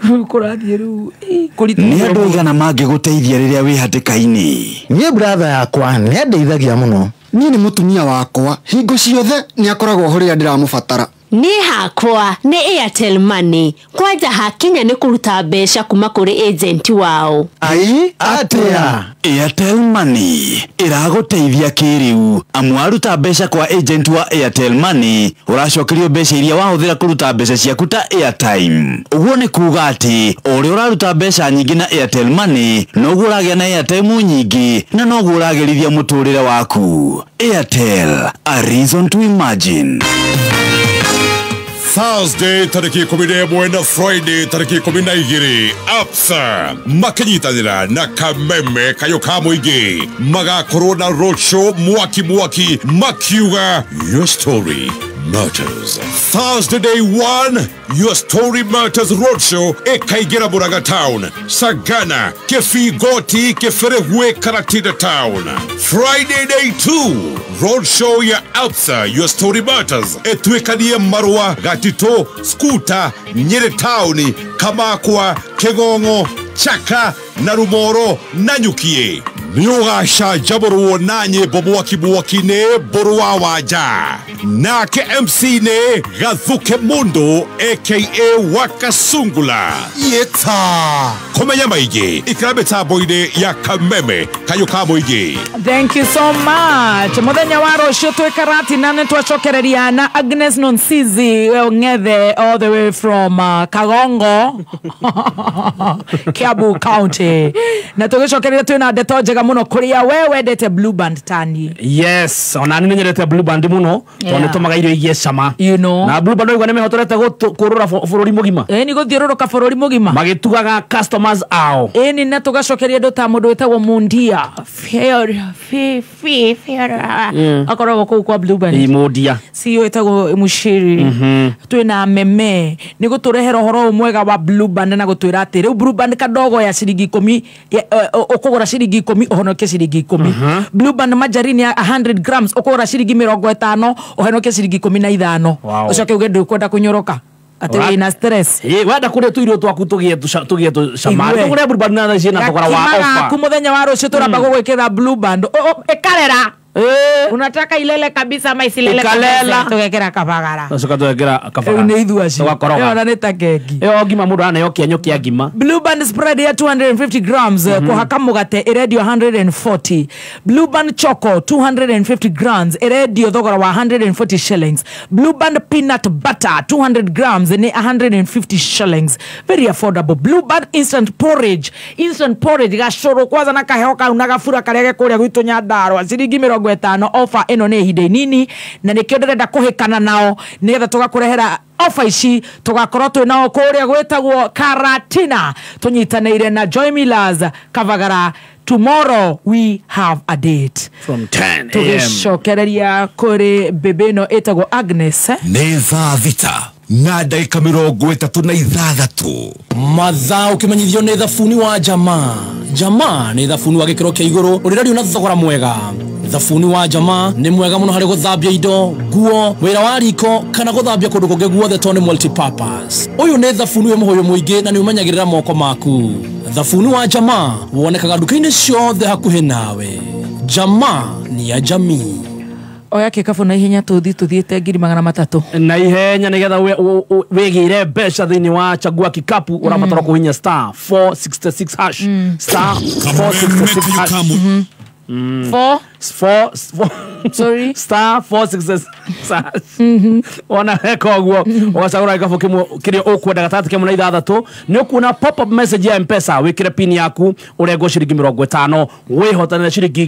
S5: kũrathiĩ rĩu
S15: nĩ andũ aigana mangĩgũteithia rĩrĩa wĩ hatĩka-inĩ?
S19: Niĩ brother yakwa nĩ andeithagia mũno.
S20: Niĩ nĩ mũtumia wakwa hingo ciothe nĩ akoragwo ho rĩrĩa ndĩramũbatara.
S21: Niĩ hakwa nĩ Airtel Money. Kwanja hakinya nĩ kũruta mbeca kuma kũrĩ agent wao.
S15: Ai atĩa? Airtel Money ĩragũteithia kĩrĩu amu waruta mbeca kwa agent wa Airtel Money ũracokerio mbeca iria wahũthĩra kũruta mbeca ciaku ta airtime. Ũguo nĩ kuga atĩ o ũrĩa ũraruta mbeca nyingĩ na Airtel Money noguo ũragĩa na airtime nyingĩ na noguo ũragĩrithia mũtũrĩre waku. Airtel, a reason to imagine.
S1: Thursday tariki 11 na Friday tariki 12 Absa makinyitanĩra na Kameme Kayo ka mũingĩ magakorwo na roadshow mwaki mwaki makiuga your story matters. Thursday day 1 your story matters roadshow ĩkaingĩra Murang'a town, Sagana, Kĩbingoti, Kĩbĩrĩgwe, Karatina town. Friday day 2 roadshow ya Absa your story matters ĩtuĩkanie Marũa, Gatito, Skuta, Nyeri town, Kamakwa, Kĩgong'o, Chaka na Rumoro na Nyukie. Nĩ ũgacanjamũrwo na nyĩmbo mwaki mwaki nĩ Mbũrũ wa Wanja. Nake MC nĩ Gathuke Mundu aka Wakasungula. Yeta kũmenya maingĩ ikara mĩtambo-inĩ ya Kameme Kayũ ka mũingĩ.
S5: Thank you so much. Mũthenya wa rũciũ twĩ Karatina nĩ twacokereria na Agnes Nonsizi Ng'ethe all the way from Kagongo Kiambu County. Na tũgĩcokereria twĩna ndeto njega mũno kũrĩa we wendete Blue Band tani.
S3: Yes, ona nĩ nyendete Blue Band mũno tondũ nĩ tũmaga irio igie cama.
S5: You know.
S3: Na Blue Band oigua nĩ mehotorete kũrũra bũrũri mũgima.
S5: Ĩni gũthiũrũrũka bũrũri mũgima.
S3: Magĩtugaga customers ao.
S5: Ĩni na tũgacokeria andũ ta mũndũ wĩtagwo Mundia. Akoragwo kũu kwa Blue Band.
S3: Ĩ Mundia.
S5: CEO ĩtagwo Mushiri. Twĩna Meme nĩ gũtũrehera ũhoro mwega wa Blue Band na gũtwĩra atĩ rĩu Blue Band kadogo ya ciringi 10 ũkũgũra ciringi 10 ũhonokie ciringi 10. Blue Band margarine ya 100 grams ũkũgũra ciringi 50 ũhonokie ciringi 15. Ũcoke uge ndũkwenda kũnyoroka atĩ wĩna stress.
S3: Wenda kũrĩa tũirio twaku tũgĩe tũcama. Tũgũre Blue Band na thaa ici na thogora wa offer.
S5: Gaku mũthenya wa rũciũ tũramba gũgwĩkĩra Blue Band ĩkarera. Unataka ilele kabisa ama isilele kabisa? Tugekera kabagara.
S3: Tucoka tugekera kabagara.
S5: Rĩu nĩ ithuĩ acio.
S3: Tũgakoroga.
S5: Ĩyo ona nĩ ta keki.
S3: Ĩyo ngima mũndũ araneo kĩenyũ kĩa ngima.
S5: Blue Band spread ya 250 grams kũhaka mũgate ĩrendio 140. Blue Band choco 250 grams ĩrendio thogora wa 140 shillings. Blue Band peanut butter 200 grams nĩ 150 shillings. Very affordable. Blue Band instant porridge. Instant porridge gacũrũ kwanza na kaheo kau na gabura karĩa ge kũrĩa gwitũ Nyandarua ciringi 50. Ofa ĩno nĩ ihinda inini na nĩkĩo ndĩrenda kũhĩkana nao nĩgetha tũgakũrehera ofa ici, tũgakorwo twĩ nao kũrĩa gwĩtagwo Karatina, tũnyitanĩire na Joy Millers Kavagara. Tomorrow we have a date
S3: from 10 a.m.
S5: Tũgĩcokereria kũrĩ bebe ĩno ĩtagwo Agnes, eh?
S1: Nĩ thaa 6:36.
S11: Mathaa ũkĩmenyithio nĩ thabuni wa jamaa. Jamaa nĩ thabuni wa gĩkĩro kĩa igũrũ ũrĩrario na thogora mwega. Thabuni wa jamaa nĩ mwega mũno harĩ gũthambia indo, nguo, wĩra wa riko kana gũthambia kũndũ kũngĩ guothe tondũ nĩ multipurpose. Ũyũ nĩ thabuni wĩ mũhũyũ mũingĩ na nĩ ũmenyagĩrĩra moko maku. Thabuni wa jamaa wonekaga nduka-inĩ ciothe hakuhĩ nawe. Jamaa ni ya jamii.
S5: Oya kĩkabu na ihenya tũthi tũthiĩte 300,000
S3: na ihenya nĩgetha wĩgĩre mbeca thĩinĩ wa chagua kikapu. Ũrabatara kũhinya star 466 hash, star 466 hash.
S5: Four?
S3: Four, four.
S5: Sorry.
S3: Star 466 hash. Ona weka ũguo ũgacagũra gĩkabũ kĩmwe kĩrĩa ũkwenda gatagatĩ kĩmwe na ithathatũ, nĩ ũkuona pop up message ya Mpesa, wĩkĩre pin yaku ũrengwo ciringi 50 wĩhotanĩre ciringi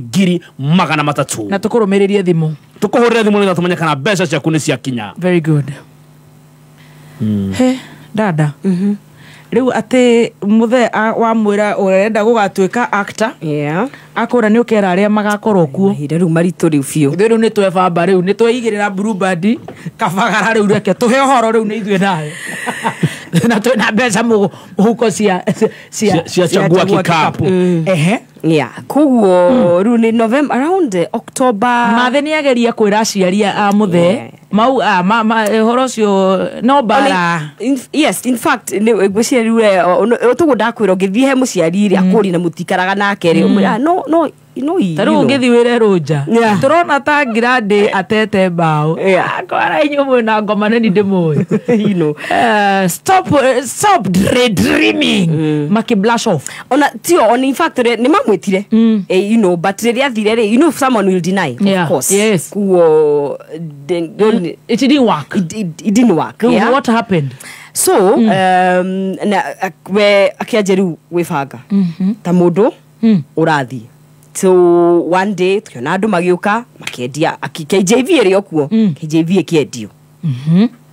S3: 300,000.
S5: Na tũkũrũmĩrĩrie thimũ,
S3: tũkũhũrĩre thimũ nĩgetha tũmenye kana mbeca ciaku nĩ ciakinya.
S5: Very good. He dada, rĩu atĩ mũthee wamwĩra ũrenda gũgatuĩka actor, akũra nĩ ũkera arĩa magakorwo kuo.
S13: Mahinda rĩu maritũ rĩu biũ.
S5: Ithuĩ rĩu nĩ twebamba, rĩu nĩ tweigĩrĩra Blueband Kabagara, rĩu reke tũhe ũhoro rĩu nĩ ithuĩ nawe na twĩna mbeca mũhuko cia
S3: cia chagua kikapu.
S5: Ehe.
S13: Yeah, koguo rĩu nĩ November around October.
S5: Mathe nĩ ageria kwĩra aciari a mũthee mau ũhoro ũcio no mbara.
S13: Yes, in fact ngwĩciria rĩu tũguo ndakwĩra ũngĩthiĩ he mũciari rĩ akũrie na mũtikaraga nake rĩ ũmwĩra no no no.
S5: Ta rĩu ũngĩthiĩ wĩre Rũnja tũrona ta Ngirandi atete mbaũ akwara inyuĩ mwĩna ngoma nĩ ndĩmũĩ. Stop, stop dreaming, maki blush off.
S13: Ona tio on, in fact nĩ mamwĩtire, you know, but rĩrĩa athire rĩ, you know, someone will deny. Of course.
S5: Yes.
S13: Kuo
S5: it didn't work.
S13: It didn't work. Yeah.
S5: What happened?
S13: So na we akĩanjia rĩu gwĩbanga ta mũndũ ũrathiĩ. So one day tukiona andũ magĩũka makĩendia KJV ĩrĩ o kuo, KJV ĩkĩendio.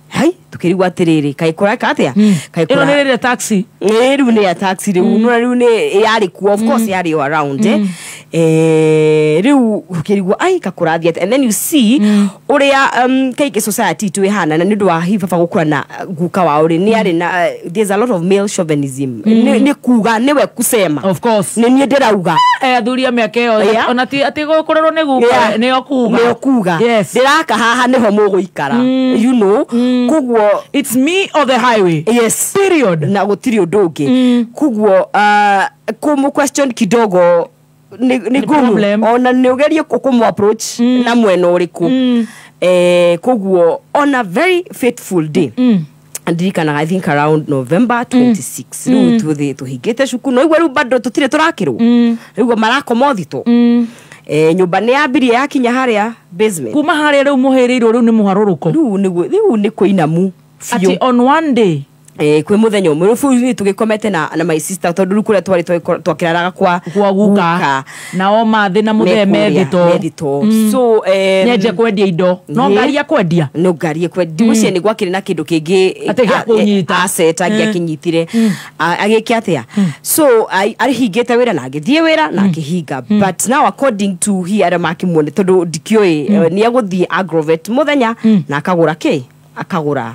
S13: Hai, tukĩrigwo atĩrĩrĩ kaĩ kũreka atĩa, kaĩ
S5: ĩno nĩ rĩrĩa taxi.
S13: Ĩ rĩu nĩ ya taxi rĩu no rĩu nĩ yarĩ kuo, of course yarĩ o around, rĩu ũkĩrigwo ai kakũrathiĩ atĩa. And then you see ũrĩa kaingĩ society itũ ĩhana, na nĩ ũndũ wa hihi baba gũkũra na guka wao rĩ, nĩ arĩ na there's a lot of male chauvinism. Nĩ kuga nĩwe kusema,
S5: of course
S13: nĩ niĩ ndĩrauga.
S5: Athuri a mĩaka ĩyo ona ti atĩ gũkũrerwo nĩ guka nĩo kuga,
S13: nĩo kuga ndĩraka haha nĩho mũgũikara, you know. Koguo
S5: it's me or the highway.
S13: Yes,
S5: period.
S13: Na gũtirĩ ũndũ ũngĩ. Koguo kũmũ question kidogo nĩ ngumu, ona nĩ ũgerie kũmũ approach na mwena ũrĩkũ. Koguo on a very fateful day, ndirikanaga I think around November 26, rĩu tũthĩ tũhingĩte cukuru no igua rĩu bado tũtirĩ tũrakĩrwo, rĩu marakoma thitũ. Nyũmba nĩ yambirie yakinya harĩa basement.
S5: Kuma harĩa rĩu mũhĩrĩirwo rĩu nĩ mũharũrũko.
S13: Rĩu rĩu nĩ kũinamu biũ.
S5: Atĩ on one day
S13: kwĩ mũthenya ũmwe rĩu bũrũri tũgĩkomete na my sister tondũ rĩu kũrĩa twarĩ twakĩraraga kwa
S5: guka nao mathĩ na mũthee methito.
S13: So
S5: nyenje kwendia indo no ngari ya kwendia,
S13: no ngari ya kwendia ndigwĩciria nĩ gwakĩrĩ na kĩndũ kĩngĩ
S5: atĩ gĩa kũnyita
S13: asset angĩakĩnyitire agĩke atĩa. So arĩhingĩte wĩra na agĩthiĩ wĩra na akĩhinga, but now according to he arĩa makĩmuone tondũ ndikĩũĩ nĩ egũthiĩ agrovet mũthenya na akagũra kĩ, akagũra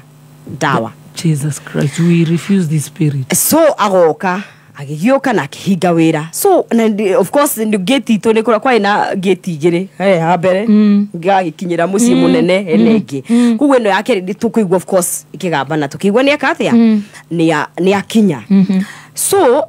S13: ndawa.
S5: Jesus Christ, we refuse this spirit.
S13: So agoka agĩgĩũka na akĩhinga wĩra. So na of course gate itũ nĩ kwarĩ na gate igĩrĩ, ha mbere ngagĩkinyĩra mũciĩ mũnene ĩno ĩngĩ. Koguo ĩno ya kerĩ tũkũigua of course ĩkĩgamba na tũkĩigua nĩ eka atĩa, nĩ akinya. So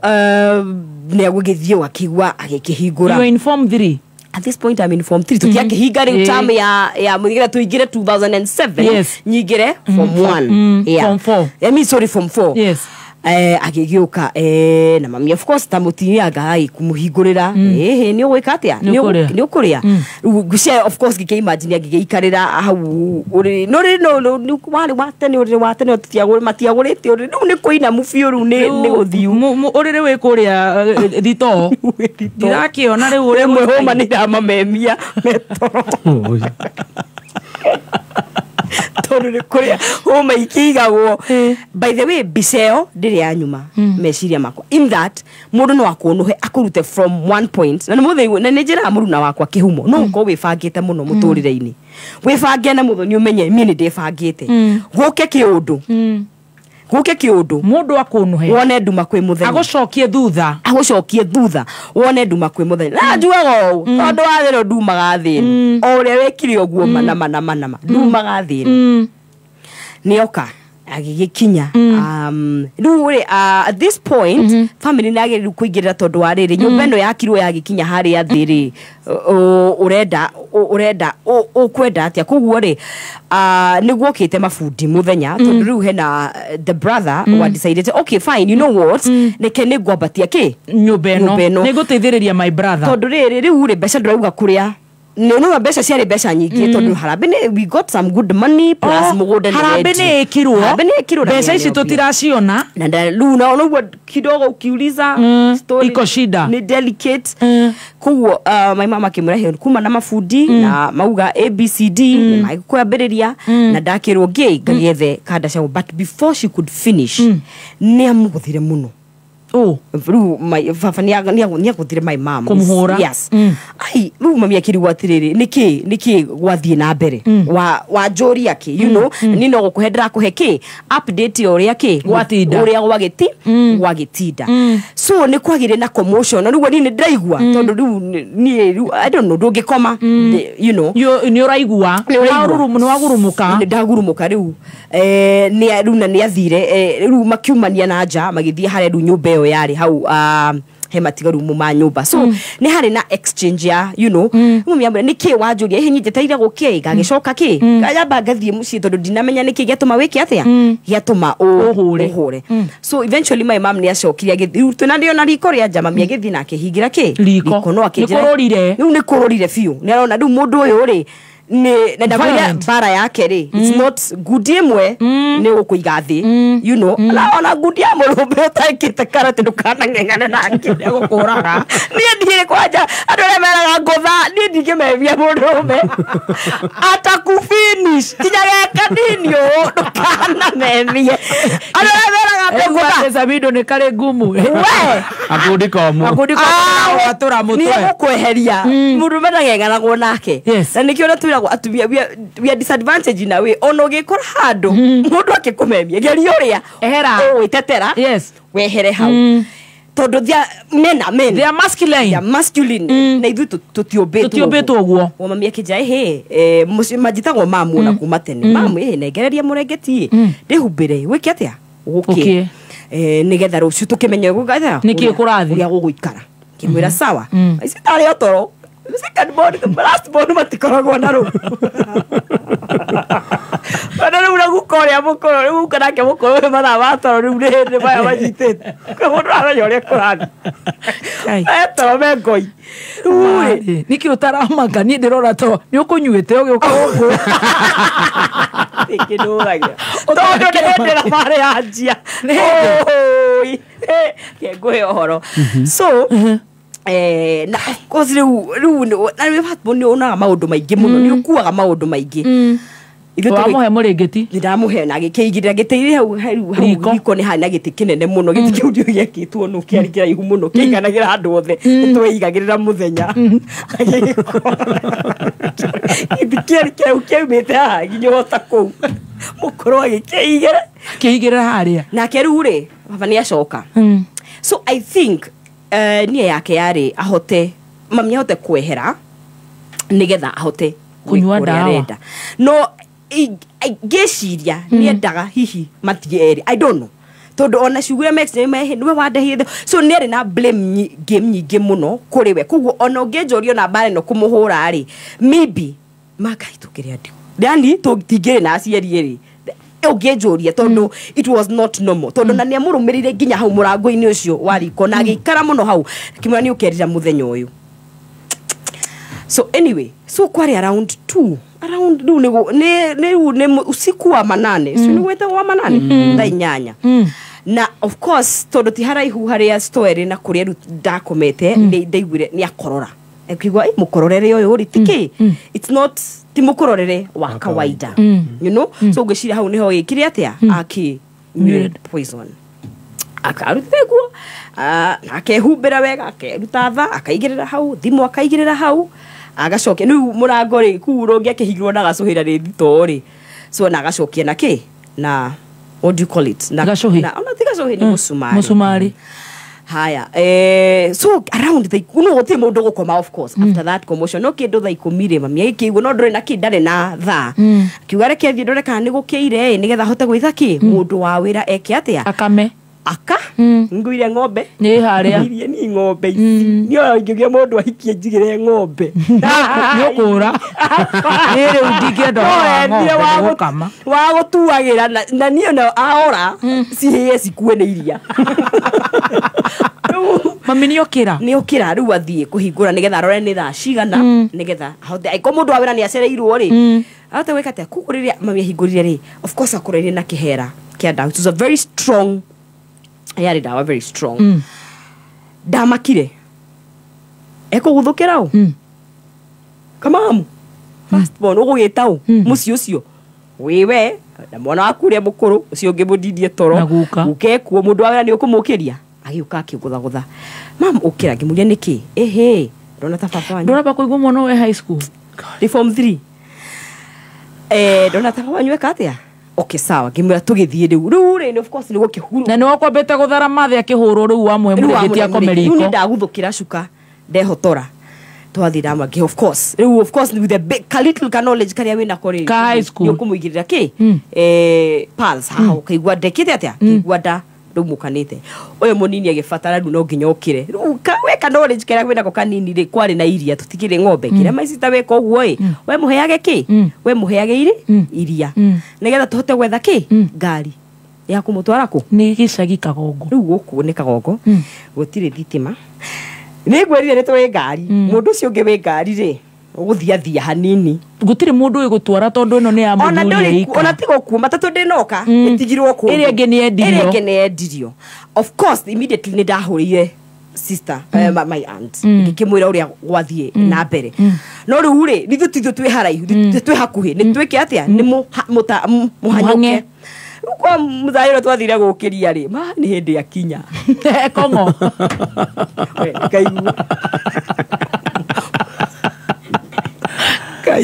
S13: nĩ agũgĩthiĩ akĩigua agĩkĩhingũra.
S5: You are in form 3.
S13: At this point I'm in form 3. Tũtiakĩhinga rĩu term ya mũthigĩra tũingĩre 2007.
S5: Yes.
S13: Nyingĩre form 1. Yeah.
S5: Form 4.
S13: I mean sorry, form 4.
S5: Yes.
S13: Agĩgĩũka na mami of course ta mũtumia ngai kũmũhingũrĩra ĩhĩ nĩ ũgwĩka atĩa nĩ ũkũrĩa rĩu ngwĩciria of course ngĩkĩimagine angĩgĩikarĩra hau ũrĩrĩ no rĩrĩ no warĩ wa tene ũrĩrĩ wa tene matiagũrĩte ũrĩrĩ rĩu nĩ kũinamu biũ rĩu nĩ gũthiu
S5: ũrĩrĩ wĩ kũrĩa thitoo ndirakĩona rĩu ũrĩa
S13: rĩmwe hũma nĩ iramamemia metoro tondũ nĩ kũrĩa hũma ikĩigagwo. By the way, mbica ĩyo ndĩrĩ ya nyuma meciria makwa in that mũndũ no akũnũhe akũrute from one point na nĩ na nĩ njĩraga mũruna wakwa kĩhumo no ũkorwo wĩbangĩte mũno mũtũrĩre-inĩ wĩbange na mũthoni ũmenye niĩ nĩ ndĩbangĩte gũke kĩũndũ gũke kĩũndũ
S5: mũndũ akũnũhe
S13: wone nduma kwĩ mũthenya agũcokie thutha wone nduma kwĩ mũthenya na njugaga ũũ tondũ wa thĩ ndumaga thĩ o ũrĩa wekire ũguo mana mana mana ndumaga thĩ nĩoka agĩgĩkinya rĩu rĩ at this point family nĩ agĩrĩirwo kũingĩrĩra tondũ wa rĩrĩ nyũmba ĩno yakirwo yagĩkinya harĩa thĩ rĩ ũrenda ũrenda ũkwenda atĩa koguo rĩ nĩ guokĩte mabundi mũthenya tondũ rĩu hena the brother wa decided okay fine you know what neke nĩ ngwambatia kĩ
S5: nyũmba ĩno nĩ ngũteithĩrĩria my brother
S13: tondũ rĩrĩ rĩu rĩ mbeca ndĩrauga kũrĩa no mbeca ciarĩ mbeca nyingĩ tondũ harambee nĩ we got some good money plus mũgũnda nĩ
S5: harambee nĩ ĩkirwo mbeca ici tũtiraciona
S13: na rĩu na ũguo kidogo ukiuliza story
S5: iko shida
S13: ni delicate koguo my mama akĩmũrehe kuma na mabundi na mauga ABCD nĩ magĩkwambĩrĩria na ndakĩrwo ngĩ ngagĩethe kanda ciao but before she could finish nĩ amũgũthire mũno. Rĩu baba nĩ agũthire my mom
S5: kũmũhũra.
S13: Yes. Ai rĩu mami akĩrigwo atĩrĩrĩ nĩkĩ nĩkĩ gwathiĩ na mbere wa njũria kĩ you know niĩ no gũkũhe ndĩrakũhe kĩ update ya ũrĩa kĩ
S5: Gwatinda.
S13: ũrĩa gwagĩtinda so nĩ kwagĩire na commotion na rĩu niĩ nĩ ndĩraigua tondũ rĩu niĩ rĩu I don't know ndũngĩkoma you know
S5: nĩ ũraigua nĩ wagurumuka
S13: nĩ ndagurumuka rĩu nĩ rĩu na nĩ athire rĩu makiumania na nja magĩthiĩ harĩa rĩu nyũmba ĩyo yarĩ hau he matigaru ma nyũmba so nĩ harĩ na exchange ya you know mami ambĩra nĩ kĩ wanjũria ĩhĩ niĩ njetereire gũkĩ ngagĩcoka kĩ ngayamba ngathiĩ mũciĩ tondũ ndinamenya nĩkĩ gĩatũma wĩke atĩa gĩatũma ũhũre so eventually my mom nĩ acokire agĩthiĩ rĩu twĩna ndĩo na riko rĩa nja mami agĩthiĩ na akĩhingĩra kĩ
S5: riko
S13: no akĩnjĩra
S5: Nĩ kũrũrire.
S13: rĩu nĩ kũrũrire biũ nĩ arona rĩu mũndũ ũyũ rĩ nĩ na ndakwĩra mbara yake rĩ it's not ngundi ĩmwe nĩ gũkũiga thĩ you know ona ngundi ya mũrũme ũtaĩkĩte karate ndũkanang'eng'ane nake
S5: nĩegũkũraga
S13: niĩ ndirĩ kwanja andũ arĩa meraga ngũtha niĩ ndingĩmemia mũndũrũme atakufinish kinya ge kanini ũũ ndũkanamemie andũ arĩa meraga andũ ngũtha
S5: Sabido nĩ karĩ ngumu
S13: we
S3: Akundi komu.
S5: Akundi komu gatũra mũtwe
S13: nĩegũkweheria mũndũrũme ndang'eng'anagwo nake na nĩkĩo ũrĩa twĩragwo atumia we are disadvantage in a way ona ũgĩkora handũ mũndũ akĩkũmemia geria ũrĩa
S5: ehera
S13: ũgwĩtetera
S5: yes
S13: wehere hau tondũ men are men
S5: they are masculine
S13: they are masculine na ithuĩ tũtiũmbĩtwo
S5: Tũtiũmbĩtwo ũguo
S13: o mami akĩnja ĩhĩ manjĩtagwo mamu ona kuma tene mamu ĩhĩ nengereria mũrengeti ndĩhumbĩre wĩke atĩa ũgũkĩ nĩgetha rũciũ tũkĩmenye gũgatha
S5: Nĩkĩ kũrathiĩ.
S13: ũrĩa gũgũikara ngĩmwĩra sawa ici tarĩ o toro second born last born matikoragwo na rũu ona rĩu na guka ũrĩa mũkũrũ rĩu guka nake mũkũrũ wĩ mathaa ma toro rĩu nĩ hĩndĩ maya manyitĩte mũndũ aramenya ũrĩa kũrathiĩ etoro me ngoi rĩu rĩ
S5: nĩkĩ ũtaramaka niĩ ndĩrona to nĩ ũkũnyuĩte ũgĩũka gũkũ
S13: Ĩkĩndũragia tondũ nĩ hĩndĩ thabarĩ yanjia Oi, ngũhe ũhoro so na of course rĩu rĩu na rĩu nĩ ũnaga maũndũ maingĩ mũno nĩ ũkuaga maũndũ maingĩ
S5: Wamũhe mũrĩngĩti
S13: ndamũhe na agĩkĩigĩrĩra gĩtĩ hau hau hau riko nĩ harĩ na gĩtĩ kĩnene mũno gĩtĩ kĩu ndio gĩakĩtwo nũ kĩarĩ kĩraihu mũno kĩaiganagĩra andũ othe nĩtweigagĩrĩra mũthenya gĩtĩ kĩarĩ kĩraihu kĩaumĩte haha nginya ũhota kũu mũkũrũ agĩkĩigĩra
S5: kĩigĩrĩra harĩa
S13: nake rĩu rĩ baba nĩ acoka so I think niĩ yake yarĩ ahote mami ahote kwehera nĩgetha ahote
S5: Kũnyua
S13: gwĩka ũrĩa
S5: ndawa.
S13: arenda. No ngĩciria nĩendaga hihi matige erĩ I don't know tondũ ona ciugo iria nĩwe wandehire so nĩ arĩ na blame game nyingĩ mũno kũrĩ we koguo ona ũngĩnjũria ona mbara ĩno kũmũhũra rĩ maybe makai tũkĩrĩ andũ yani tũtingĩrĩ na aciari rĩ Ũngĩnjũria tondũ it was not normal, tondũ na nĩamũrũmĩrĩire nginya hau mũrango-inĩ ũcio wa riko na agĩikara mũno hau, akĩmwĩra nĩ ũkerira mũthenya ũyũ. So anyway, so kwarĩ around 2, around rĩu nĩ rĩu nĩ usiku wa manane, si nĩ gwĩtagwo wa manane, thaa 8. Na of course tondũ ti haraihu harĩa store ĩrĩ na kũrĩa rĩu ndakomete, nĩ ndaiguire nĩ akorora, akiuga, "Ĩ, mũkororere ũyũ rĩ ti kĩ, it's not, ti mũkororere wa kawaida." So ngwĩciria hau nĩho gĩkire atĩa, akĩ poison akarutire guo, akehumbĩra wega, akeruta tha, akaigĩrĩra hau thimũ, akaigĩrĩra hau, agacokia rĩu mũrango rĩ kuu rũngĩ akĩhingĩrwo na gacũhĩra rĩ thitoo rĩ, so na agacokia na kĩ, na what do you call it, na
S5: Gacũhĩ.
S13: Na ona ti gacũhĩ, nĩ mũcumarĩ.
S5: Mũcumarĩ.
S13: Haya, so around the no gũtirĩ mũndũ gũkoma, of course, after that commotion, no kĩndũ thaa 10 rĩ, mami agĩkĩigua no ndũrĩ na kĩ, ndarĩ na thaa, akiuga reke thiĩ ndore kana nĩ gũkĩire ĩ, nĩgetha ahote gwĩta kĩ mũndũ wa wĩra eke atĩa,
S5: akame.
S13: Aka ngũire ng'ombe.
S5: Nĩ harĩa.
S13: Irie ni ng'ombe ici niĩ ingĩgĩa mũndũ ahikie njigĩre ng'ombe.
S5: Nĩ ũkũra nĩ rĩu ndingĩenda ũhoro wa
S13: No endire
S5: ng'ombe gũkama.
S13: Wa gũtuagĩra na niĩ no aora cihĩe cikue nĩ iria.
S5: Mami nĩ okĩra.
S13: Nĩ okĩra rĩu athiĩ kũhingũra nĩgetha arore nĩ thaa cigana, nĩgetha ahote angĩkorwo mũndũ wa wĩra nĩ acereirwo rĩ, ahote gwĩka atĩa. Koguo rĩrĩa mami ahingũrire rĩ, of course akoreire na kĩhera kĩa ndawa. It was a very strong, yarĩ ndawa very strong. Ndamakire ekũguthũkĩra ũ kamamu first born ũgũgĩta ũ mũciĩ ũcio wĩwe na mwana waku ũrĩa mũkũrũ ũcio ũngĩ mũndindie toro.
S5: Na guka.
S13: Guka ekuo, mũndũ wa wĩra nĩ ũkũmũkĩria, agĩũka akĩgũthagũtha, "Mam, ũkĩra." Ngĩmũria nĩkĩ, "Ĩhĩ, ndona ta baba wanyu."
S5: Ndũramba kũigua mwana wĩ high school.
S13: Nĩ form 3. Ndona ta baba wanyu eka atĩa. Okay, sawa, ngĩmwĩra tũgĩthiĩ rĩu rĩu rĩ, of course nĩ gũkĩhurwo.
S5: Na nĩ wakwambĩte gũthara mathĩ akĩhũrwo rĩu wamũhe mũrĩngĩti akome
S13: Rĩu
S5: riko.
S13: nĩ ndaguthũkĩra cuka ndehotora, twathiĩ ndamake, of course rĩu, of course with the big ka little ka knowledge karĩa wĩnako rĩ,
S5: Ka high school.
S13: nĩ ũkũmũigĩrĩra kĩ, pulse haha, ũkaigua ndekĩte atĩa, kĩigua nda rĩu mũkanĩte ũyũ mũnini agĩbatara rĩu no nginya ũkĩre rĩu weka knowledge karĩa wĩnako kanini rĩ, kwarĩ na iria tũtikĩrĩ ng'ombe kĩrĩa maicita weka ũguo ĩ, we mũheage kĩ, we mũheage iri iria nĩgetha tũhote gwetha kĩ ngari ya kũmũtwara kũ.
S5: Nĩ gĩcagi Kagongo.
S13: Rĩu gũkũ nĩ Kagongo, gũtirĩ thitima. Nĩ ngwĩrire nĩ tũĩ ngari, mũndũ ũcio ũngĩ wĩ ngari rĩ, ũgũthiathia hanini.
S5: Gũtirĩ mũndũ ũgũtwara tondũ ĩno nĩ ya
S13: ona
S5: mũthuri
S13: ndũrĩ
S5: ĩika.
S13: Ona tiga kuo matatũ ndĩnoka ĩtigirwo kũndũ.
S5: Ĩrĩa ĩngĩ nĩ yendirio.
S13: Ĩrĩa ĩngĩ nĩ yendirio. Of course immediately nĩ ndahũrĩire sister, my aunt, ngĩkĩmwĩra ũrĩa gwathiĩ na mbere. No rĩu rĩ, ithuĩ tithuĩ twĩ haraihu, twĩ hakuhĩ, nĩ twĩke atĩa, nĩ mũhanyũke.
S5: Mũhang'e.
S13: Rĩu kwa mũthai ũrĩa twathire gũkĩria rĩ, ma nĩ hĩndĩ akinya.
S5: Kongo.
S13: We, ngaigua Ngai.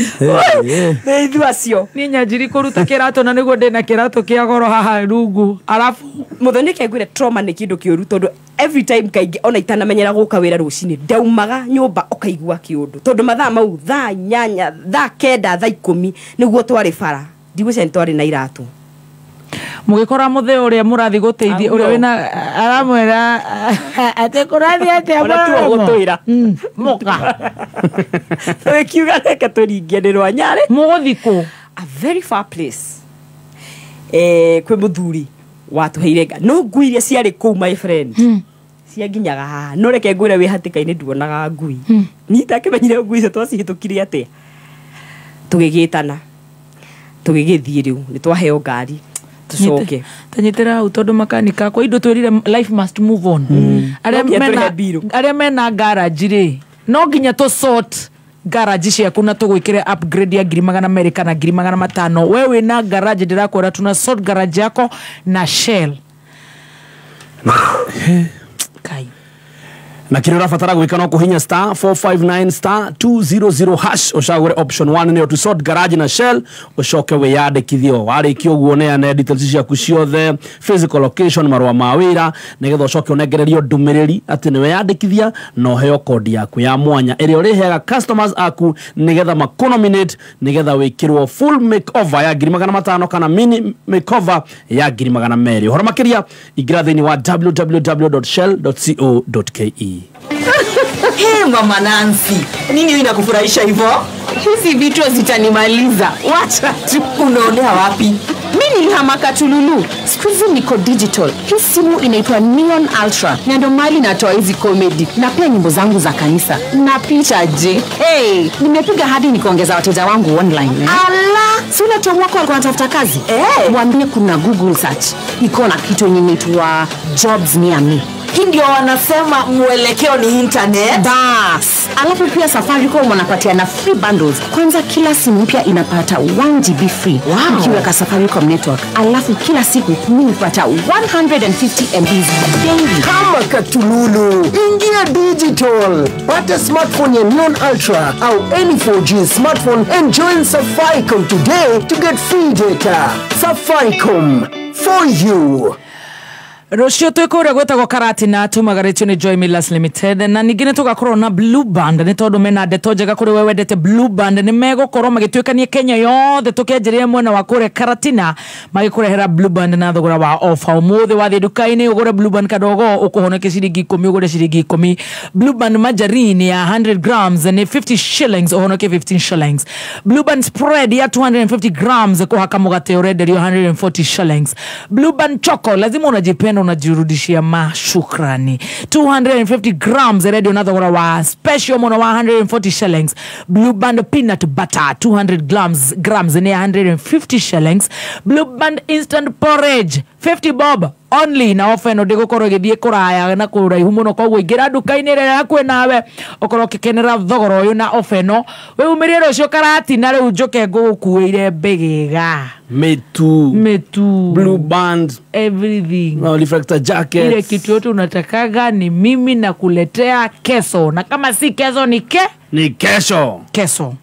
S13: Nĩ ithuĩ acio.
S5: Niĩ nyanjiri kũruta kĩratũ na nĩguo ndĩna kĩratũ kĩa goro haha rungu arabu.
S13: Mũthoni kengwĩre trauma nĩ kĩndũ kĩũru, tondũ every time kaingĩ ona itanamenyera gũka wĩra rũcinĩ, ndaumaga nyũmba ũkaigua kĩũndũ, tondũ mathaa mau thaa 8, thaa 9, thaa 10 nĩguo twarĩ bara, ndigwĩciria nĩ twarĩ na iratũ.
S5: Mũgĩkora mũthee ũrĩa mũrathiĩ gũteithia ũrĩa wĩna aramwĩra atĩ kũrathiĩ atĩa?
S13: Ona tiwe
S5: Mũromo?
S13: ũgũtwĩra.
S5: Mũka.
S13: Tũgĩkiuga reke tũringie nĩ rwa Nyarĩ.
S5: Mũgũthiĩ kũ?
S13: A very far place, kwĩ mũthuri watũheire no ngui iria ciarĩ kũu, my friend, cianginyaga haha. No reke ngwĩre, wĩ hatĩka-inĩ nduonaga ngui. Niĩ itakĩmenyire ngui icio twacihĩtũkirie atĩa. Tũgĩgĩtana tũgĩgĩthiĩ, rĩu nĩ twaheo ngari tũcoke.
S5: Tanyitĩra hau tondũ makanika kwa indo twĩrire life must move on. Arĩa
S13: No nginya
S5: mena
S13: tũrĩhe bill.
S5: Arĩa mena garage rĩ, no nginya tũ sort garage ciaku na tũgwĩkĩre upgrade ya 200,000 kana 500,000. We wĩna garage, ndĩrakwĩra tuna sort garage yako na Shell. Kai.
S3: Na kĩrĩa ũrabatara gwĩka no kũhinya star 459 star 200 hash, ũcagũre option 1 nĩyo to sort garage na Shell, ũcoke wĩyandĩkithio. Warĩkia ũguo neane details ciaku ciothe, physical location, marũa ma wĩra, nĩgetha ũcoke ũnengererio ndũmĩrĩri atĩ nĩ weyandĩkithia na ũheo kodi yaku ya mwanya ĩrĩa ũrĩheaga customers aku nĩgetha makũnominate, nĩgetha wĩkĩrwo full makeover ya 500,000 kana mini makeover ya 200,000. Ũhoro makĩria ingĩra thĩinĩ wa www.shell.co.ke.
S17: Hey, Mama Nancy, nini hiyo inakufurahisha hivyo? Hizi vitu zitanimaliza. Wacha tu. Unaonea wapi? Mi
S2: Nilihama Katululu. Siku hizi niko digital. Hii simu inaitwa Neon Ultra. Na ndio mali natoa hizi comedy na pia nyimbo zangu za kanisa. Na picha je. Hey, nimepiga hadi nikaongeza wateja wangu online. Ala, si ule Tom wako alikuwa anatafuta kazi? Mwambie kuna Google search. Iko na kitu yenye inaitwa jobs near me.
S4: Hii ndio wanasema mwelekeo ni internet.
S2: Bas. Alafu pia Safaricom wanapatia na free bundles. Kwanza kila simu mpya inapata 1 GB free.
S4: Wow.
S2: Ukiweka Safaricom network. Alafu kila siku mimi hupata 150 MBs daily.
S9: Kama Katululu, ingia digital. Pata smartphone ya Neon Ultra au any 4G smartphone and join Safaricom today to get free data. Safaricom, for you.
S5: Rũciũ twĩ kũrĩa gwĩtagwo Karatina tumagarĩtio nĩ Joy Millers Limited na ningĩ nĩ tũgakorwo na Blue Band nĩ tondũ mena ndeto njega kũrĩ we wendete Blue Band nĩ megũkorwo magĩtuĩkania Kenya yothe tũkĩanjĩrĩria mwena wa kũrĩa Karatina magĩkũrehera Blue Band na thogora wa ofa. Ũmũthĩ wathiĩ nduka-inĩ ũgũre Blue Band kadogo ũkũhonokia ciringi 10 ũgũre ciringi 10. Blue Band margarine ya 100 grams nĩ 50 shillings ũhonokie 15 shillings. Blue Band spread ya 250 grams kũhaka mũgate ũrenderio 140 shillings. Blue Band choco lazima unajipenda unajirudishia mashukrani. 250 grams radio na thogora wa special mono 140 shillings. Blue Band peanut butter 200 grams ni 150 shillings. Blue Band instant porridge 50 bob only na ofa ĩno ndĩgũkorwo ĩgĩthiĩ kũraya na kũraihu mũno koguo ingĩra nduka-inĩ ĩrĩa hakuhĩ nawe ũkorwo ũgĩkenera thogora ũyũ na ofa ĩno wĩumĩrie rũciũ Karatina rĩu njũke ngũgũkuĩire mbĩgĩga
S3: Metu Blue Band,
S5: everything,
S3: no reflector jacket,
S5: ile kitu yote unatakaga ni mimi nakuletea keso, na kama si keso ni ke
S3: ni kesho
S5: keso.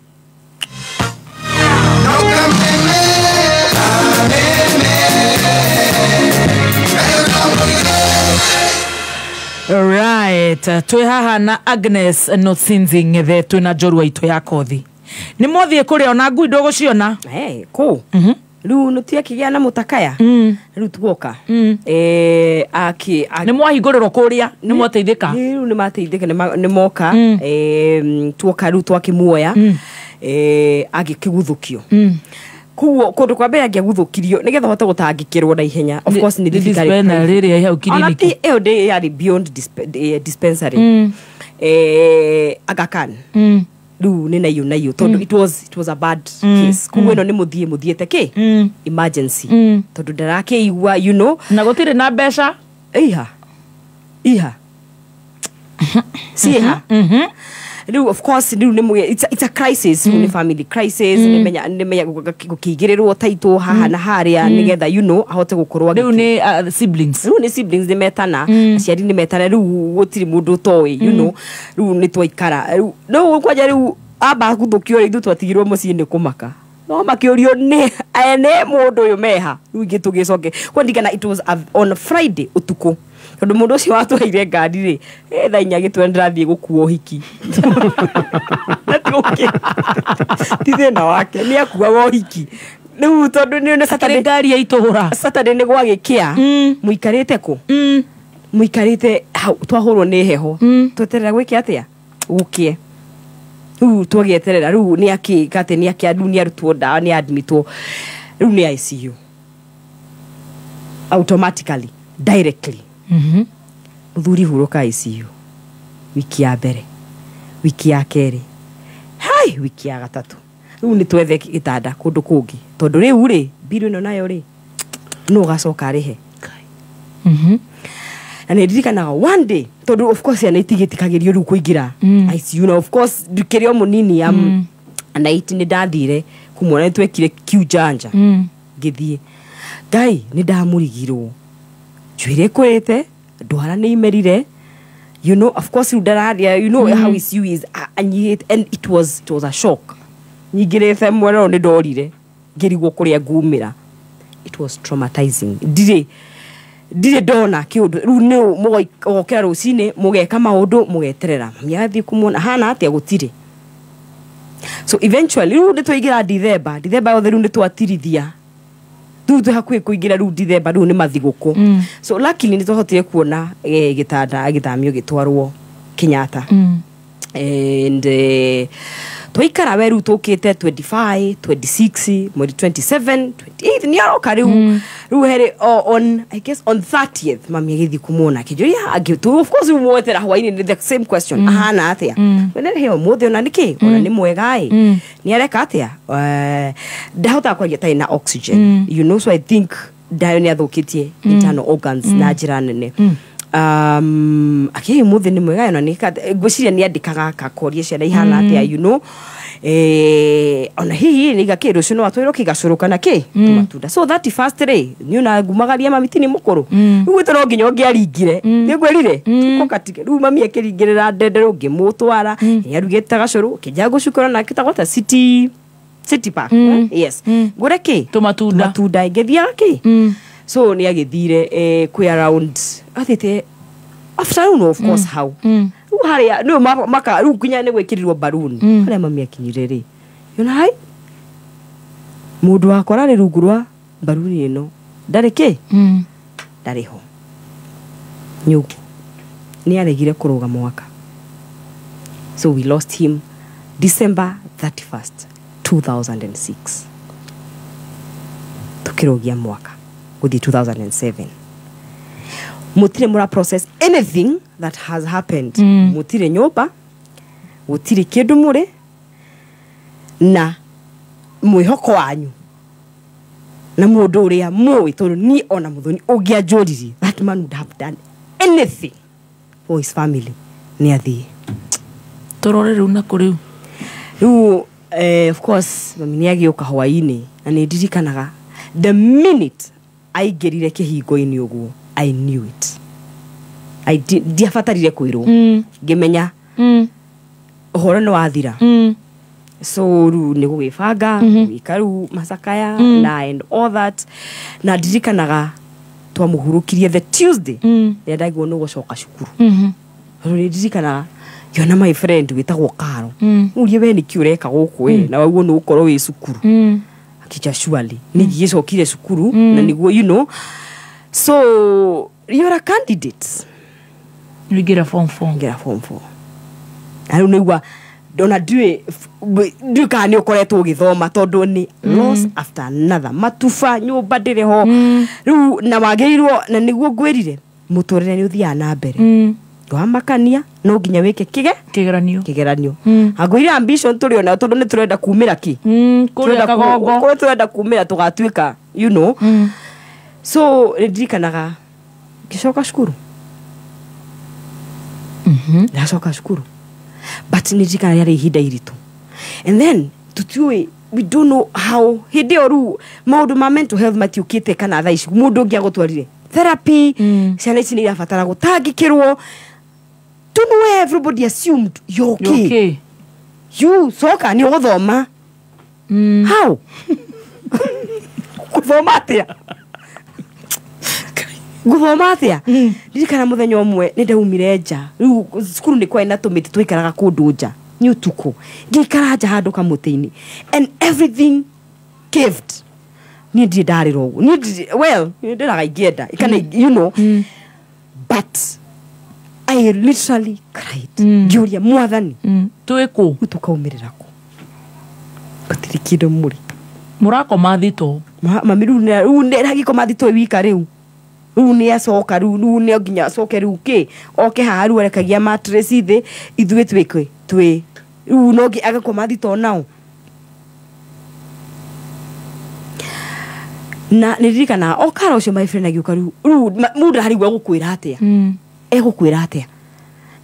S5: Right, twĩ haha na Agnes Notsinzi Ng'ethe twĩ na njorua itũ ya kothi. Nĩ mwathiĩ kũrĩa ona ngui ndũgũciona?
S13: Hey, kũ? Rĩu nĩtiakĩgĩa na mũtakaya rĩu tuoka
S5: nĩ mwahingũrĩrwo kũrĩa nĩ mwateithĩka?
S13: Rĩu nĩ mateithĩka nĩ moka tuoka rĩu twakĩmuoya agĩkĩguthũkio koguo kũndũ kwa mbere angĩaguthũkirio nĩgetha hote gũtangĩkĩrwo na ihenya. Of course nĩ
S5: thibitarĩ rĩrĩa hau kiriniki
S13: ĩyo ndĩ yarĩ beyond dispensary Aga Khan rĩu nĩ naiyo naiyo tondũ it was a bad case. Koguo ĩno nĩ mũthiĩ mũthiĩte kĩ emergency tondũ ndarakĩigua you know
S5: na gũtirĩ na mbeca
S13: iha iha siha rĩu of course rĩu nĩ it's a crisis. Rĩu nĩ family crisis nĩmenya gũkĩigĩrĩrwo taitũ haha na harĩa nĩgetha you know ahote gũkorwo
S5: rĩu nĩ siblings
S13: rĩu nĩ siblings nĩ metana aciari nĩ metana rĩu gũtirĩ mũndũ ũtoĩ you know rĩu nĩ twaikara rĩu no kwanja rĩu amba gũthũkio rĩ ithuĩ twatigirwo mũciĩ nĩ kũmaka no makĩũrio nĩ ene mũndũ ũyũ meha rĩu ingĩ tũgĩcoke kwandikana it was on Friday ũtukũ tondũ mũndũ ũcio watwaire ngari rĩ thaa inya agĩtwĩra ndĩrathiĩ gũkua ũhiki ti thĩna wake nĩ akuaga ũhiki rĩu tondũ nĩ Saturday
S5: ngari ya itũra
S13: Saturday nĩ gwagĩkĩa mũikarĩte kũ mũikarĩte hau twahũrwo nĩ heho tweterera gwĩke atĩa gũkĩe rĩu twagĩeterera rĩu nĩ akĩka atĩ nĩ akĩa rĩu nĩ arutwo ndawa nĩ admitwo rĩu nĩ ICU automatically directly. Mũthuri hurũka ICU wiki ya mbere wiki ya kerĩ hai wiki ya gatatũ rĩu nĩ twethe gĩtanda kũndũ kũngĩ tondũ rĩu rĩ mbiru ĩno nayo rĩ no ũgacoka arĩhe. Na nĩ ndirikanaga one day tondũ of course ciana itigĩtĩkagĩrio rĩu kũingĩra ICU na of course ndikĩrĩ o mũnini na iti nĩ ndathire kũmuona nĩ twekire kiujanja ngĩthiĩ Ngai nĩ ndamũrigirwo njuĩrĩ ĩkũrĩte ndwara nĩ imerire you know of course rĩu ndararia you know how is you is anyihĩte and it was a shock nyingĩrĩte mwena ũyũ nĩ ndorire ngĩrigwo kũrĩa ngumĩra. It was traumatizing. Ndirĩ ndona kĩũndũ rĩu nĩ mũgokĩra rũcinĩ mũgeka maũndũ mũgeterera mami agathiĩ kũmuona hana atĩa gũtirĩ. So eventually rĩu nĩ twaingĩra Dithemba yothe rĩu nĩ twatirithia rĩu twĩ hakuhĩ kũingĩra rĩu Dithemba rĩu nĩ mathigũkũ. So luckily nĩ twahotire kuona gĩtanda gĩthamio gĩtwarwo Kenyatta and Twaikara we rĩu tũkĩte 25 26 mweri 27 28 nĩ aroka rĩu. Rĩu herĩ on I guess on 30th mami agĩthiĩ kũmuona akĩnjũria angĩ of course mwetera hwainĩ nĩ the same question, ahana atĩa wene he ũmũthĩ ona nĩkĩ ona nĩ mwega ĩ nĩ areka atĩa. Ndahotaga kwaria atarĩ na oxygen, you know, so I think ndayo nĩ athũkĩtie internal organs na njĩra nene. Akĩ mũthĩ nĩ mwega ona nĩ ngwĩciria nĩ andĩkaga akakoria ciana ihana atĩa, you know, ona hihi nĩ gakĩ rũciũ no atwĩrwo kĩgacũrũ kana kĩ tũmatunda. So that first rĩ niĩ ona ngumagaria mami ti nĩ mũkũrũ rĩu gwĩtwo no nginya ũngĩaringire nĩ ngwĩrire tũkatige rĩu mami akĩringĩrĩra ndende rĩu ngĩmũtwara nĩ arugĩte gacũrũ kĩnja gũcukũra na kĩtagwo ta City Park. Yes, ngũre kĩ tũmatunda ngĩthiaga kĩ. So nĩ agĩthire kwĩ around athĩte afternoon of course how rĩu harĩa nĩo maka rĩu nginya nĩ gwĩkĩrirwo balloon harĩa mami akinyire rĩ yona hai mũndũ wakwa ararĩ rungu rwa balloon ĩno ndarĩ kĩ ndarĩ ho nyũngũ nĩ aregire kũrũga mwaka. So we lost him December 31st 2006 tukĩrũgia mwaka gũthiĩ 2007. Mũtirĩ mũra process anything that has happened. Mũtirĩ nyũmba, gũtirĩ kĩndũ mũrĩ na mwĩhoko wanyu na mũndũ ũrĩa mũĩ tondũ niĩ ona mũthoni ũngĩanjũririe that man would have done anything for his family nĩ athiĩ.
S5: Tũrore rĩu nakũ rĩu
S13: rĩu of course mami nĩ agĩũka hwainĩ na nĩ ndirikanaga the minute aingĩrire kĩhingo-inĩ ũguo I knew it. I ndiabatarire kwĩrwo ngĩmenya ũhoro nĩ wathira. So rĩu nĩ gũgĩbanga gwĩka rĩu macakaya na and all that na ndirikanaga twamũhurũkirie the Tuesday rĩrĩa ndaiguo nĩ gũcoka cukuru. Tondũ nĩ ndirikanaga ngĩona my friend wĩtagwo Karo ũrie we nĩkĩ ũreka gũkũ ĩ na waguo nĩ gũkorwo wĩ cukuru akĩnja surely nĩ ngĩgĩcokire cukuru na nĩguo you know. So you're a candidate.
S5: Ngĩra form 4.
S13: Ngĩra form 4. Na rĩu nĩigua ndona ndiũĩ kana nĩ ũkoretwo ũgĩthoma tondũ nĩ loss after another matuba nyũmba ndĩrĩ ho rĩu na wagĩrĩirwo na nĩguo ngwĩrire mũtũrĩre nĩ ũthiaga na mbere wamakania no nginya wĩke kĩgeranio angũire ambition tũrĩ onayo tondũ nĩ tũrenda kumĩra kĩ
S5: kũrĩa kagongo
S13: kũrĩa tũrenda kumĩra tũgatuĩka you know. So nĩ ndirikanaga ngĩcoka cukuru ndacoka cukuru but nĩ ndirikanaga rĩarĩ ihinda iritũ and then tũtiũĩ we don't know how hĩndĩ ĩyo rĩu maũndũ ma mental health matiũkĩte kana thaa ici mũndũ ũngĩ agũtwarire therapy ciana ici nĩ irabatara gũtangĩkĩrwo. Don't know where everybody assumed you're okay.
S5: Okay.
S13: You soka nĩ ũgũthoma how gũthoma atĩa gũthoma atĩa ndirikana mũthenya ũmwe nĩ ndaumire nja rĩu cukuru nĩ kwarĩ na tũmĩtĩ twaikaraga kũndũ nja nĩ ũtukũ ngĩikara nja handũ kamũtĩ-inĩ and everything caved niĩ ndirĩ ndarĩra ũguo niĩ well nĩ ndĩraga ingĩenda kana you know but I literally cried ngĩũria mwathani
S5: twĩ kũ
S13: rĩu tũkaumĩrĩra kũ gũtirĩ kĩndũ mũrĩ
S5: mũrakoma thitũ
S13: mami rĩu nĩ aragĩkoma thitũ wika rĩu rĩu nĩ acoka rĩu rĩu nĩ nginya acoke rĩu kĩ oke haha rĩu arekagia mattress thĩ ithuĩ twĩkĩ twĩ rĩu no agakoma thitũ nao na nĩ ndirikanaga o kara ũcio my friend agĩũka rĩu rĩu mũndũ harigwo egũkwĩra atĩa egũkwĩra atĩa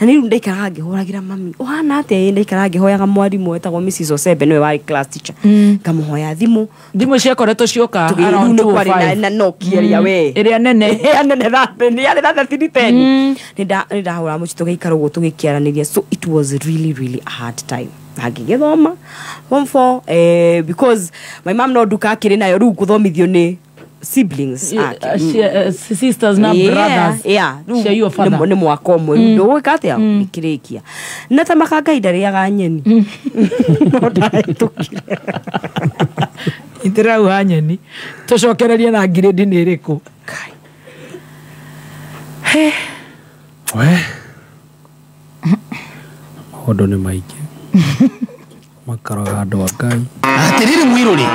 S13: na nĩ rĩu ndaikaraga ngĩhũragĩra mami ũhana atĩa ĩ ndaikaraga ngĩhoyaga mwarimũ wetagwo Mrs. Osebe nĩwe warĩ class teacher ngamũhoya thimũ
S5: thimũ ciakoretwo cioka around
S13: rĩu nĩ kwarĩ na Nokia ĩrĩa we
S5: ĩrĩa nene
S13: ĩrĩa nene yarĩ na 3310 nĩ ndahũra mũciĩ tũgĩikara ũguo tũgĩkĩaranĩria. So it was really really a hard time ngĩgĩthoma form 4 because my mom no nduka akĩrĩ nayo rĩu gũthomithio nĩ siblings
S5: sisters na brothers
S13: cia
S5: your father
S13: nĩ mwaka ũmwe rĩu ndũgwĩka atĩa ngĩkĩrĩkia na ta makanga ndarĩaga nyeni no ndahĩtũkire
S5: itirauga nyeni tũcokererie na ngirĩndi nĩ ĩrĩkũ
S11: we maũndũ nĩ maingĩ Makaraga andũ a Ngai.
S10: Atiriri mwiruri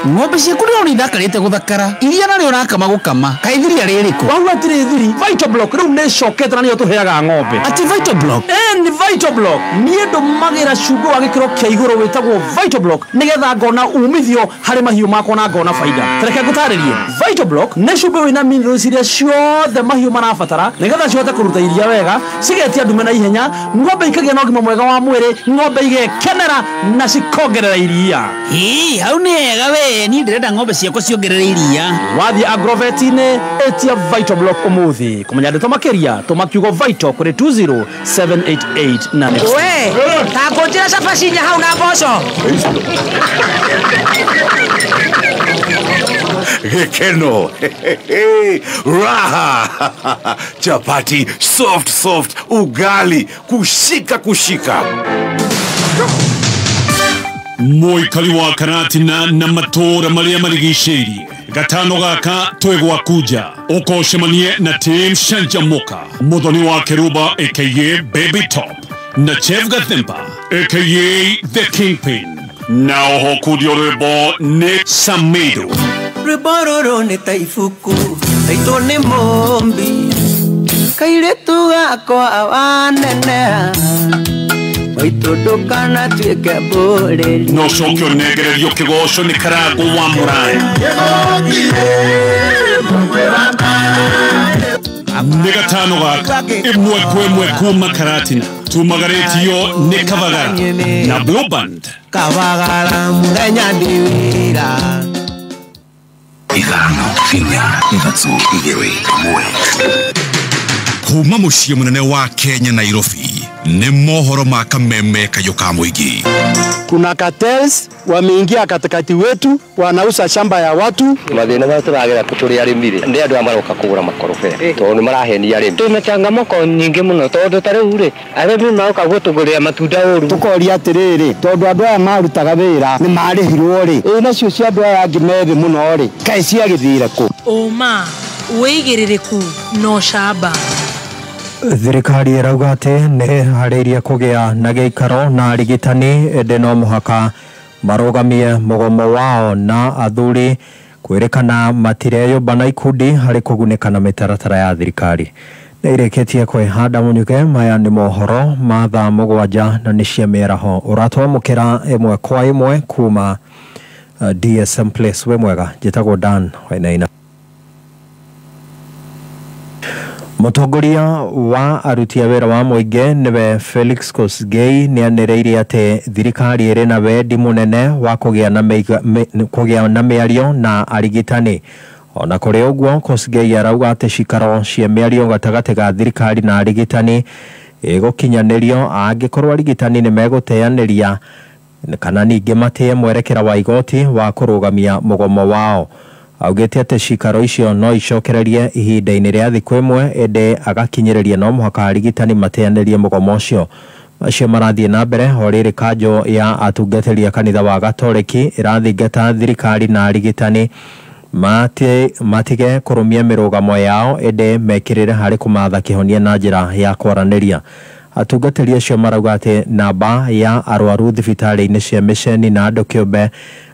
S10: ng'ombe ciaku ndĩrona ithakarĩte gũthakara iria narĩo ũrakama gũkama kaĩ thiria rĩrĩkũ?
S3: Wau atirĩ thiri Vital Block rĩu nĩ ĩcokete na nĩyo tũheaga ng'ombe.
S10: Atĩ Vital Block?
S3: Ĩ ni Vital Block. Niĩ ndũmagĩra cumbĩ wa gĩkĩro kĩa igũrũ wĩtagwo Vital Block nĩgetha ngona umithio harĩ mahiũ makwa na ngona faida. Tareke ngũtarĩrie. Vital Block nĩ cumbĩ wĩna minerals iria ciothe mahiũ marabatara nĩgetha cihote kũruta iria wega, cigetia ndume na ihenya, ng'ombe ikagĩa na ũgima mwega wa mwĩrĩ, ng'ombe igekenera na cikongerera iria.
S10: Ĩ hau nĩ hega we, niĩ ndĩrenda ng'ombe ciakwa ciongerere iria.
S3: Wathiĩ agrovet-inĩ ĩtia Vital Block ũmũthĩ. Kũmenya ndeto makĩria tũma kiugo Vital kũrĩ 20788 na next.
S5: We, ta ngũnjĩra cabaci inya hau na mboco.
S1: Gikeno, raha, chapati, soft soft, ugali, kushika kushika.
S22: Mũikari wa Karatina na matũũra marĩa marigicĩirie gatano gaka twĩgwakunja ũkocemanie na Team Canjamũka, Mũthoni wa Kĩrumba aka Baby Top na Chef Gathemba aka The Kingpin, na oho kundio rwĩmbo nĩ Samido.
S23: Rwĩmbo rũrũ nĩ ta ibuku taitwo nĩ mũmbi kairĩtu gakwa waneneha maitũ ndũkanatuĩke mbũrĩri.
S22: No coke ũnengererio kĩgoco nĩ Karangũ wa Mũraya. Nĩ gatano gaka ĩmwe kwa ĩmwe kuma Karatina tumagarĩtio nĩ Kabagara na Blue Band.
S23: Kabagara mũthenya ndĩ wĩra.
S1: 5 4 3 2 1. Kuma mũciĩ mũnene wa Kenya Nairobi nĩ mohoro ma kameme kayũ ka mũingĩ.
S24: Kuna cartels wameingia katikati wetu, wanauza shamba ya watu.
S25: Mathĩna marĩa tũragera tũrĩ arĩmi rĩ, nĩ andũ aya maroka kũgũra makorobea tondũ nĩ marahenia arĩmi.
S26: Twĩna changamoto nyingĩ mũno tondũ ta rĩu rĩ, arĩmi maroka gũtũgũrĩra matunda ũru.
S24: Tũkoria atĩrĩrĩ, tondũ andũ aya marutaga wĩra nĩ marĩhirwo rĩ, ĩ nacio cia andũ aya angĩ methĩ mũno rĩ, kaĩ ciagĩthire kũ?
S5: Ũma, wĩigĩrĩrĩku na ũcamba.
S18: Thirikari ĩrauga atĩ nĩ ĩharĩirie kũgĩa na gĩikaro na arigitani ĩndĩ no mũhaka marũgamie mũgomo wao na athuri kwĩrĩkana matireyũmba na ikundi harĩ kũgunĩka na mĩtaratara ya thirikari. Nĩ irĩkĩtie kwĩhanda mũnyuke. Maya nĩ mohoro ma thaa 7 na nĩ cia mĩaraho. Ũratwamũkĩra ĩmwe kwa ĩmwe kuma DSM Place. Wĩ mwega, njĩtagwo Dan Wainaina. Mũtongoria wa aruti a wĩra wa mũingĩ nĩwe Felix Kosgei nĩanĩrĩire atĩ thirikari ĩrĩ na wendi mũnene wa kũgĩa na mĩario na arigitani. Ona kũrĩ ũguo, Kosgei arauga atĩ cikaro cia mĩario gatagatĩ ga thirikari na arigitani ĩgũkinyanĩrio angĩkorwo arigitani nĩ megũteanĩria kana ningĩ matĩe mwerekera wa igoti wa kũrũgamia mũgomo wao. Augĩte atĩ cikaro icio no icokererie ihinda-inĩ rĩa thikũ ĩmwe ĩndĩ agakinyĩrĩria no mũhaka arigitani mateanĩrie mũgomo ũcio. Macio marathiĩ na mbere o rĩrĩ kanjũ ya atungatĩri a kanitha wa Gatoreki ĩrathingata thirikari na arigitani matige kũrũmia mĩrũgamo yao ĩndĩ mekĩrĩre harĩ kũmatha kĩhonia na njĩra ya kwaranĩria. Atungatĩri acio marauga atĩ namba ya arwaru thibitarĩ-inĩ cia mĩceni na andũ kĩũmbe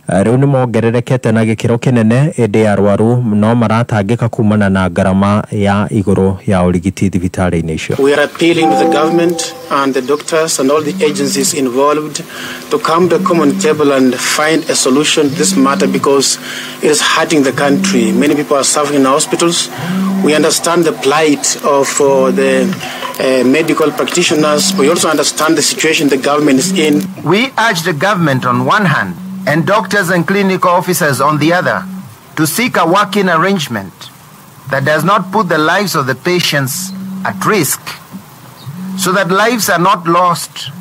S18: rĩu nĩ mongererekete na gĩkĩro kĩnene ĩndĩ arwaru no maratangĩka kumana na ngarama ya igũrũ ya ũrigiti thibitarĩ-inĩ icio.
S27: We are appealing to the government and the doctors and all the agencies involved to come to a common table and find a solution to this matter because it is hurting the country. Many people are suffering in hospitals. We understand the plight of the medical practitioners. We also understand the situation the government is in.
S28: We urge the government on one hand and doctors and clinical officers on the other to seek a working arrangement that does not put the lives of the patients at risk so that lives are not lost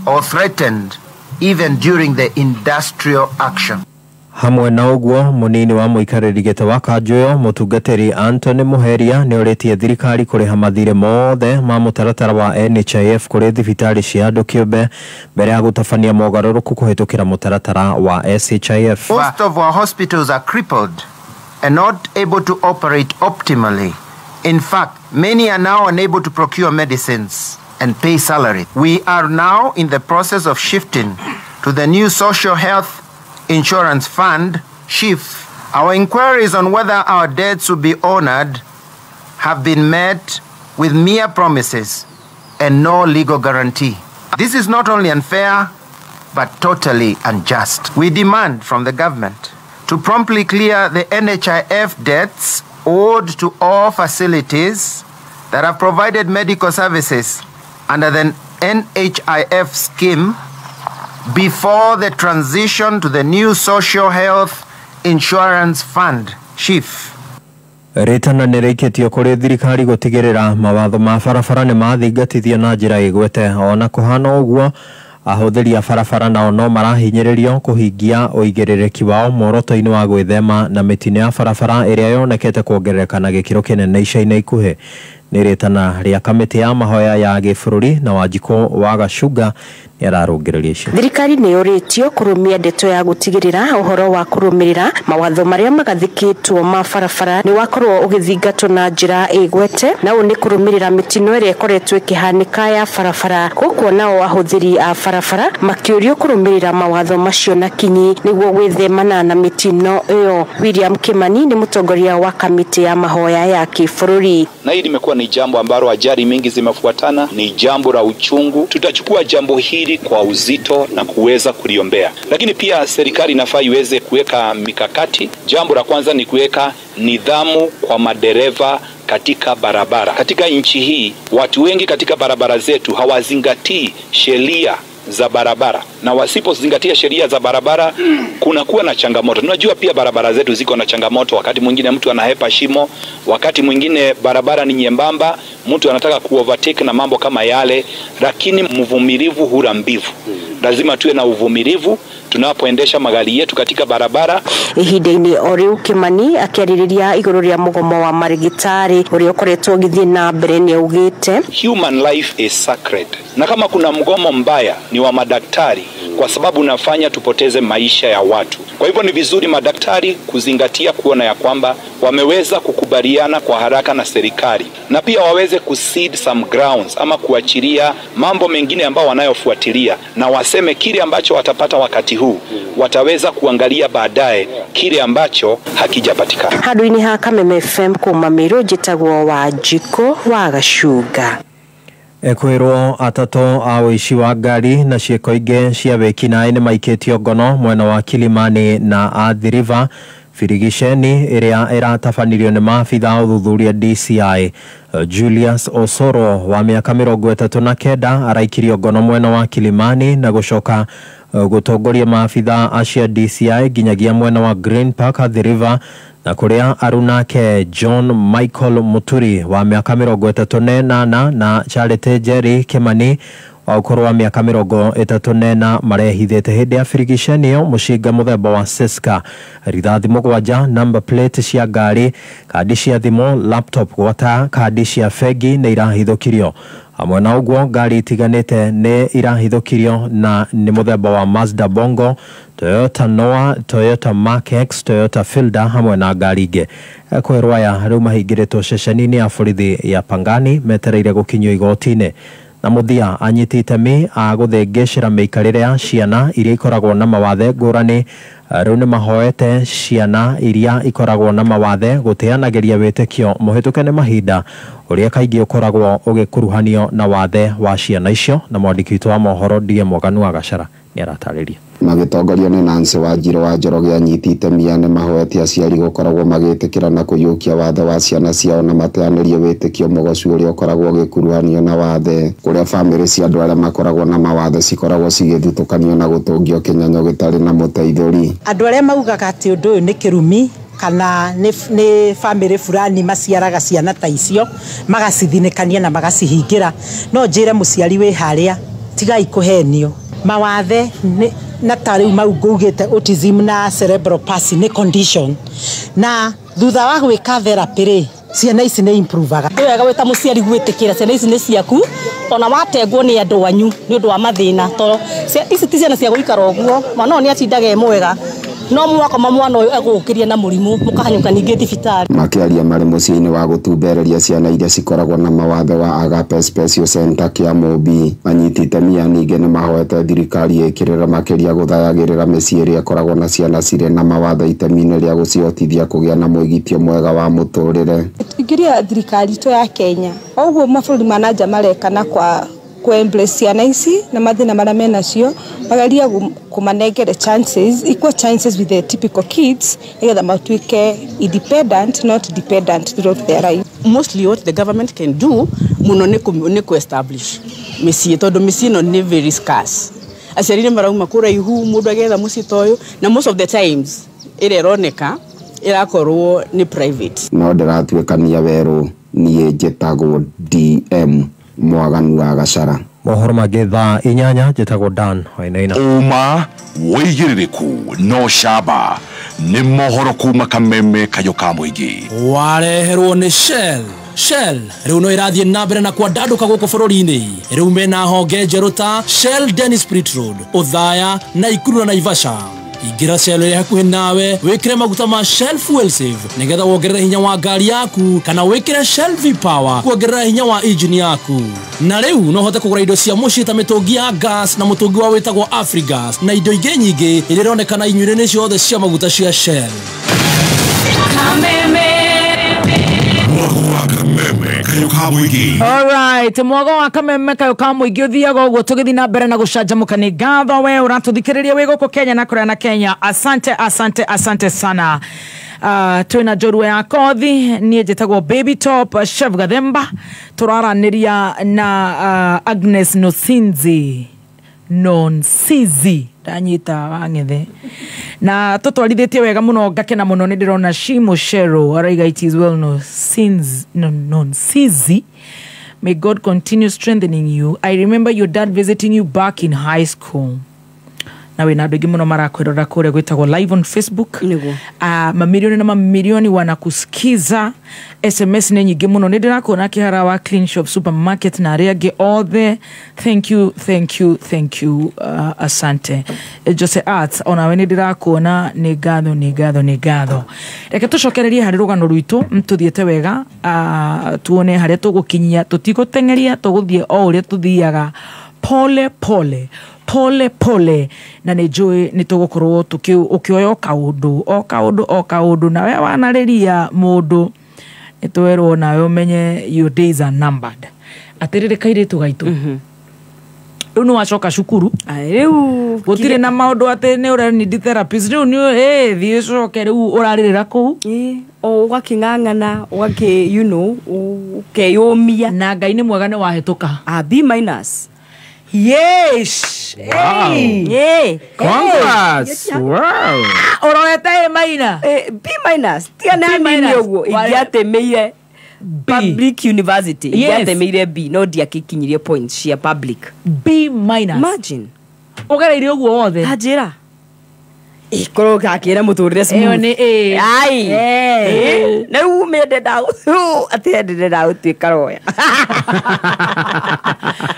S28: or threatened even during the industrial action.
S18: Hamwe na ũguo, mũnini wa mũikarĩri gĩtĩ wa kanjũ ĩyo mũtungatĩri Anthony Muheria nĩ orĩtie thirikari kũrĩha mathirĩ mothe ma mũtaratara wa NHIF kũrĩ thibitarĩ cia andũ kĩũmbe mbere ya gũtabania mogarũrũku kũhĩtũkĩra mũtaratara wa SHIF.
S28: Most of our hospitals are crippled and not able to operate optimally. In fact, many are now unable to procure medicines and pay salary. We are now in the process of shifting to the new Social Health Insurance Fund, SHIF, our inquiries on whether our debts will be honored have been met with mere promises and no legal guarantee. This is not only unfair, but totally unjust. We demand from the government to promptly clear the NHIF debts owed to all facilities that have provided medical services under the NHIF scheme before the transition to the new Social Health Insurance Fund, SHIF.
S18: Rĩtana nĩ rĩikĩtio kũrĩ thirikari gũtigĩrĩra mawatho ma barabara nĩ mathingatithio na njĩra ĩgwete. Ona kũhana ũguo, ahũthĩri a barabara nao no marahinyĩrĩrio kũhingia ũigĩrĩrĩki wao muoroto-inĩ wa gwĩthema na mĩtino ya barabara ĩrĩa yonekete kuongerereka na gĩkĩro kĩnene ica-inĩ ikuhĩ. Nĩ rĩtana rĩa kamĩtĩ ya mahoya ya gĩbũrũri na Wanjikũ wa Gacunga nĩararũngĩrĩria icio.
S6: Thirikari nĩ yũrĩtio kũrũmia ndeto ya gũtigĩrĩra ũhoro wa kũrũmĩrĩra mawatho marĩa magathĩkĩtwo ma barabara nĩ wakorwo ũgĩthingatwo na njĩra ĩgwete, na ũũ nĩ kũrũmĩrĩra mĩtino ĩrĩa ĩkoretwo ĩkĩhanĩka ya barabara. Gũkũ nao ahũthĩri a barabara makĩũrio kũrũmĩrĩra mawatho macio na kinyi nĩguo gwĩthemana na mĩtino ĩyo. William Kimani nĩ mũtongoria wa kamĩtĩ ya mahoya ya kĩbũrũri.
S7: Na hili limekuwa ni jambo ambalo ajali mingi zimefuatana, ni jambo la uchungu. Tutachukua jambo hili kwa uzito na kuweza kuliombea, lakini pia serikali inafaa iweze kuweka mikakati. Jambo la kwanza ni kuweka nidhamu kwa madereva katika barabara. Katika nchi hii watu wengi katika barabara zetu hawazingatii sheria za barabara, na wasipozingatia sheria za barabara kunakuwa na changamoto. Tunajua pia barabara zetu ziko na changamoto. Wakati mwingine mtu anahepa shimo, wakati mwingine barabara ni nyembamba, mtu anataka kuovertake na mambo kama yale. Lakini mvumilivu hula mbivu. Lazima tuwe na uvumilivu tunapoendesha magari yetu katika barabara.
S6: Ihinda-inĩ o rĩu Kimani akĩarĩrĩria igũrũ rĩa mũgomo wa marigitari ũrĩa ũkoretwo ũgĩthiĩ na mbere nĩ augĩte
S7: human life is sacred, na kama kuna mgomo mbaya ni wa madaktari, kwa sababu unafanya tupoteze maisha ya watu. Kwa hivyo ni vizuri madaktari kuzingatia kuona ya kwamba wameweza kukubaliana kwa haraka na serikali, na pia waweze kucede some grounds ama kuachilia mambo mengine ambao wanayofuatilia, na waseme kile ambacho watapata wakati huu wataweza kuangalia baadaye kile ambacho hakijapatikana.
S6: Handũ-inĩ ha Kameme FM kuma Meru, njĩtagwo Wanjikũ wa Gacunga.
S18: Ekwĩrwo atatũ a ũici wa ngari na ciĩko ingĩ cia wĩkinaĩ nĩ maikĩtio ngono mwena wa Kilimani na Athi River birigiceni ĩrĩa ĩratabanirio nĩ maabitha ũthuthuria DCI. Julius Osoro wa mĩaka 39 araikirio ngono mwena wa Kilimani na gũcoka gũtongoria maabitha acio DCI nginyagia mwena wa Green Park Athi River, na kũrĩa arunake John Michael Muturi wa mĩaka 38 na Charity Jerry Kimani wa ũkũrũ wa mĩaka 34 marehithĩte hĩndĩ ya birigiceni ĩyo mũcinga mũthemba wa Siska, rithathi 7, number plate cia ngari, kandi cia thimũ, laptop gwata kandi cia bengi nĩ irahithũkirio. Hamwe na ũguo ngari itiganĩte nĩ irahithũkirio na nĩ mũthemba wa Mazda Bongo, Toyota Noah, Toyota Mark X, Toyota Fielder hamwe na ngari ingĩ. Ekwerwo aya rĩu mahingĩrĩtwo ceceni-inĩ ya borithi ya Pangani metereire gũkinyio igoti-inĩ. Na mũthia anyiti itemi a gũthengecera mĩikarĩre ya ciana iria ikoragwo na mawathe ngũrani rĩu nĩ mahoete ciana iria ikoragwo na mawathe gũteanagĩria wĩtĩkio mũhĩtũke nĩ mahinda ũrĩa kaingĩ ũkoragwo ũgĩkuruhanio na wathe wa ciana icio. Na mwandĩki witũ wa mohoro D.M. Mwaganu wa Gacara nĩ aratarĩria.
S8: Magĩtongorio nĩ Nancy Wanjiru wa Njoroge, anyiti itemi nĩ mahoete aciari gũkoragwo magĩtĩkĩra na kũiyũkia wathe wa ciana ciao na mateanĩrie wĩtĩkio mũgocu ũrĩa ũkoragwo ũgĩkuruhanio na wathe, kũrĩa bamĩrĩ cia andũ arĩa makoragwo na mawathe cikoragwo cigĩthutũkanio na gũtũngio kĩnyanyo gĩtarĩ na mũteithũri.
S12: Andũ arĩa maugaga atĩ ũndũ ũyũ nĩ kĩrumi kana nĩ bamĩrĩ fulani maciaraga ciana ta icio magacithinĩkania na magacihingĩra, no njĩre mũciari wĩ harĩa, tigai kũhenio. Mawathe na ta rĩu mau ngũugĩte autism na cerebral palsy nĩ condition, na thutha wa gwĩka therapy rĩ, ciana ici nĩ improvaga.
S14: Nĩ wega wĩ ta mũciari gwĩtĩkĩra ciana ici nĩ ciaku, ona watengwo nĩ andũ anyu nĩ ũndũ wa mathĩna, tondũ ici ti ciana cia gũikara ũguo. Mwana ũyũ nĩ atindaga e mwega, No mwakoma mwana ũyũ egũgũkĩria na mũrimũ mũkahanyũka ningĩ thibitarĩ.
S8: Makĩaria marĩ mũciĩ-inĩ wa gũtumbereria ciana iria cikoragwo na mawathe wa Agape Special Center kĩa Mũmbi, anyiti itemi a ningĩ nĩmahoete thirikari ĩkĩrĩre makĩria gũthayagĩrĩra mĩciĩ ĩrĩa ĩkoragwo na ciana cirĩ na mawathe itemi-inĩ rĩa gũcihotithia kũgĩa na mwĩgitio mwega wa mũtũrĩre.
S2: Ingĩria thirikari itũ ya Kenya oguo mabũrũri ma nanja mareka na kwa kũ-embrace ciana ici na mathĩna marĩa menacio, mageria kũmanengere chances, equal chances with the typical kids, nĩgetha matuĩke independent, not dependent throughout their life.
S4: Mostly what the government can do muno nĩ ku-establish mĩciĩ, tondũ mĩciĩ ĩno nĩ very scarce. Aciari nĩ marauma kũraihu mũndũ agetha mũciĩ ta ũyũ, na most of the times ĩrĩa ĩroneka ĩrakorwo nĩ private.
S8: No ndĩratuĩkania werũ, niĩ njĩtagwo DM Mwaganu wa Gachara.
S18: Mohoro mangĩ thaa 8 njĩtagwo Dan Wainaina.
S1: Ũma wĩigĩrĩrĩku no camba nĩ mohoro kuma Kameme kayũ ka mũingĩ.
S11: Wareherwo nĩ Shell. Shell rĩu no ĩrathiĩ na mbere na kwandandũka gũkũ bũrũri-inĩ. Rĩu mena honge njerũ ta Shell Dennis Spirit Road, Othaya, Naikuru na Naivasha. Ingĩra Shell ĩrĩa hakuhĩ nawe wĩkĩre maguta ma Shell Fuel Save nĩgetha wongerere hinya wa ngari yaku, kana wĩkĩre Shell V Power kuongerera hinya wa engine yaku. Na rĩu no ũhote kũgũra indo cia mũciĩ ta mĩtũngi ya gas na mũtũngi wa wĩtagwo Afrigas na indo ingĩ nyingĩ iria ironekana inyuĩro-inĩ ciothe cia maguta cia Shell.
S5: Alright, mwago wa Kameme kayo ka mũingĩ ũthiaga ũguo tũgĩthiĩ na mbere na gũcanjamũka. Nĩ ngatho we ũratũthikĩrĩria wĩ gũkũ Kenya na kũrĩa na Kenya. Asante, asante, asante sana. Twĩna njorua ya kothi, niĩ njĩtagwo Baby Top Chef Gathemba, tũraranĩria na Agnes Nosinzi Nonsizi ndanyita wang'ethe na tũtwarithĩtie wega mũno, ngakena mũno nĩ ndĩrona Shimo Shero araiga it is well no sins no Nonsizi. May God continue strengthening you. I remember your dad visiting you back in high school. Na wĩna andũ aingĩ mũno marakwĩrora kũrĩa gwĩtagwo live on Facebook. Mamilioni na mamilioni wanakusikiza. SMS nĩ nyingĩ mũno, nĩ ndĩrakuona kĩhara wa Clean Shop Supermarket na arĩa angĩ othe. Thank you, thank you, thank you. Asante. Jose Arts, onawe nĩ ndĩrakuona, nĩ ngatho, nĩ ngatho, nĩ ngatho. Reke tũcokererie harĩ rũgano rwitũ, tũthiĩte wega, tuone harĩa tũgũkinyia, tũtigũteng'eria, tũgũthiĩ o ũrĩa tũthiaga pole pole pole pole, na nĩ njũĩ nĩ tũgũkorwo ũkĩoya o kaũndũ o kaũndũ o kaũndũ, nawe wanarĩria mũndũ nĩ twerwo nawe ũmenye your days are numbered. Atĩrĩrĩ kairĩtu gaitũ, rĩu nĩ wacoka cukuru,
S13: rĩu
S5: gũtirĩ na maũndũ atĩ nĩ ũra need therapist, rĩu nĩ thiĩ ũcoke rĩu ũrarĩrĩra kũu,
S13: o ũgakĩng'ang'ana, ũgakĩ you know ũkeyũmia,
S5: na Ngai nĩ mwega nĩ wahĩtũka.
S13: B minus.
S5: Yes.
S3: Wow.
S5: Hey.
S13: Yeah.
S3: Congrats. Wow.
S5: Urorete A minus.
S13: B minus. Tiga na nini ũguo ingĩatemeire public university. Ingĩatemeire B no ndiakikinyirie points cia public.
S5: B minus.
S13: Imagine.
S5: Ũgereire ũguo wothe.
S13: Anjĩra. Ikorwo gakĩra mũtũrĩre smooth.
S5: Ĩyo nĩ A.
S13: Ai. Rĩu mende atĩ ndĩrenda gũtuĩka lawyer.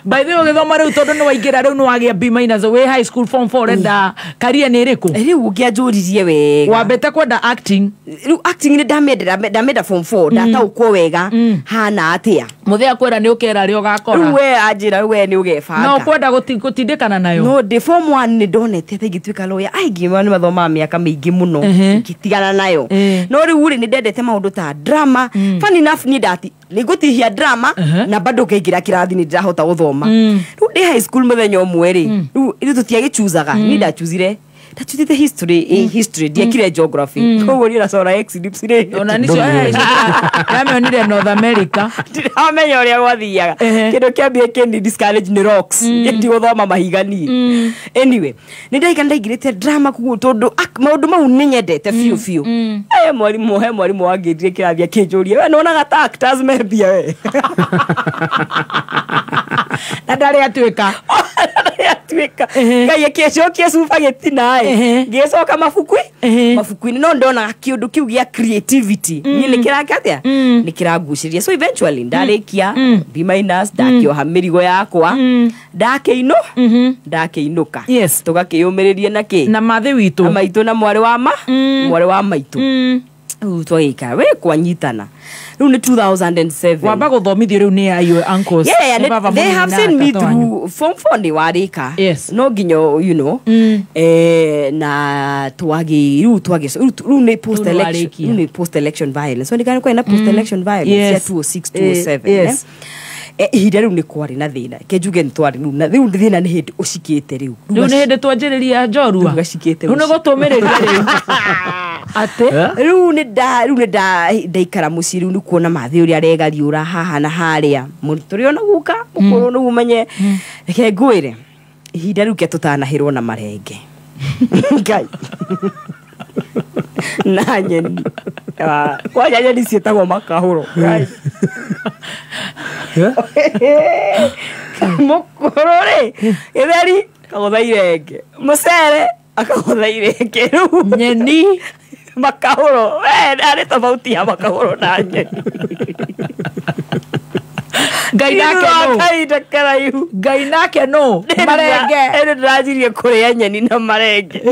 S5: By the way, ũgĩthoma rĩu tondũ nĩ waingĩra rĩu nĩ wagĩa B minus wĩ high school form 4 ũrenda career nĩ ĩrĩkũ?
S13: Rĩu ũngĩanjũririe wega.
S5: Wambĩte kwenda acting.
S13: Rĩu acting nĩ ndamenda form 4 ndataũkwo wega hana atĩa.
S5: Mũthee akwĩra nĩ ũkera rĩ ũgakora.
S13: Rĩu we anjĩra we nĩ ũgebanga.
S5: No ũkwenda gũtindĩkana nayo.
S13: No ndĩ form 1 nĩ ndonete ta ingĩtuĩka lawyer. Ai ngĩona nĩ mathomaga mĩaka mĩingĩ mũno ngĩtigana nayo. No rĩu rĩ nĩ ndendete maũndũ ta drama. Funny enough niĩ ndati nĩngũtihia drama na bado ngaingĩra kĩrathi nĩ ndĩrahota gũthoma. Rĩu ndĩ high school mũthenya ũmwe rĩ, rĩu ithuĩ tũtiagĩchuzaga, niĩ ndachuzire ndachuzite history, history ndiekire geography, koguo niĩ ndacora eclipse rĩ.
S5: Ona nicio ndamĩonire North America.
S13: Ndiramenya ũrĩa gwathiaga. Kĩndũ kĩambire kĩni discourage nĩ rocks, ndigũthoma mahiga niĩ. Anyway, nĩ ndaika ndaingĩrĩte drama koguo tondũ maũndũ mau nĩ nyendete biũ biũ. Mwarimũ he mwarimũ wangĩtire kĩrathi akĩnjũria, we nĩwonaga ta actors me mbia we?
S5: Na ndarĩ atuĩka.
S13: Atuĩka ngai akĩcokia cuba gĩtina ĩ ngĩcoka mabuku-inĩ no ndonaga kĩũndũ kĩu gĩa creativity niĩ nĩ kĩraka atĩa nĩ kĩrangucĩria. So eventually ndarĩkia B minus, ndakĩoha mĩrigo yakwa, ndakĩinũka.
S5: Yes.
S13: Tũgakĩyũmĩrĩria na kĩ
S5: na mathĩ witũ
S13: na maitũ na mwarĩ wa ma mwarĩ wa maitũ. Rĩu twagĩikara we kwanyitana rĩu nĩ 2007.
S5: Wamba gũthomithio rĩu nĩ your uncles.
S13: Yeah,
S5: nĩ baba
S13: they
S5: mũnini
S13: have
S5: na
S13: seen me
S5: tata wanyu.
S13: through form 4 nĩ warĩka.
S5: Yes.
S13: No nginya you know na twagi rĩu twagi rĩu nĩ post
S5: Rĩu nĩ
S13: election
S5: warĩkia.
S13: Rĩu nĩ post election violence, so nĩ kwĩna post election violence
S5: Yes.
S13: ya 206 207.
S5: Yes.
S13: Ihinda rĩu nĩ kwarĩ na thĩna ke njuge nĩ twarĩ rĩu na rĩu thĩna nĩ hĩndĩ ũcikĩte rĩu.
S5: Rĩu nĩ hĩndĩ twanjĩrĩria njorua.
S13: Rĩu gacikĩte.
S5: Rĩu nĩ gũtũmĩrĩria rĩu atĩ
S13: rĩu nĩ nda rĩu nĩ nda ndaikara mũciĩ rĩu nĩ kuona mathĩ ũrĩa aregariũra haha na harĩa mũndũ tũrĩ ona guka mũkũrũ nĩguo ũmenye. Reke ngwĩre ihinda rĩu ke tũtanahĩrwo na marenge ngai na nyeni. Ah, kwanja nyeni ciĩtagwo makahũro. Ngai. Mũkũrũ rĩ gĩtheri kagũtha irenge, mũcere akagũtha irenge, rĩu
S5: nyeni
S13: makahũro we arĩ tofauti ya makahũro na nyeni.
S5: Ngai nake
S13: Thutha wa
S5: nũ?
S13: Kahinda karaihu.
S5: Ngai nake nũ marenge.
S13: Ĩndĩ ndĩranjirie kũrĩa nyeni na marenge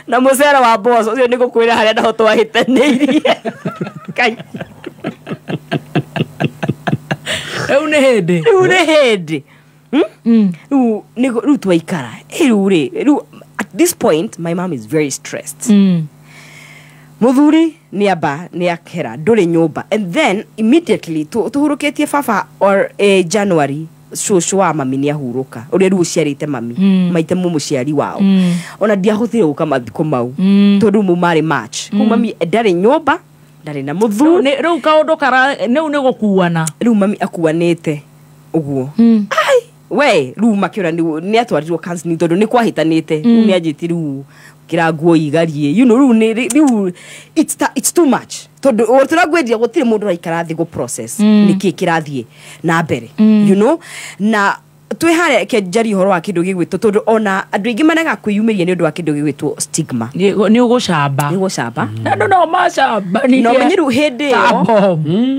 S13: na mũcere wa mboco ũcio nĩ gũkwĩra harĩa naho twahĩtanĩirie. Ngai.
S5: Rĩu nĩ hĩndĩ.
S13: Rĩu nĩ hĩndĩ. Rĩu rĩu twaikara rĩu rĩ rĩu at this point my mom is very stressed. Muthuri nĩ amba nĩ akera ndũrĩ nyũmba, and then immediately tũhurũkĩtie baba or January cũcũ wa mami nĩ ahurũka ũrĩa rĩu ũciarĩte mami maite mũmũciari wao. Ona ndiahotire gũka mathiko mau tondũ mau marĩ March. Kũu mami ndarĩ nyũmba, ndarĩ na mũthuri.
S5: Rĩu kaũndũ kara rĩu nĩ gũkuana.
S13: Rĩu mami akuanĩte ũguo. Ai we rĩu makĩona nĩ atwarirwo counseling tondũ nĩ kwahĩtanĩte. Rĩu nĩ anjĩtie rĩu kĩra nguo igarie you know rĩu nĩ rĩu it's too much tondũ tũragwendia gũtirĩ mũndũ ũraikara thĩ gũ process nĩkĩ kĩrathiĩ na mbere you know na twĩ harĩa ke njarie ũhoro wa kĩndũ gĩgwĩtwo tondũ ona andũ aingĩ marega kwĩyumĩria nĩ ũndũ wa kĩndũ gĩgwĩtwo stigma.
S5: Nĩ ũgũcamba.
S13: Nĩ ũgũcamba.
S5: Na andũ no macambanirie.
S13: No menye rĩu hĩndĩ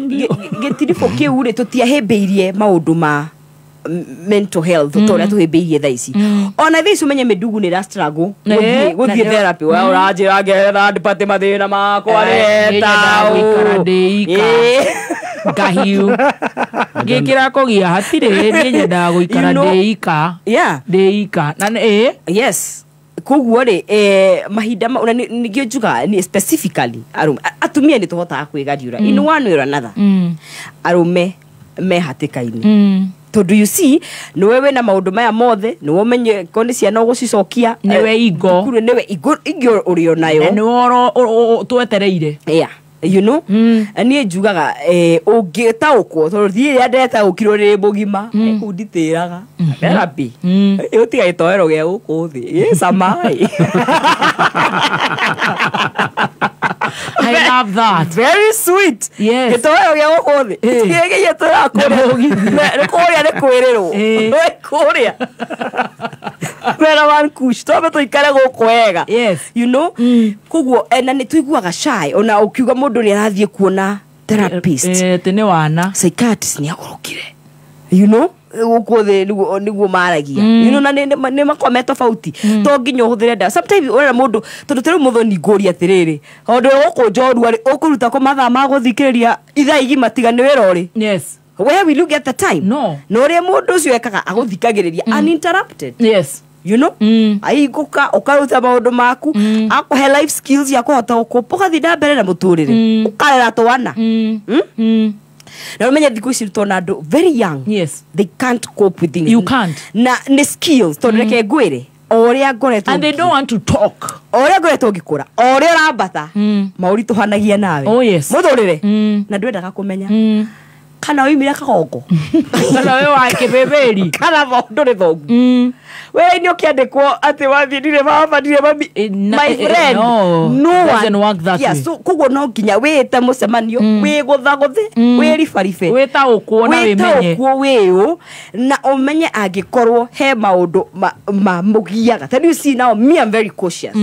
S13: ĩyo gĩtiribũ kĩu rĩ tũtiahĩmbĩirie maũndũ ma mental health ta ũrĩa tũhĩmbĩirie thaa ici. Ona thaa ici ũmenye mĩndugu nĩ ĩra struggle gũthiĩ therapy. We ũranjĩra ngehere third party mathĩna makwa
S5: Niĩ nyendaga gũikara ndĩ ika. Ngahiu ngĩkĩra kũgia hatirĩ niĩ nyendaga gũikara
S13: You know,
S5: ndĩ ika.
S13: Yeah.
S5: Ndĩ ika na nĩ
S13: yes. Koguo rĩ mahinda ona nĩkĩo njugaga ni specifically arũme atumia nĩ tũhotaga kwĩgariũra in one way or another. Arũme me hatĩka-inĩ tondũ you see nĩwe wĩna maũndũ maya mothe, nĩwe ũmenye ko nĩ ciana ũgũcicokia,
S5: Nĩwe ingo.
S13: Thukuru nĩwe ingo ingĩ ũrĩ onayo.
S5: Na nĩwe twetereire.
S13: Yeah. You know niĩ njugaga ũngĩtaũkwo tondũ thiĩ rĩrĩa ndetaũkirwo rĩ mũgima kũu nditĩraga therapy ũtiga gĩtoero gĩa gũkũ thĩ gĩ cama ĩ.
S5: I love that.
S13: Very sweet.
S5: Yes.
S13: Gĩtoero gĩa gũkũ thĩ gĩkĩgĩe tũrakũrĩa kũrĩa nĩ kwĩrĩrwo kũrĩa mera one kush twambe tũikare gũkũ wega.
S5: Yes.
S13: You know koguo na nĩ tũiguaga shy ona ũkiuga mũndũ nĩ arathiĩ kuona therapist
S5: atĩ nĩ wana
S13: psychiatrist nĩ agũrũkire you know gũkũ thĩ nĩguo maragia you know na nĩ makoragwo me tofauti to nginya ũhũthĩre ndawa sometimes ũrera mũndũ tondũ ta rĩu mũthoni ngũria atĩrĩrĩ tondũ gũkũ njorua rĩ ũkũruta kũ mathaa ma gũthikĩrĩria ithaa igima tiga nĩ wĩra ũrĩ.
S5: Yes.
S13: Where will you get the time?
S5: No.
S13: Na ũrĩa mũndũ ũcio ekaga agũthikagĩrĩria uninterrupted.
S5: Yes.
S13: You know aigũka ũkaruta maũndũ maku akũhe life skills ya kũhota gũkũpa ũgathiĩ na mbere na mũtũrĩre ũkarera twana. Na ũmenye thikũ ici tũrona andũ very young.
S5: Yes.
S13: They can't cope with things.
S5: You can't.
S13: Na nĩ skills tondũ reke ngwĩre o ũrĩa ngoretwo
S5: And they don't want to talk.
S13: O ũrĩa ngoretwo ngĩkũra o ũrĩa ũrambata maũritũhanagia nawe.
S5: Oh, yes.
S13: Mũtũrĩre na ndwendaga kũmenya. Kana oimire kagongo.
S5: Kana we wa kibeberi.
S13: Kana ndũrĩ thogu. We nĩ ũkĩandĩkwo atĩ wathiĩ ndirĩ baba ndirĩ mami. My friend, no one
S5: work that way.
S13: So koguo no nginya wĩte mũcemanio, wĩgũthagũthe, wĩribaribe.
S5: Wĩtaũkwo na wĩmenye.
S13: Wĩtaũkwo wĩũ na ũmenye angĩkorwo he maũndũ mamũgiaga. Tondũ you see now me I'm very cautious.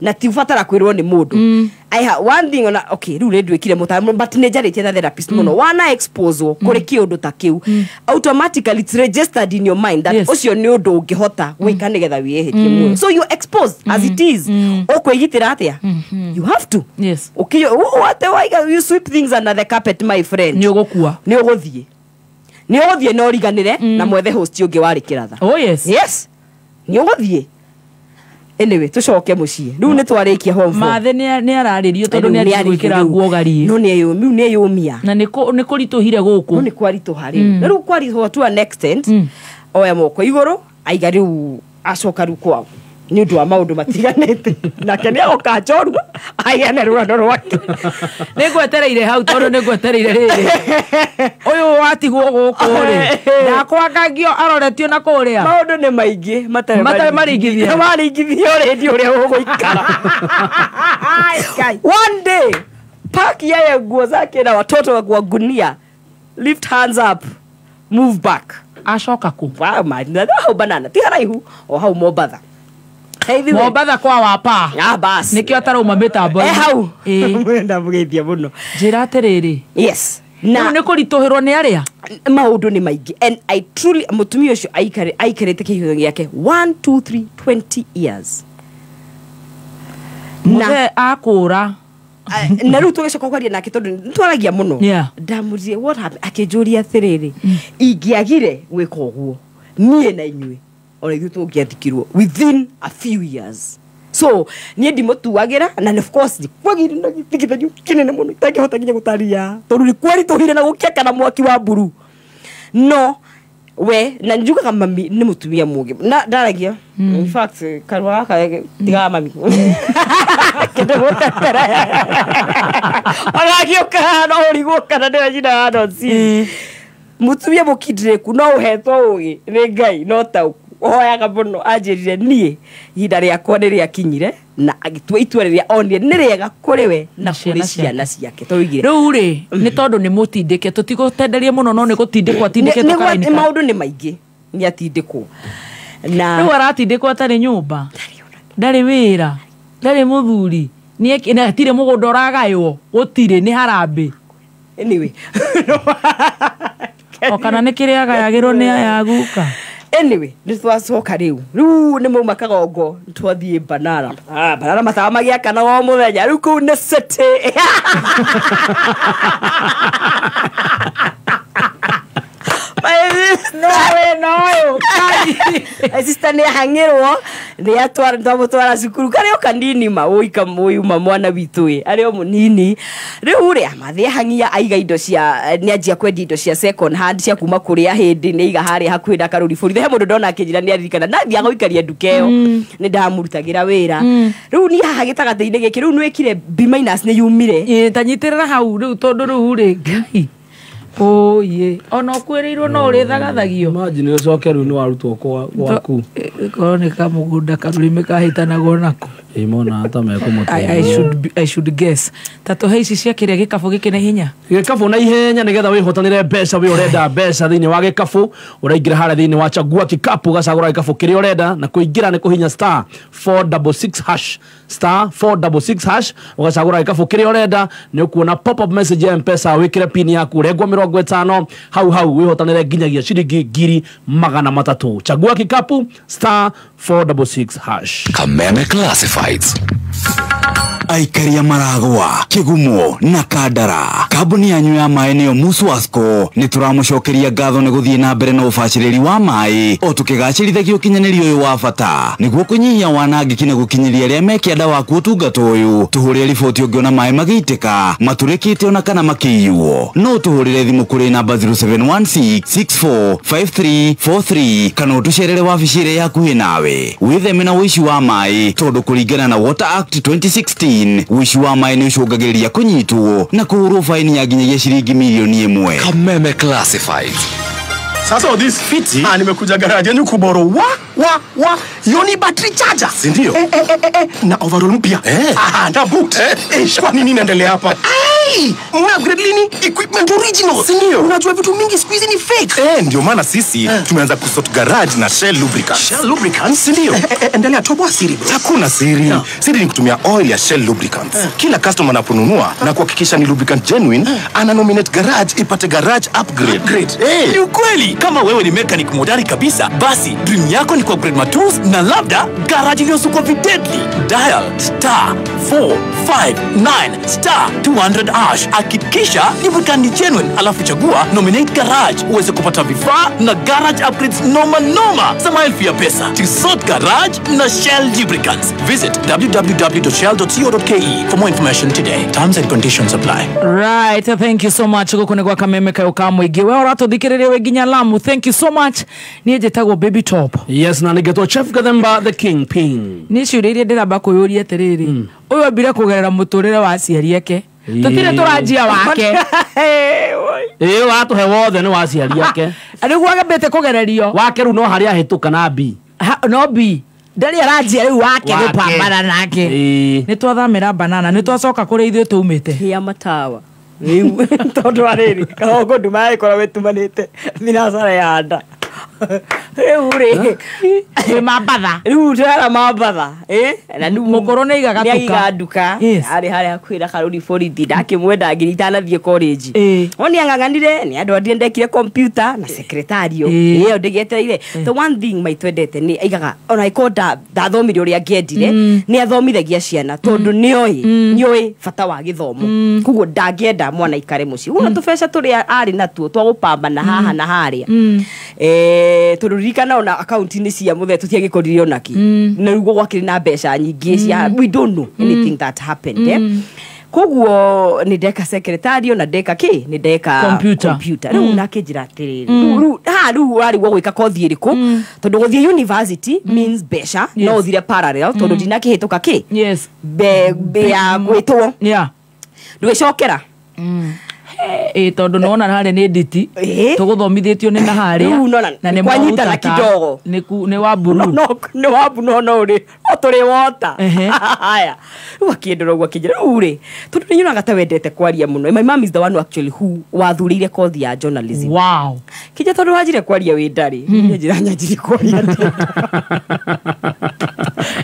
S13: Na ti ũbatara kwĩrwo nĩ mũndũ. I have one thing ona okay rĩu nĩ nduĩkire mũtaaramu but nĩ njarĩtie na therapist mũno. Wana expose kũrĩ kĩũndũ ta kĩu automatically it's registered in your mind that ũcio nĩ ũndũ ũngĩhota gwĩka nĩgetha wĩyeherie muoyo. So you're exposed as it is. Ũkwĩgitĩra atĩa? You have to.
S5: Yes.
S13: Okay, what you sweep things under the carpet my friend.
S5: Nĩ ũgũkua.
S13: Nĩ ũgũthiĩ. Nĩ ũgũthiĩ na ũriganĩre na mwethe host ũngĩ warĩ kĩratha.
S5: Oh yes.
S13: Yes. Nĩ ũgũthiĩ. Anyway, tucoke muciĩ. Rĩu nĩ twarĩkia home form.
S5: Mathe nĩ ararĩrio tondũ nĩ arĩ gwĩkĩra nguo gariĩ.
S13: No nĩ eyũmia.
S5: Na nĩ kũritũhire gũkũ.
S13: No nĩ kwaritũha rĩu. Na rĩu kwaritũha to an extent. Oya moko igũrũ aiga rĩu acoka rĩu kwao. Nĩ ũndũ wa maũndũ matiganĩte. Nake nĩ agoka njorua aheane rũgano rwake.
S5: Nĩ ngwetereire hau tondũ nĩ ngwetereire rĩrĩ. Ũyũ watigwo gũkũ rĩ. Ndakwangagio aroretio na kũrĩa.
S13: Maũndũ nĩ maingĩ matarĩ
S5: maringithie.
S13: Maringithio rĩndio ũrĩa ũgũikara. One day pack yeye nguo zake na watoto wa gunia. Lift hands up. Move back.
S5: Acoka kũ?
S13: Wow, man. Hau banana. Ti haraihu o hau Mombatha.
S5: Mombatha kwa wapa.
S13: Ah bas.
S5: Nikio atarauma mitambo.
S13: Eh hau. Mwenda mugeithia muno.
S5: Njira atiriri.
S13: Yes.
S5: Na nĩ kũritũhĩrwo nĩ arĩa?
S13: Maũndũ nĩ maingĩ and I truly mũtumia ũcio aikarĩte kĩhiko gĩake 1 2 3 20 years.
S5: Mũthee akũra.
S13: Na rĩu tũgĩcoka kwaria nake tondũ nĩtwaragia mũno. Ndamũririe what happened akĩnjũria atĩrĩrĩ ingĩagire gwĩka ũguo niĩ na inyuĩ ona ithuĩ tũngĩathikirwo within a few years. So niĩ ndimũtuagĩra na of course nĩ kwagire na gĩtigithanio kĩnene mũno itangĩhota nginya gũtaria tondũ nĩ kwaritũhire na gũkĩakana mwaki wa mburu. No we na njugaga mami nĩ mũtumia mũũgĩ na ndaragia in fact kanua gaka tigaga mami kĩndũ gũtetera ona agĩũka haha no ũrigwo kana nĩwe nyina wa Nonsi. Mũtumia mũkindĩrĩku no ũhetwo ũũgĩ nĩ Ngai no taũku ũhoyaga mũno. Anjĩrire niĩ ihinda rĩakwa nĩ rĩakinyire na agĩtua itua rĩrĩa onire nĩ rĩega kũrĩ we na kũrĩ ciana ciake. Tũigire
S5: rĩu rĩ nĩ tondũ nĩ mũtindĩke tũtigũtenderie mũno no nĩ gũtindĩkwo atindĩkĩtwo karainĩka.
S13: Maũndũ nĩ maingĩ nĩ atindĩkwo na
S5: rĩu aratindĩkwo atarĩ nyũmba, ndarĩ wĩra, ndarĩ mũthuri, hatirĩ mũgũnda ũragaywo, gũtirĩ, nĩ harambĩ.
S13: Anyway
S5: o kana nĩ kĩrĩa agayagĩrwo nĩ aya guka.
S13: Anyway, nĩ twacoka rĩu. Rĩu nĩ mauma Kagongo twathiĩ Banara. Banara matawa magĩakana o mũthenya. Rĩu kũu nĩ city. My sister nĩ ahang'ĩrwo nĩ atwara twamũtwara cukuru karĩ o kanini ma ũika ũyuma mwana witũ ĩ arĩ o mũnini. Rĩu rĩ amathĩ ahang'ia aiga indo cia nĩ anjia kwendia indo cia second hand cia kuma kũrĩa hĩndĩ nĩ aiga harĩa hakuhĩ na Karũri bũrũri. He mũndũ ndona akĩnjĩra nĩ aririkana ndathiaga gũikaria nduka ĩyo nĩ ndamũrutagĩra wĩra. Rĩu niĩ haha gĩtagatĩ-inĩ gĩkĩ rĩu nĩ wĩkire B minus nĩ yumire.
S5: Ta nyitĩrĩra hau rĩu tondũ rĩu rĩ Ngai oye ona ũkuĩrĩirwo no ũrĩthagathagio.
S3: Imagine ũcoke rĩu nĩ warutwo gwaku.
S5: Korwo nĩ kamũgũnda karũrĩmĩ kahĩtanagwo nako.
S3: Imona hata mekũmũteithia.
S5: I should guess. Ta tũhe ici cia kĩrĩa gĩkabũ gĩkĩ na ihenya.
S3: Gĩkabũ na ihenya nĩgetha wĩhotanĩre mbeca wĩ ũrenda mbeca thĩinĩ wa gĩkabũ ũraingĩra harĩa thĩinĩ wa chagua kikapu ũgacagũra gĩkabũ kĩrĩa ũrenda na kũingĩra nĩ kũhinya star 466 hash star 466 hash ũgacagũra gĩkabũ kĩrĩa ũrenda nĩ ũkuona pop up message ya M-Pesa wĩkĩre pin yaku rengwo 50 hau hau wĩhotanĩre nginyagia ciringi 300,000. Chagua kikapu star 466 hash.
S9: Kameme Classifieds. Aikaria maragwa kigumo na kandara kambuni yanyu ya maĩ nĩyo Muswasco nĩ tũramũcokeria ngatho nĩ gũthiĩ na mbere na ũbacĩrĩri wa maĩ o tũkĩgacĩrithagia ũkinyanĩria ũyũ wa bata nĩguo kũnyihia wanangĩki na gũkinyĩria arĩa me kĩanda waku ũtungata ũyũ. Tũhũrĩre riboti ũngĩona maĩ magĩitĩka matũrĩkĩte ona kana makĩiywo. No ũtũhũrĩre thimũ kũrĩ namba 0716645343 kana ũtũcerere wabici ĩrĩa ĩ hakuhĩ nawe. Wĩtheme na ũici wa maĩ tondũ kũringana na Water Act 2016 COVID-19 ũici wa maĩ nĩ ũcũngagĩrĩria kũnyitwo na kũhũrwo faini ya nginyagia ciringi milioni 1.
S10: Kameme Classifieds.
S15: Sasa this fiti. Ah, nimekuja garage yenu kuboro wa yoni battery charger. Si ndio? Na overall mpya. Ah, na boot. Kwa nini inaendelea hapa? Ai, mna upgrade lini? Equipment original. Si ndio? Unajua vitu mingi siku hizi ni fake. Ndio maana sisi tumeanza kusort garage na Shell Lubricants. Shell Lubricants, si ndio? Endelea, toboa siri bro. Hakuna siri. Siri ni kutumia oil ya Shell Lubricants. Kila customer anaponunua na kuhakikisha ni lubricant genuine, ana nominate garage ipate garage upgrade.
S10: Ni ukweli. Kama wewe ni mechanic modari kabisa, basi dream yako ni kuupgrade matools na labda garage iliyosukwa videdly. Dial *459 *200#. Hakikisha lubricant ni genuine, alafu chagua nominate garage uweze kupata vifaa na garage upgrades noma noma za maelfu ya pesa. To sort garage na Shell Lubricants. Visit www.shell.co.ke for more information today. Terms and conditions apply.
S5: Right, thank you so much. Gũkũ nĩ gwa Kameme kayo ka mũingĩ. We ũratũthikĩrĩria wĩ nginya Lamu. Thank you so much. Niĩ njĩtagwo Baby Top.
S3: Yes, na nĩngetwo Chef Gathemba the King Pin.
S5: Nĩ ciũria iria ndĩramba kwĩyũria atĩrĩrĩ. Ũyũ ambire kũgerera mũtũrĩre wa aciari ake. Tũtirĩ tũranjia wake.
S3: Ĩĩ watũhe wothe nĩ wa aciari ake.
S5: Rĩu agambĩte kũgererio.
S3: Wake rĩu no harĩa ahĩtũka na B.
S5: No B. Ndari aranjia rĩu wake gũpambana nake. Nĩ twathamĩra banana, nĩ twacoka kũrĩa ithuĩ tũumĩte.
S13: Hĩa matawa. Rĩu tondũ wa rĩrĩ kahongo nduma ĩkoragwo ĩtumanĩte thinacara ya nda. Rĩu rĩ
S5: wĩ mambatha.
S13: Rĩu ndĩrara mambatha. Na nĩ
S5: mũkũrũ nĩ aigaga
S13: nduka. Nĩ aigaga nduka. Arĩ harĩa hakuhĩ na Karũri borithi ndakĩmwenda ngiri itanathiĩ college. No nĩ ang'ang'anire nĩ andũ andire ndekire computer na secretarial. Ĩyo ndĩgĩetereire. The one thing maitwendete nĩ aigaga ona ĩkorwo ndathomire ũrĩa angĩendire nĩ athomithagia ciana tondũ nĩoĩ bata wa gĩthomo. Koguo ndangĩenda mwana aikare mũciĩ. Ũguo tũbeca tũrĩa arĩ natuo twa gũpambana haha na harĩa. Tondũ ririkana ona akaunti-inĩ cia mũthee tũtiagĩkorire onakĩ. Na rĩu gwakĩrĩ na mbeca nyingĩ cia we don't know anything that happened. Koguo nĩ ndeka secretarial na ndeka kĩ nĩ ndeka computer. Rĩu nakĩnjĩra atĩrĩrĩ rĩu ha rĩu ũrarigwo gwĩka kothi ĩrĩkũ tondũ gũthiĩ university means mbeca no ũthire parallel tondũ ndinakĩhĩtũka kĩ be ya gwĩtwo ndũgĩcokera.
S5: Tondũ nĩwona harĩa nĩ nditi tũgũthomithĩtio nĩ na harĩa na nĩ
S13: kwanyitana kidogo
S5: nĩ wa blue
S13: nĩ wa blue no ũrĩ no tũrĩ wota. Haya rĩu akĩndora ũguo akĩnjĩra rĩu rĩ tondũ nĩ nyonaga ta wendete kwaria mũno. My mom is the one who actually who wathurĩire kothi ya journalism.
S5: Wow.
S13: Kĩnja tondũ wanjire kwaria wĩ ndarĩ niĩ njĩra nyanjirie kwaria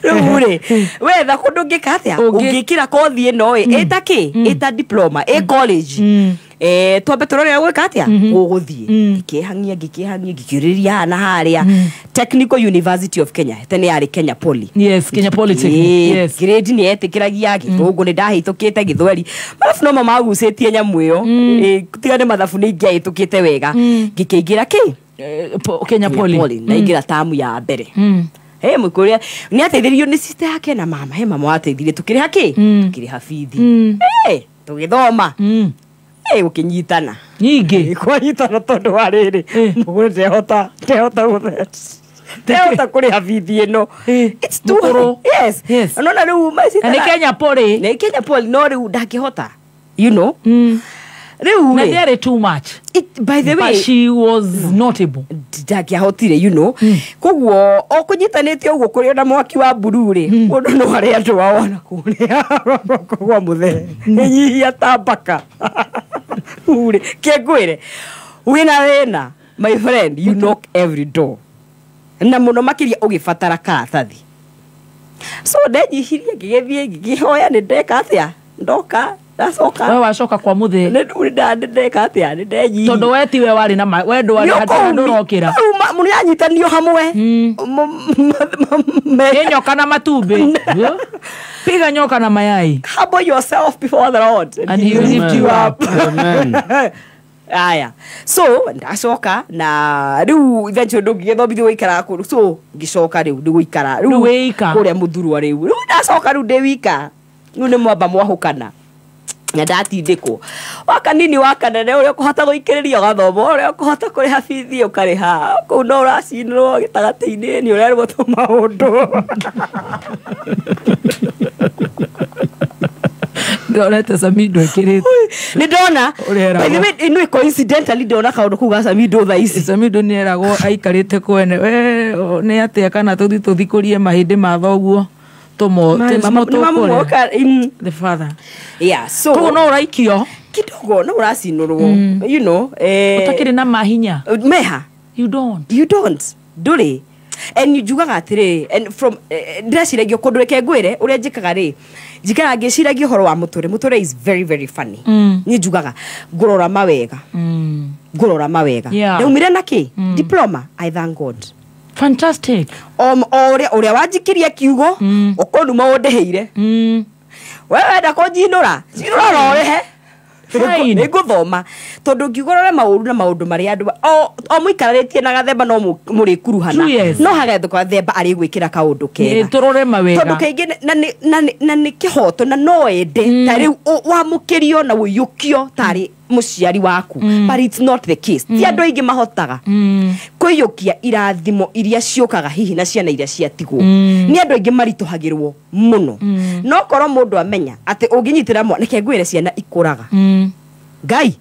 S13: rĩu rĩ wetha kũndũ ũngĩka atĩa ũngĩkĩra kothi ĩno ĩ ĩta kĩ ĩta diploma ĩ college. Twambe tũrore gwĩka atĩa ũgũthiĩ ngĩkĩhang'ia ngĩkĩũrĩria haha na harĩa Technical University of Kenya tene yarĩ Kenya Poly.
S5: Yes, Kenya Polytechnic. Yes.
S13: Grade nĩ etĩkĩragia gĩthũngũ nĩ ndahĩtũkĩte gĩthweri marabu no magucĩtie nyamũ ĩyo tiga nĩ mathabu nĩ ingĩahĩtũkĩte wega ngĩkĩingĩra kĩ
S5: Kenya Poly
S13: ndaingĩra tamu ya mbere. Mũkũrĩa nĩ ateithirio nĩ sister yake na mama. Mama wateithirie tũkĩrĩha kĩ tũkĩrĩha bithi tũgĩthoma gũkĩnyitana
S5: nyingĩ
S13: kwanyitana tondũ wa rĩrĩ mũgũrũ ndehota ndehota kũrĩha bithi ĩno. It's too high. Yes. Nona rĩu
S5: nĩ Kenya Poly.
S13: Nĩ Kenya Poly no rĩu ndangĩhota you know. Rĩu
S5: na ndĩarĩ too much.
S13: By the way,
S5: but she was not able.
S13: Ndangĩahotire you know. Koguo o kũnyitanĩte ũguo kũrĩ ona mwaki wa mburu rĩ mũndũ no arĩa andũ ao na kũrĩa kwa mũthee ĩnyihia ta mbaka. Ure kĩngwĩre wĩna thĩna my friend you knock every door na mũno makĩria ũgĩbatara karatathi. So ndenyihirie ngĩgĩthiĩ ngĩkĩhoya nĩ ndeka atĩa ndoka ndacoka.
S5: We wacoka kwa mũthee
S13: nĩ ndeka atĩa nĩ ndenyihirie
S5: tondũ we tiwe warĩ na we ndwarĩ handũ ũrokĩra
S13: mũnyanyitanio hamwe
S5: nĩ nyoka na matumbĩ. Piga nyoka na mayai.
S13: Humble yourself before the Lord
S5: and he will lift you up.
S3: Amen.
S13: Aya. So ndacoka na rĩu eventually ndũngĩgĩthomithio gũikara kũu so ngĩcoka rĩu ndĩgũikara
S5: rĩu wĩika
S13: kũrĩa mũthurwa rĩu rĩu ndacoka rĩu ndĩ wika rĩu nĩ mwamba mwahũkana na ndatindĩkwo wakanini wakanene ũrĩa ũkũhota gũikĩrĩria ũgathoma ũrĩa ũkũhota kũrĩha bithi ũkarĩha kũu no ũracinĩrwo gĩtagatĩ-inĩ nĩ ũrerwo tũmaũndũ.
S5: Ndonete Samido ĩkĩrĩte.
S13: Nĩ ndona. By the way, ĩno coincidentally ndona kaũndũ kau ga Samido thaa ici.
S5: Samido nĩ eragwo aikarĩte kwene we nĩ atĩa kana tũthi tũthikũrie mahĩndĩ ma thoguo tũmo tũkũrĩa. The father.
S13: Yeah, so
S5: koguo no ũraikio
S13: kidogo no ũracinũrwo, you know,
S5: ũtakĩrĩ na mahinya
S13: meha.
S5: You don't.
S13: You don't. Ndũrĩ. And njugaga atĩrĩ, and from ndĩreciragia kũndũ reke ngwĩre ũrĩa njĩkaga rĩ, njikaraga ngĩciragia ũhoro wa mũtũrĩ. Mũtũrĩ is very very funny. Niĩ njugaga ngũrora mawega. Ngũrora mawega. Ndaumire na kĩ? Diploma. I thank God.
S5: Fantastic.
S13: O ũrĩa wanjikirie kiugo ũkũnuma ũndĩhĩire. We wenda kũnjinũra, cinũra na ũrĩhe. Nĩngũthoma tondũ ngiuga ũrore maũru na maũndũ marĩa andũ o mũikarĩtie na gathemba no mũrĩkuruhana no hagethũka gathemba arĩgwĩkĩra kaũndũ kega
S5: tũrore mawega
S13: tondũ kaingĩ na nĩ kĩhoto na no ende ta rĩu wamũkĩrio na ũiyũkio tarĩ mũciari waku, but it's not the case. Ti andũ aingĩ mahotaga kũiyũkia irathimo iria ciũkaga hihi na ciana iria ciatigwo. Nĩ andũ aingĩ maritũhagĩrwo mũno. No korwo mũndũ amenya atĩ ũngĩnyitĩra mwana, reke ngwĩre ciana ikũraga. Ngai,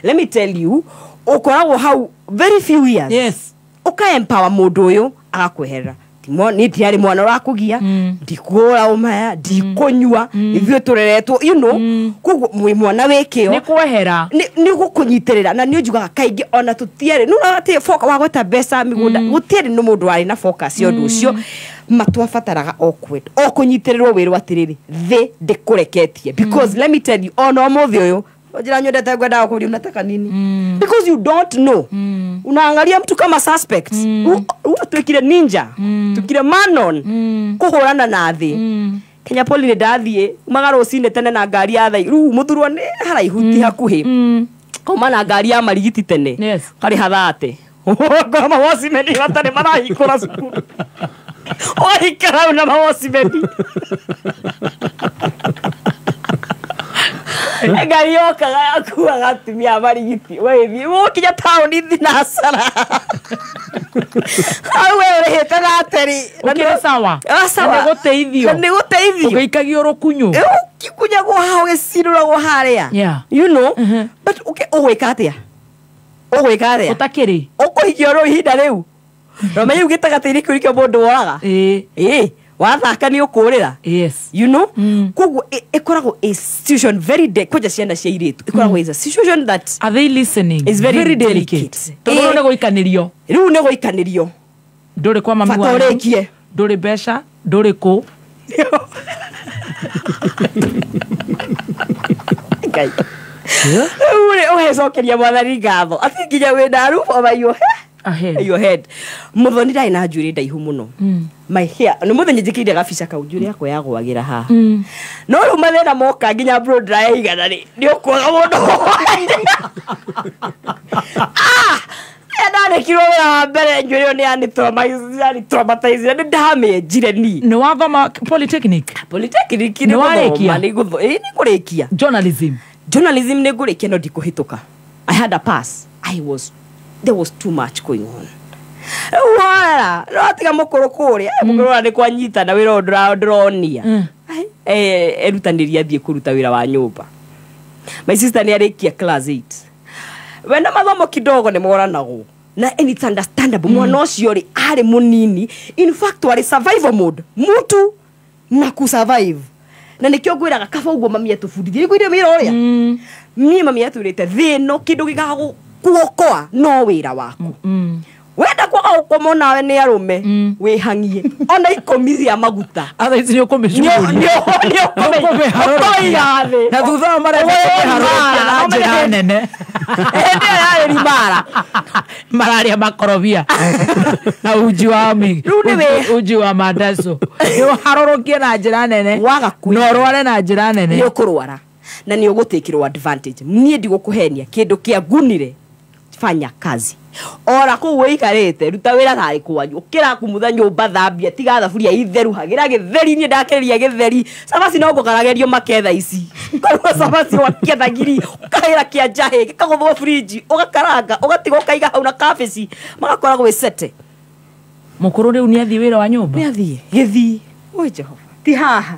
S13: let me tell you, ũkoragwo hau very few years.
S5: Yes.
S13: Ũka empower mũndũ ũyũ agakweherera. Niĩ ndiarĩ mwana ũrakũgia, ndikũra ũmaya, ndikũnyua, ithuĩ tũreretwo, you know, koguo mwĩ mwana wĩ kĩo.
S5: Nĩ kwehera.
S13: Nĩ gũkũnyitĩrĩra na nĩ ũnjugaga kaingĩ ona tũtiarĩ, nĩ ũrona atĩ wagweta mbeca mĩgũnda, gũtiarĩ nĩ mũndũ warĩ na focus ya ũndũ ũcio, matwabataraga o kwenda, o kũnyitĩrĩrwo wĩrwo atĩrĩrĩ, thĩ ndĩkũreketie. Because let me tell you, ona ũmũthĩ ũyũ, njĩra nyendete ngwendaga kũria unataka nini? Because you don't know. Unaangalia mtu kama suspect. Twikire ninja. Twikire manon. Kũhũrana na thĩ. Kenya Poli nĩ ndathiĩ umaga rũcinĩ tene na ngari ya thaa rĩu mũthurwo nĩ haraihu ti hakuhĩ. Kauma na ngari ya marigiti tene. Karĩha thate. Ũgakora mawocimeni matarĩ marahingũra cukuru. Ũgaikara na mawocimeni. Ngari yokaga yakuaga atumia a marigiti wĩthiĩ ũkinya taũni thinacara hau we ũrĩhĩte na ateri
S5: ũkĩrĩ sawa na nĩgũteithio
S13: na nĩgũteithio
S5: ũgĩikagio rũkunyu
S13: ũgĩkunyagwo haha ũgĩcinũragwo harĩa, you know, but ũgwĩka atĩa ũgwĩka atĩa
S5: ũtakĩrĩ
S13: ũkũhikio rĩu ihinda rĩu na ũmenye rĩu gĩtagatĩ-inĩ kĩu nĩkĩo mũndũ woraga ĩĩ wathaka nĩ ũkũrĩra.
S5: Yes.
S13: You know, koguo ĩkoragwo a situation very kwanja ciana cia airĩtu ĩkoragwo is a situation that
S5: are they listening
S13: is very delicate.
S5: Tondũ rĩu nĩ gũikanĩrio.
S13: Rĩu nĩ gũikanĩrio.
S5: Ndũrĩ kwa mami wanyu.
S13: Bata ũrĩkie.
S5: Ndũrĩ mbeca, ndũrĩ kũ.
S13: Ngai. Rĩu rĩ ũgecokeria mwathani ngatho atĩ nginya wĩna roof over your head. Your head. Mũthoni ndarĩ na njuĩrĩ ndaihu mũno. My hair nĩ mũthenya njĩkĩire gabica kau njuĩrĩ yakwa yagwagĩra haha. No rĩu mathĩna moka nginya blow dry igana rĩ nĩ ũkwaga mũndũ. Ndarĩkirwo wĩra wa mbere njuĩrĩ ĩyo nĩ yanitraumatize nĩ ndamĩenjire ni.
S5: Nĩ wathoma polytechnic?
S13: Polytechnic nĩ gũthoma nĩ ngũrĩkia.
S5: Journalism.
S13: Journalism nĩ ngũrĩkia no ndikũhĩtũka. I had a pass. There was too much going on. Wara, no tiga mukuru kuria, mukuru nĩ kwanyita na wĩra ndĩronia. Erutanĩria athiĩ kũruta wĩra wa nyũmba. My sister nĩ arĩkia class 8. Wenda mathomo kidogo nĩ moranagwo. Na and it's understandable. Mwana ũcio rĩ arĩ mũnini. In fact warĩ survival mode. Mutu na kusurvive. Na nĩkĩo ngwĩraga kaba ũguo mami atũbundithie. Ngwĩre wĩra ũrĩa. Niĩ mami atwĩrĩte thĩ ĩno kĩndũ gĩgagũ kuokoa no wĩra waku. Wenda kwaga gũkomwo nawe nĩ arũme wĩhang'ie ona ikũmi cia maguta
S5: atha ici nĩ ũkũmĩcuria
S13: ũkũmĩiga thĩ
S5: na thutha wa marenda kũmĩharũrũkia na njĩra nene.
S13: Hĩndĩ ĩyo yarĩ rimara
S5: mararĩa makorobia na uji wa uji wa mandacu nĩ ũharũrũkie na njĩra nene
S13: waga
S5: na ũrware na njĩra nene
S13: nĩ ũkũrwara na nĩ ũgũtĩkĩrwo advantage. Niĩ ndigũkũhenia kĩndũ kĩangunire fanya kazi ora kũu wĩikarĩte ruta wĩra tarĩ kwanyu ũkĩra kumutha nyũmba thambia tiga thaburia itheru hagĩra gĩtheri niĩ ndakĩrĩria gĩtheri cabaci no ngũkaragerio maketha ici ũkaruga cabaci ũgaketha ngiri ũkahĩra kĩa njahĩ gĩkagũthwo fridge ũgakaranga ũgatiga ũkaiga hau na kabici magakoragwo ĩcete.
S5: Mũkũrũ rĩu nĩ athiĩ wĩra wa nyũmba?
S13: Nĩ athiĩ gĩthii. Oi Jehova ti haha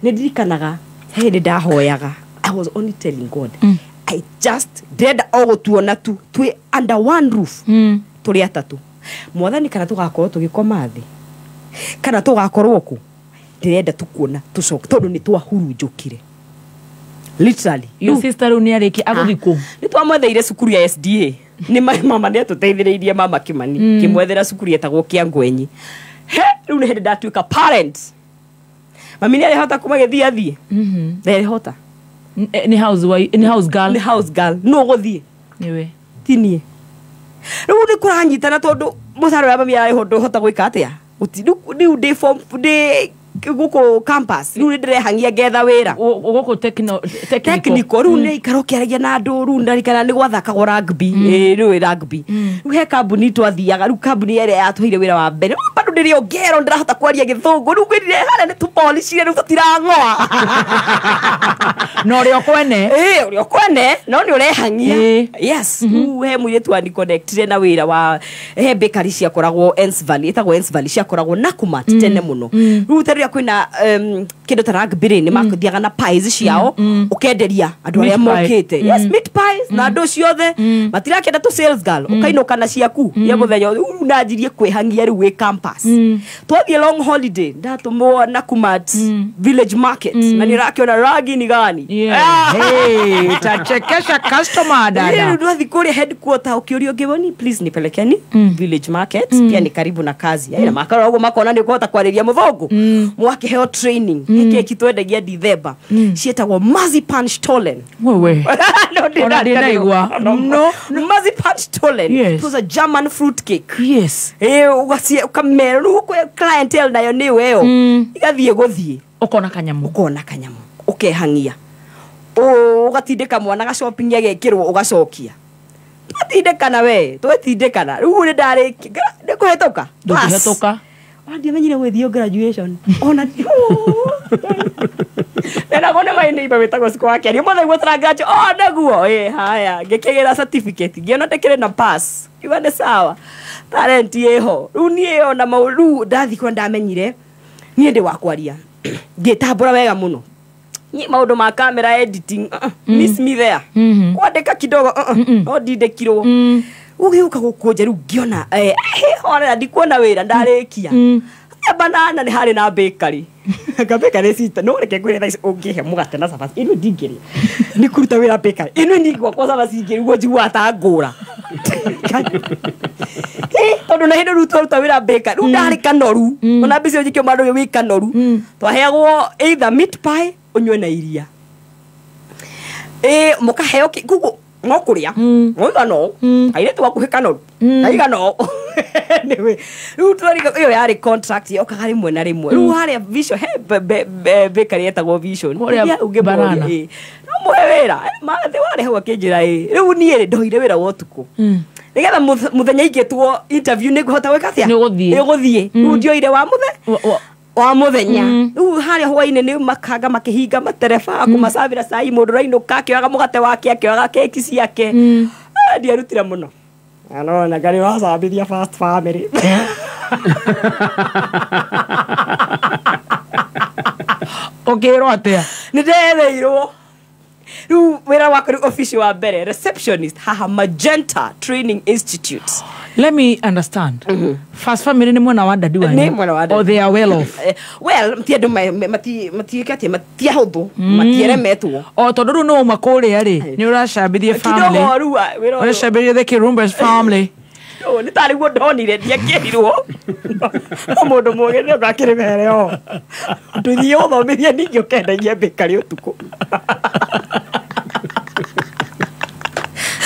S13: nĩ ndirikanaga Hĩndĩ ndahoyaga, I was only telling God, I just ndĩrenda o gũtuona tu twĩ under one roof, tũrĩ atatũ, mwathani, kana tũgakorwo tũgĩkoma thĩ kana tũgakorwo kũ, ndĩrenda tukuona tũcoke, tondũ nĩ twahurunjũkire literally.
S5: Your sister rĩu nĩ arĩkia agũthiĩ kũ?
S13: Nĩ twamwetheire cukuru ya SDA. Nĩ mama nĩ atũteithĩrĩirie, mama Kimani, kĩmwethera cukuru yetagwo Kĩangwenyi. He rĩu nĩ hĩndĩ ndatuĩka parent. Mami nĩ arĩhota kuma gĩthiĩ athiĩ, ndarĩhota.
S5: Nĩ house wife, nĩ house girl.
S13: Nĩ house girl. Nũ ũgũthiĩ?
S5: Nĩwe.
S13: Ti niĩ. Rĩu nĩ kũranyitana, tondũ mũcara ũrĩa mami ararĩhwo ndũhota gwĩka atĩa. Rĩu ndĩ form, ndĩ gũkũ campus, rĩu nĩ ndĩrehangia ngetha wĩra
S5: gũkũ
S13: technical. Rĩu nĩ ikara ũkĩaragia na andũ. Rĩu ndarikana nĩ gwathakagwo rugby. Ĩĩ, rĩu rugby, rĩu he kambuni twathiaga. Rĩu kambuni ĩrĩa yatũheire wĩra wa mbere, rĩu bado ndĩrĩ o ngero, ndĩrahota kwaria gĩthũngũ. Rĩu ngwĩrire harĩa nĩ tũpolicire, rĩu tũtirang'oa.
S5: Na ũrĩa ũkwene.
S13: Ĩĩ, ũrĩa ũkwene, no nĩ ũrehangia. Yes, rĩu he mũirĩtu waniconnectire na wĩra wa he bakery ciakoragwo Ens Valley, ĩtagwo Ens Valley, ciakoragwo Nakumatt tene mũno. Rĩu ta rĩrĩa kwĩna kĩndũ ta rugby rĩ, nĩ mathiaga na pies ciao, ũkenderia andũ arĩa
S5: Meat pie.
S13: mokĩte. Yes, meat pies, na andũ ciothe matirakĩenda tũ sales girl, ũkainũka na ciaku ya mũthenya. Rĩu nanjirie kwĩhangia rĩu wĩ campus. Twathiĩ long holiday, ndatũmwo Nakumatt Village Market, na nĩ ũrakĩona rangi ni gani.
S5: Yeah. Hey, utachekesha customer, dada.
S13: Rĩu ndwathi kũrĩa headquarter, ũkĩũria ũngĩ, "Please nipelekeni Village Market, pia ni karibu na kazi." Mm. Makarora ũguo makona nĩ ũkũhota kwarĩria mũthũngũ. Mwakĩheo training. Keki twendagia Dithemba ciĩtagwo marzipan stollen.
S5: Wewe.
S13: No,
S5: Ona ndinaigua.
S13: No, marzipan stollen. It was a German fruit cake. Eh, ũgacie ũkamera rĩu clientele nayo nĩ ĩyo igathiĩ gũthiĩ.
S5: Ũkona kanyamũ.
S13: Ũkona kanyamũ, ũkehang'ia, ũgatindĩka mwana ga shopping agekĩrwo, ũgacokia. Twatindĩkana, we, twetindĩkana. Rĩu nĩ ndarĩki nĩ kũhetũka.
S5: Ndũngĩhetũka.
S13: Ona ndiamenyire gwĩthio graduation ona nenagwo nĩ my neighbor wĩtagwo Cikũ wa Kĩario mothe guo tũrangraduate. Oh, naguo ĩ haya, ngĩkĩgĩra certificate, ngĩona ndĩkĩrĩ na pass, kiuga nĩ sawa, talent ĩho. Rĩu niĩ ona mau rĩu ndathiĩ kwa ndamenyire niĩ ndĩ wa kwaria, ngĩtambũra wega mũno. Niĩ maũndũ ma camera editing, miss me there. Kwandĩka kidogo, no ndindĩkirwo. Ũgĩũka gũkũnja rĩu ngĩona ona ndikuona wĩra ndarĩkia. Banana nĩ harĩ na bakery, anga bakery cita no reke ngwĩre thaa ici ũngĩhe mũgate na cabaci ĩno ndingĩrĩa, nĩ kũruta wĩra bakery ĩno ningwakwa cabaci ingĩrugwo njiguaga ta ngũra, tondũ na hĩndĩ rĩu twaruta wĩra bakery rĩu ndarĩ kanoru, ona mbica ĩyo njikio mandũ wĩ kanoru. Twaheagwo either meat pie ũnyue na iria, ĩ mũkaheo koguo no kũrĩa mwauga no kairĩtu gakuhĩ kanoru kaiga no. Anyway, rĩu twarika ĩyo yarĩ contract yokaga rĩmwe na rĩmwe. Rĩu harĩa Vision he bakery yetagwo Vision.
S5: Kũrĩa
S13: Ũngĩmũria,
S5: Banana.
S13: ĩ, no mũhe wĩra. Mathĩ warĩ hau akĩnjĩra ĩ rĩu niĩ rĩ ndoire wĩra wa ũtukũ nĩgetha mũthenya ingĩtwo interview nĩ ngũhota gwĩka atĩa?
S5: Nĩ ũgũthiĩ.
S13: Nĩ ũgũthiĩ. Rĩu ndioire wa mũthe wa mũthenya. Rĩu harĩa hwainĩ nĩ makanga makĩhinga matereba kũmacabĩra cai, mũndũ ũrainũka akĩoyaga mũgate wake, akĩoyaga keki ciake. Ndiarutire mũno anona ngarĩ wacambithia first family.
S5: Ũkĩrwo atĩa?
S13: Nĩ ndetheirwo. Rĩu wĩra wakwa rĩu office wa mbere, receptionist haha Magenta Training Institute.
S5: Let me understand. First family nĩ mwena wa dadi wanyu?
S13: Nĩ mwena wa daddy.
S5: Or they are well off?
S13: Well, ti andũ matiĩke atĩa, matiahũthũ, matieremetwo.
S5: O tondũ rĩu nĩ wauma kũrĩa rĩ, nĩ ũracambithia family.
S13: Kidogo rĩu wĩra ũyũ.
S5: Ũracambithia the Kirumbas family.
S13: No, nĩ tarĩ guo ndonire ndiakĩrirwo no mũndũ mũgĩ nĩ ũndũ akĩrĩ mere o ndũthiĩ gũthomithia ningĩ ũkendagia bakery ũtukũ.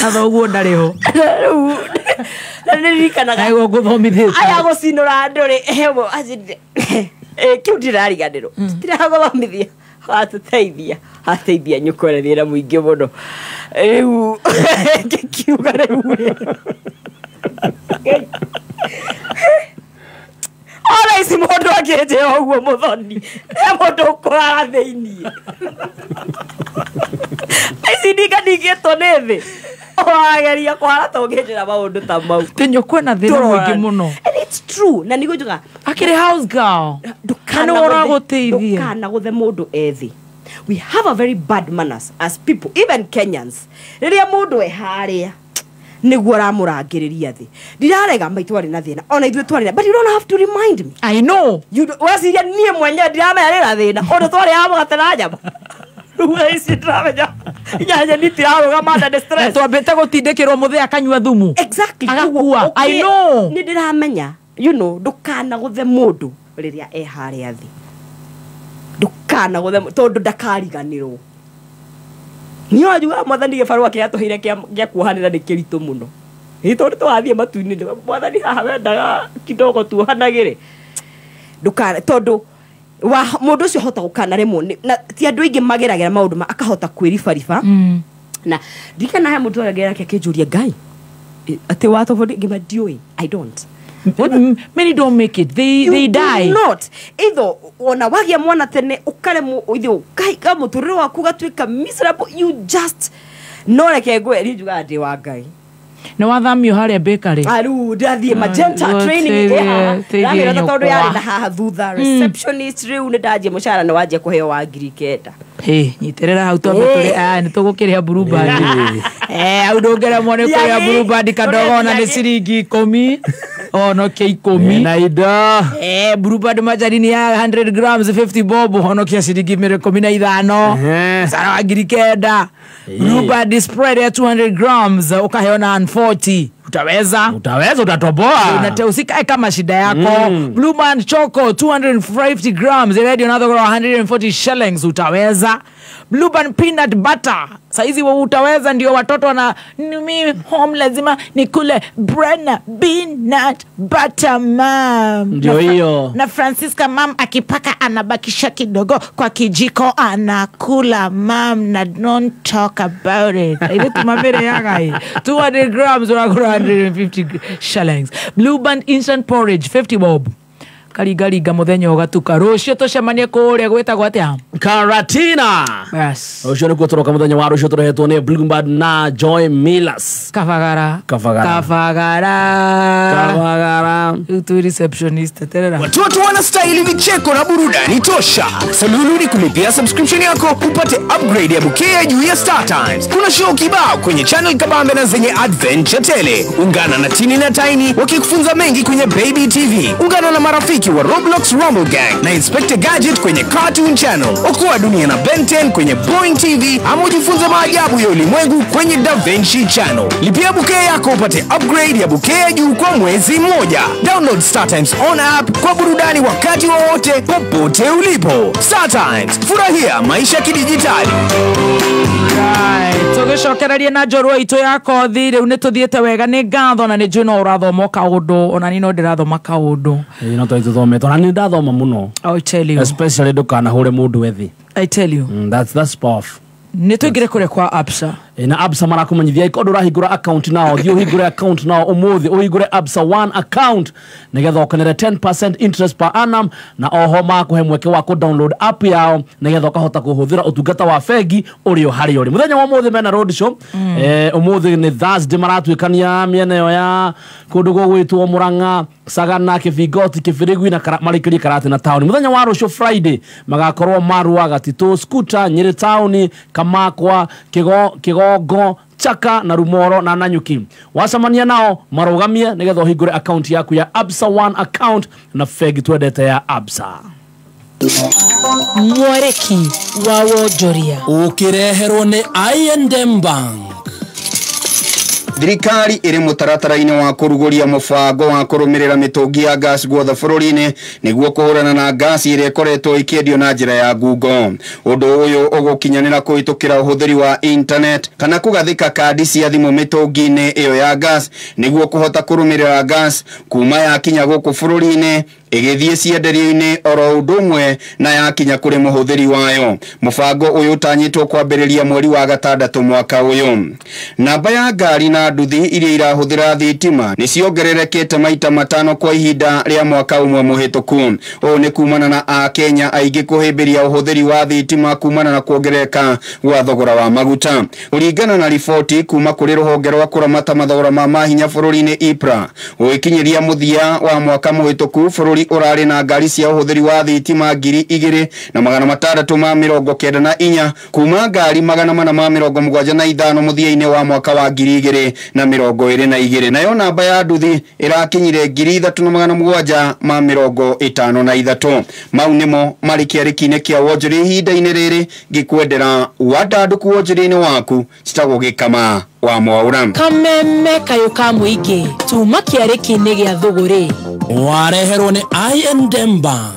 S5: Na thoguo ndarĩ ho.
S13: Rĩu na nĩririkanaga
S5: Naiguo ngũthomithĩtie.
S13: Aya gũcinũra andũ rĩ hemo kĩu ndirariganĩrwo, tiragũthomithia watũteithia ateithia nyũkwa na thĩna mũingĩ mũno. Rĩu ngĩkiuga rĩu rĩ ona ici mũndũ angĩnjĩra ũguo mũthoni he mũndũ ũkũrara thĩiniĩ ici ndinganingĩtwo nĩ thĩ wageria kwara ta ũngĩnjĩra maũndũ ta mau.
S5: Tĩ nyũkwa na thĩna mũingĩ mũno.
S13: And it's true, na nĩguo njuga
S5: akĩrĩ house girl na nĩ ũragũteithia.
S13: Ndũkanagũthe mũndũ ethĩ. We have a very bad manners as people, even Kenyans. Rĩrĩa mũndũ e harĩa nĩguo aramũrangĩrĩria thĩ. Ndirarega maitũ arĩ na thĩna, ona ithuĩ twarĩ na, but you don't have to remind me.
S5: I know.
S13: You weciria niĩ mwenyewe ndiramenya rĩ na thĩna, ũndũ twarĩaga mũgate na nyama. Rĩu ici ndiramenya inyanya nitirarũgama nda nĩ stress.
S5: Twambĩte gũtindĩkĩrwo mũthee akanyua thumu.
S13: Exactly.
S5: Agakua. I know.
S13: Nĩ ndĩramenya, you know, ndũkanagũthe mũndũ rĩrĩa e harĩa thĩ. Ndũkanagũthe tondũ ndakariganĩrwo. Niĩ wanjugaga mwathani gĩbarũa kĩrĩa atũheire gĩa kuohanĩra nĩ kĩritũ mũno. Ĩ tondũ twathiĩ matu-inĩ, mwathani haha wendaga kidogo tuohanagĩre. Ndũkana, tondũ wa mũndũ ũcio ahota gũkanaremwo na ti andũ aingĩ mageragĩra maũndũ ma akahota kwĩribariba. Na ndirikana he mũndũ aragera nake akĩnjũria Ngai atĩ watobori ngĩma ndiũĩ, I don't.
S5: Many don't make it. They die.
S13: Not. Either ona wagia mwana tene ukaremwo ithe ukaika muturire waku gatuika miserable, you just no reke ngwe ri njugaga ndi wa Ngai.
S5: Nĩ wathamio harĩa bakery.
S13: Aru ndathiĩ Magenta training ĩ haha. Ndamĩra tondũ yarĩ na haha thutha receptionist rĩu nĩ ndanjia mũcara nĩ wanjia kũheo wa 9,000.
S5: Hey, nyiterera hau twambe tũrĩ aya nĩ tũgũkĩrĩha Blue Band. Hau ndũngeremwo nĩ kũrĩha Blue Band kadogo ona nĩ ciringi 10. Honokia 10.
S3: Na indo.
S5: Blue Band majarini ya 100 grams 50 bob honokia ciringi 15. Sara wa 9,000. Blue Band spread ya 200 grams ukaheo na 140. Utaweza?
S3: Utaweza, utatoboa.
S5: Usikae kama shida yako. Blue Band Choco 250 grams radio another 140 shillings utaweza. Blue Band peanut butter saizi wa utaweza, ndio watoto wana mimi home lazima nikule bread na peanut butter mam.
S3: Ndio hiyo.
S5: Na Francisca mam akipaka anabakisha kidogo kwa kijiko anakula mam, na don't talk about it. Ile tumamere yaga hii. 200 grams unakula 150 shillings. Blue Band instant porridge 50 bob. Karigariga muthenya ugatuka rucio tucemanie kuria gwitagwo atia
S3: Karatina.
S5: Yes.
S3: Rucio nikuo turoka muthenya wa rucio turehetwo ni Blue Band na Joy Millers.
S5: Kabagara.
S3: Kabagara.
S5: Kabagara.
S3: Kabagara.
S5: Tu receptionist terera.
S16: Watoto wanastahili vicheko na burudani tosha. Salulu ni kulipia subscription yako upate upgrade ya bouquet juu ya Star Times. Kuna show kibao kwenye channel kabambe na zenye adventure tele. Ungana na Tini na Tiny wakikufunza mengi kwenye Baby TV. Ungana na marafiki wa Roblox Rumble Gang na Inspector Gadget kwenye Cartoon Channel. Okoa dunia na Ben 10 kwenye Boeing TV ama ujifunze maajabu ya ulimwengu kwenye Da Vinci Channel. Lipia bouquet yako upate upgrade ya bouquet juu kwa mwezi mmoja. Download Star Times on app kwa burudani wakati wowote popote ulipo. Star Times, furahia maisha kidijitali.
S5: Right. Tũgĩcokererie na njorua itũ ya kothi rĩu nĩ tũthiĩte wega nĩ ngatho na nĩ njũĩ no ũrathoma kaũndũ ona niĩ no ndĩrathoma kaũndũ.
S3: Ĩĩ no tũthomete ona nĩ ndathoma mũno.
S5: I tell you.
S3: Especially ndũkanahũre mũndũ ethĩ.
S5: I tell you.
S3: That's powerful.
S5: Nĩ tũingĩre kũrĩa kwa Absa.
S3: Na Absa marakumenyithia iko ndũrahingũra account nao thiĩ ũhingũre account nao ũmũthĩ ũhingũre Absa One account nĩgetha ũkenere 10% interest per annum na oho makũhe mweke wa kũ-download app yao nĩgetha ũkahota kũhũthĩra ũtungata wa bengi ũrĩ o harĩa ũrĩ. Mũthenya wa ũmũthĩ mena road show. Ũmũthĩ nĩ Thursday maratuĩkania mĩena ĩyo ya kũndũ gũgwĩtwo Murang'a, Sagana, Kĩbingoti, Kĩbĩrĩgui na marĩkĩrie Karate na taũni. Mũthenya wa rũciũ Friday magakorwo Marua, Gatitũ, Skuta, Nyĩrĩ taũni, Kamakwa, Kigongo, Chaka na Rumoro na Nanyuki. Wacemania nao marũgamie nĩgetha ũhingũre account yaku ya Absa One account na bengi twendete ya Absa.
S5: Mwereki wa wonjoria
S11: ũkĩreherwo nĩ I&M Bank.
S8: Thirikari ĩrĩ mũtaratara-inĩ wa kũrugũria mũbango wa kũrũmĩrĩra mĩtũngi ya gas guothe bũrũri-inĩ nĩguo kũhũrana na gas ĩrĩa ĩkoretwo ĩkĩendio na njĩra ya ngungo. Ũndũ ũyũ ũgũkinyanĩra kũhĩtũkĩra ũhũthĩri wa internet kana kũgathĩka kandi cia thimũ mĩtũngi-inĩ ĩyo ya gas nĩguo kũhota kũrũmĩrĩra gas kuma yakinya gũkũ bũrũri-inĩ ĩgĩthiĩ cienderio-inĩ oro ũndũ ũmwe na yakinya kũrĩ mũhũthĩri wayo. Mũbango ũyũ ũtanyĩtwo kwambĩrĩria mweri wa gatandatũ mwaka ũyũ. Namba ya ngari na nduthi iria irahũthĩra thitima nĩ ciongererekete maita 5 kwa ihinda rĩa mwaka ũmwe mũhĩtũku. Ũũ nĩ kumana na Akenya aingĩ kũhĩmbĩria ũhũthĩri wa thitima kumana na kuongerereka gwa thogora wa maguta. Kũringana na riboti kuma kũrĩ rũhonge rwa kũramata mathogora ma mahinya bũrũri-inĩ IPRA, gũgĩkinyĩria mũthia wa mwaka mũhĩtũku bũrũri
S17: Bũrũri ũrarĩ na ngari cia ũhũthĩri wa thitima 2694 kuma ngari 475 mũthia-inĩ wa mwaka wa 2022 nayo namba ya nduthi ĩrakinyire 3753. Mau nĩmo marĩ kĩarĩki-inĩ kĩa wonjoria ihinda-inĩ rĩrĩ ngĩkwendera wandandũku wonjoria-inĩ waku citagwo Gĩkama wa Mwaura.
S5: Kameme kayũ ka mũingĩ tuma kĩarĩki-inĩ gĩa thũgũrĩ
S11: wareherwo nĩ I&M Bank.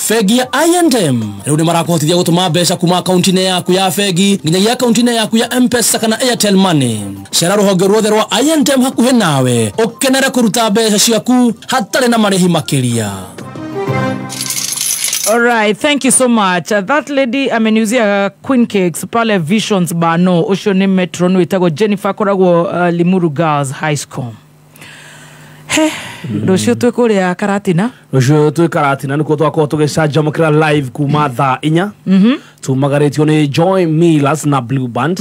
S11: Bengi ya I&M rĩu nĩ marakũhotithia gũtũma mbeca kuma akaunti-inĩ yaku ya bengi nginyagia akaunti-inĩ yaku ya M-Pesa kana Airtel Money. Cera rũhonge ruothe rwa I&M hakuhĩ nawe ũkenere kũruta mbeca ciaku hatarĩ na marĩhi makĩria.
S5: All right, thank you so much. That lady ameniuzia Queen Cakes pale Visions Bano ucio ni metro witagwo Jennifer koragwo Limuru Girls High School. He, rũciũ twĩ kũrĩa Karatina.
S3: Rũciũ twĩ Karatina nĩkuo twakorwo tũgĩcanjamũkĩra live kuma thaa 4. Tumagarĩtio nĩ Joy Millers na Blue Band.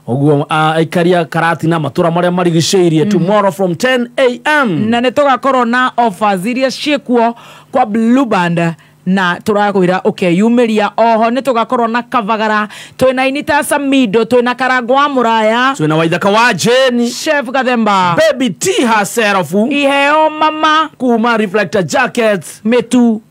S3: Ũguo aikaria Karatina matũra marĩa marigicĩirie tomorrow from 10 a.m.
S5: Na nĩ tũgakorwo na offers iria ciĩkuo kwa Blue Band na tũrakwĩra ũkeyumĩria. Oho nĩ tũgakorwo na Kavagara, twĩna Inita Samido, twĩna Karango wa Mũraya,
S3: twĩna Waithaka wa Jane,
S5: Chef Gathemba,
S3: Baby T herself,
S5: Iheo Mama
S3: kuma Reflector Jackets,
S5: Metu,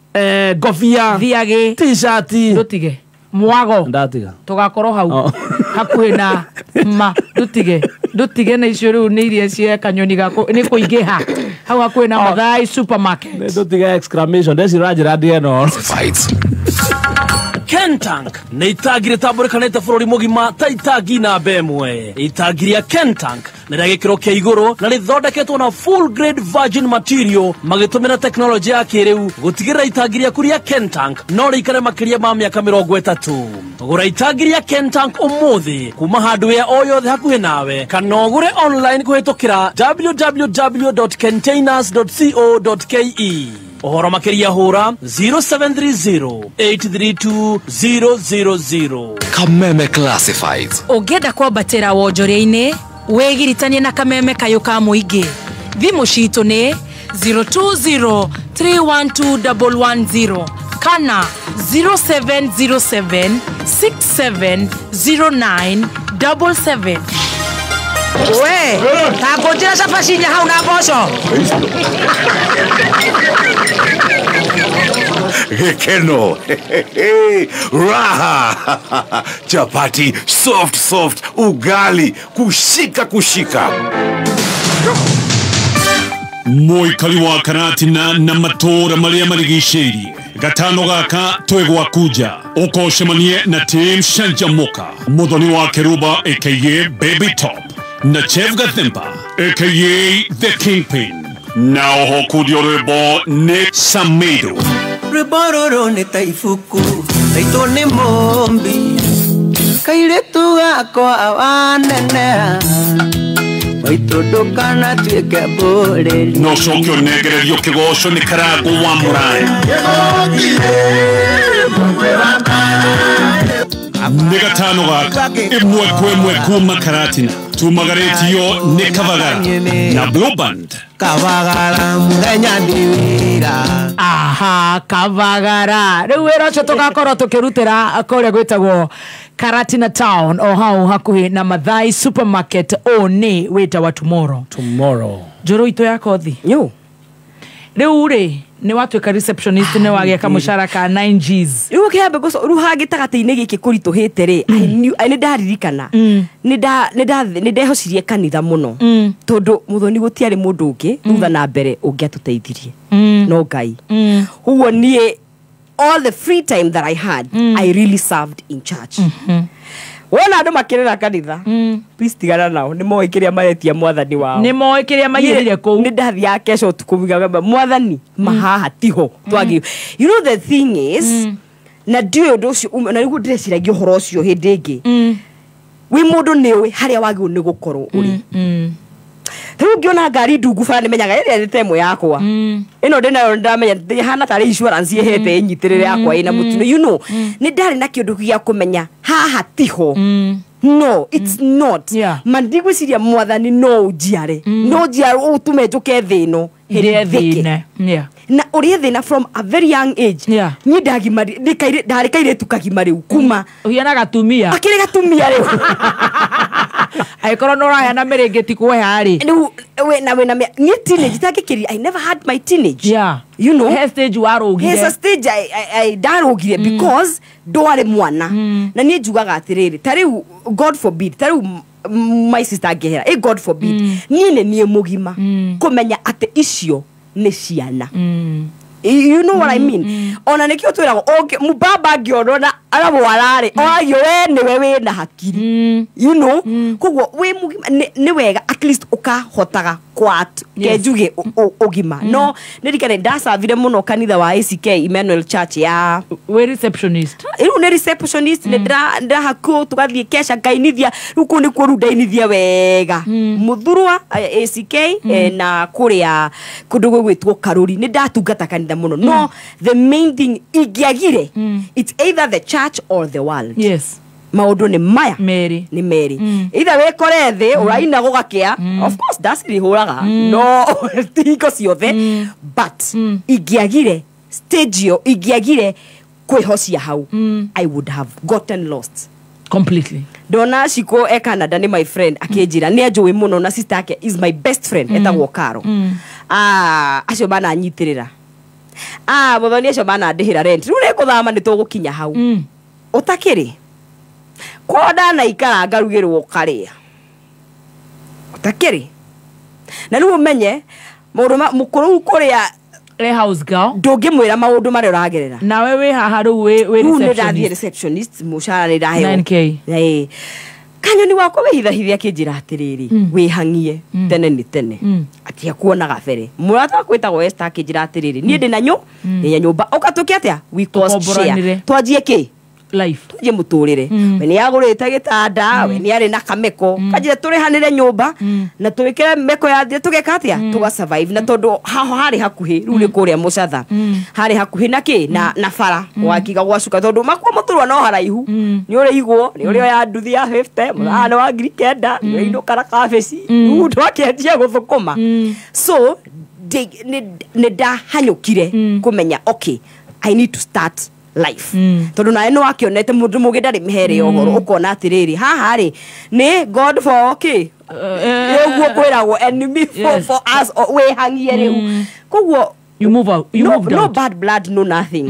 S3: ngobia,
S5: Thiagĩ,
S3: T-shirt,
S5: ndũtige mwago
S3: ndatiga
S5: tũgakorwo hau hakuhĩ na ma ndũtige ndũtige na icio rĩu nĩ iria cia kanyoni gako nĩ kũingĩha hau hakuhĩ na Mathai supermarket.
S3: Ndũtige exclamation ndecira njĩra ndige no. Kentank nĩ itangi rĩtambũrĩkanĩte bũrũri mũgima ta itangi namba ĩmwe. Itangi rĩa Kentank nĩ rĩa gĩkĩro kĩa igũrũ na rĩthondeketwo na full grade virgin material magĩtũmĩra tekinoronjĩ ya kĩrĩu gũtigĩrĩra itangi rĩaku rĩa Kentank no rĩikare makĩria ma mĩaka 30. Gũra itangi rĩa Kentank ũmũthĩ kuma hardware o yothe hakuhĩ nawe kana ũgũre online kũhĩtũkĩra www.containers.co.ke. Ũhoro makĩria hũra 0730 832 000.
S19: Kameme Classifieds.
S5: Ũngĩenda kwambatĩra wonjoria-inĩ wĩgiritanie na Kameme kayũ ka mũingĩ. Thimũ citũ nĩ 020 312 110 kana 0707 6709 77. We, takũnjĩra cabaci inya hau na mboco.
S1: Gikeno, raha, chapati, soft soft, ugali, kushika kushika.
S20: Mũikari wa Karatina na matũra marĩa marigicĩirie gatano gaka twĩ gwakuja ũkocemanie na Team Canjamuka, Muthoni wa Keruba aka Baby Top na Chef Gathemba aka The Kingpin, na oho kudio rwĩmbo nĩ Samido.
S21: Rwĩmbo rũrũ nĩ ta ibuku taitũ nĩ mũmbi kairĩtu gakwa waneneha maitũ ndũkanatuĩke mbũrĩri.
S20: No coke ũnengererio kĩgoco nĩ Karango wa Mũraya. Nĩ gatano gaka ĩmwe kwa ĩmwe kuma Karatina tumagarĩtio nĩ Kavagara na Blue Band.
S21: Kavagara mũthenya ndĩ wĩra.
S5: Aha, Kavagara rĩu wĩra ũcio tũgakorwo tũkĩrutĩra kũrĩa gwĩtagwo Karatina Town o hau hakuhĩ na Mathai supermarket. O nĩ wĩtawa tomorrow.
S3: Tomorrow
S5: njũrũ itũ ya kothi rĩu rĩ nĩ watuĩka receptionist nĩ wagĩa kamũcara ka 9 Gs.
S13: Rĩu kĩambe rĩu hangĩtagatĩ-inĩ gĩkĩ kũritũhĩte rĩ, nĩ ndaririkana nĩ ndehocirie kanitha mũno tondũ Muthoni gũtiarĩ mũndũ ũngĩ thutha na mbere ũngĩatũteithirie no Ngai. Ũguo niĩ all the free time that I had, I really served in church. Wona andũ makĩrĩra kanitha, please tigana nao, nĩ moĩ kĩrĩa maretia mwathani wao.
S5: Nĩ moĩ kĩrĩa maigĩrĩire kũu.
S13: Nĩ ndathiaga kesho ũtukũ ngamba mwathani mahaha tiho twagĩrĩirwo. You know the thing is, na ndiũĩ ũndũ ũcio na nĩguo ndĩreciragia ũhoro ũcio hĩndĩ ĩngĩ. Wĩ mũndũ nĩ ũĩ harĩa wagĩrĩirwo nĩ gũkorwo ũrĩ. Rĩu ngĩona ngari ndungu bara nĩmenyaga ĩrĩa nĩ ta ĩmwe yakwa. Ĩno ndĩnayo ndamenya ĩhana tarĩ insurance ĩhete ĩnyitĩrĩre yakwa ĩna mũtino. You know, nĩ ndarĩ na kĩũndũ gĩa kũmenya haha tiho. No, it's not. Ma ndigwĩciria mwathani no ũnjiare. No ũnjiare ũtũme njũke thĩ ĩno
S5: Herithĩke.
S13: Na ũrĩe thĩna from a very young age. Niĩ ndarĩ kairĩtu kagima rĩu kuma
S5: ũhiana gatumia
S13: akĩrĩ gatumia rĩu.
S5: Angĩkorwo nĩ ũraheana mĩrĩngĩti kweha rĩ.
S13: Rĩu wĩna niĩ teenage itangĩkĩria, I never had my teenage. You know,
S5: he stage warũgire.
S13: He stage I ndarũgire because ndwarĩ mwana. Na niĩ njugaga atĩrĩrĩ, ta rĩu God forbid, ta rĩu my sister angĩhera, God forbid, niĩ nĩ niĩ mũgima kũmenya atĩ icio nĩ ciana. You know what I mean? Ona nĩkĩo twĩragwo mũbaba angĩonwo na aramwararĩ oragio we nĩwe wĩna hakiri. You know? Koguo wĩ mũgima nĩ wega at least ũkahotaga kwat kenjuge ũgima. No nĩrikane ndacavire mũno kanitha wa ACK Emmanuel Church ya
S5: wĩ receptionist.
S13: Rĩu nĩ receptionist, nĩ ndĩrahakwo tũgathiĩ kesha ngainithia. Rĩu kũu nĩkuo rĩu ndainithia wega Mũthurwa ACK na kũrĩa kũndũ gwĩgwĩtwo Karũri. Nĩ ndatungata kanitha mũno. No the main thing ingĩagire, it's either the church or the world.
S5: Yes.
S13: Maũndũ nĩ maya
S5: merĩ,
S13: nĩ merĩ. Either wĩkore thĩ ũraina gũgakĩa, of course ndacirĩhũraga, no ti hingo ciothe, but ingĩagire stage ĩyo, ingĩagire kwĩhocia hau, I would have gotten lost
S5: completely.
S13: Ndona Shiko e Canada nĩ my friend akĩnjĩra nĩ anjũĩ mũno, na sister yake is my best friend etagwo Karo. Acio mananyitĩrĩra, mũthoni acio manandĩhĩra rent, rĩu nĩngũthama nĩ tũgũkinya hau. Ũtakĩrĩ kwao ndanaikara ngarugĩrwo karĩa ũtakĩrĩ. Na rĩu ũmenye maũndũ mũkũrũ kũrĩa
S5: le house girl
S13: ndũngĩmwĩra maũndũ marĩa ũragerera.
S5: Nawe wĩ haha rĩu wĩ
S13: receptionist. Ndathiĩ receptionist, mũcara nĩ ndaheo
S5: 9K.
S13: Kanyoni wakwa wĩhithahithia akĩnjĩra atĩrĩrĩ, wĩhang'ie tene nĩ tene, atia kuona gabere. Mũrata wakwa wĩtagwo Esther akĩnjĩra atĩrĩrĩ, niĩ ndĩ na nyũmba, ũka tũke atĩa, we cost share, twanjie kĩ
S5: life,
S13: twanjie mũtũrĩre. We nĩ agũrĩte gĩtanda, we nĩ arĩ na kameko, kanjĩra tũrĩhanĩre nyũmba na tũĩkĩre meko ya thĩ, tũgeka atĩa, tũga survive. Na tondũ haho harĩ hakuhĩ, rĩu nĩ kũrĩa Mũcatha, harĩ hakuhĩ na kĩ na bara wakiga gwacuka, tondũ makuo mũtũrwa no haraihu, nĩ ũrĩigwo nĩ ũrĩoya nduthi ya 50 mũthana wa 9,000, nĩ ũrĩinũka na kabici, rĩu ndwakĩanjia gũthũkũma. So nĩ ndahanyũkire kũmenya okay, I need to start life. Tondũ nawe nĩ wakĩonete mũndũ mũgĩ ndarĩ mĩhere ũhoro, ũkona atĩrĩrĩ haha rĩ nĩ God for okay, ũguo kwĩragwo enemy for us, wĩhang'ie rĩu. Koguo
S5: you move out, you moved
S13: no
S5: out.
S13: Bad blood, no nothing.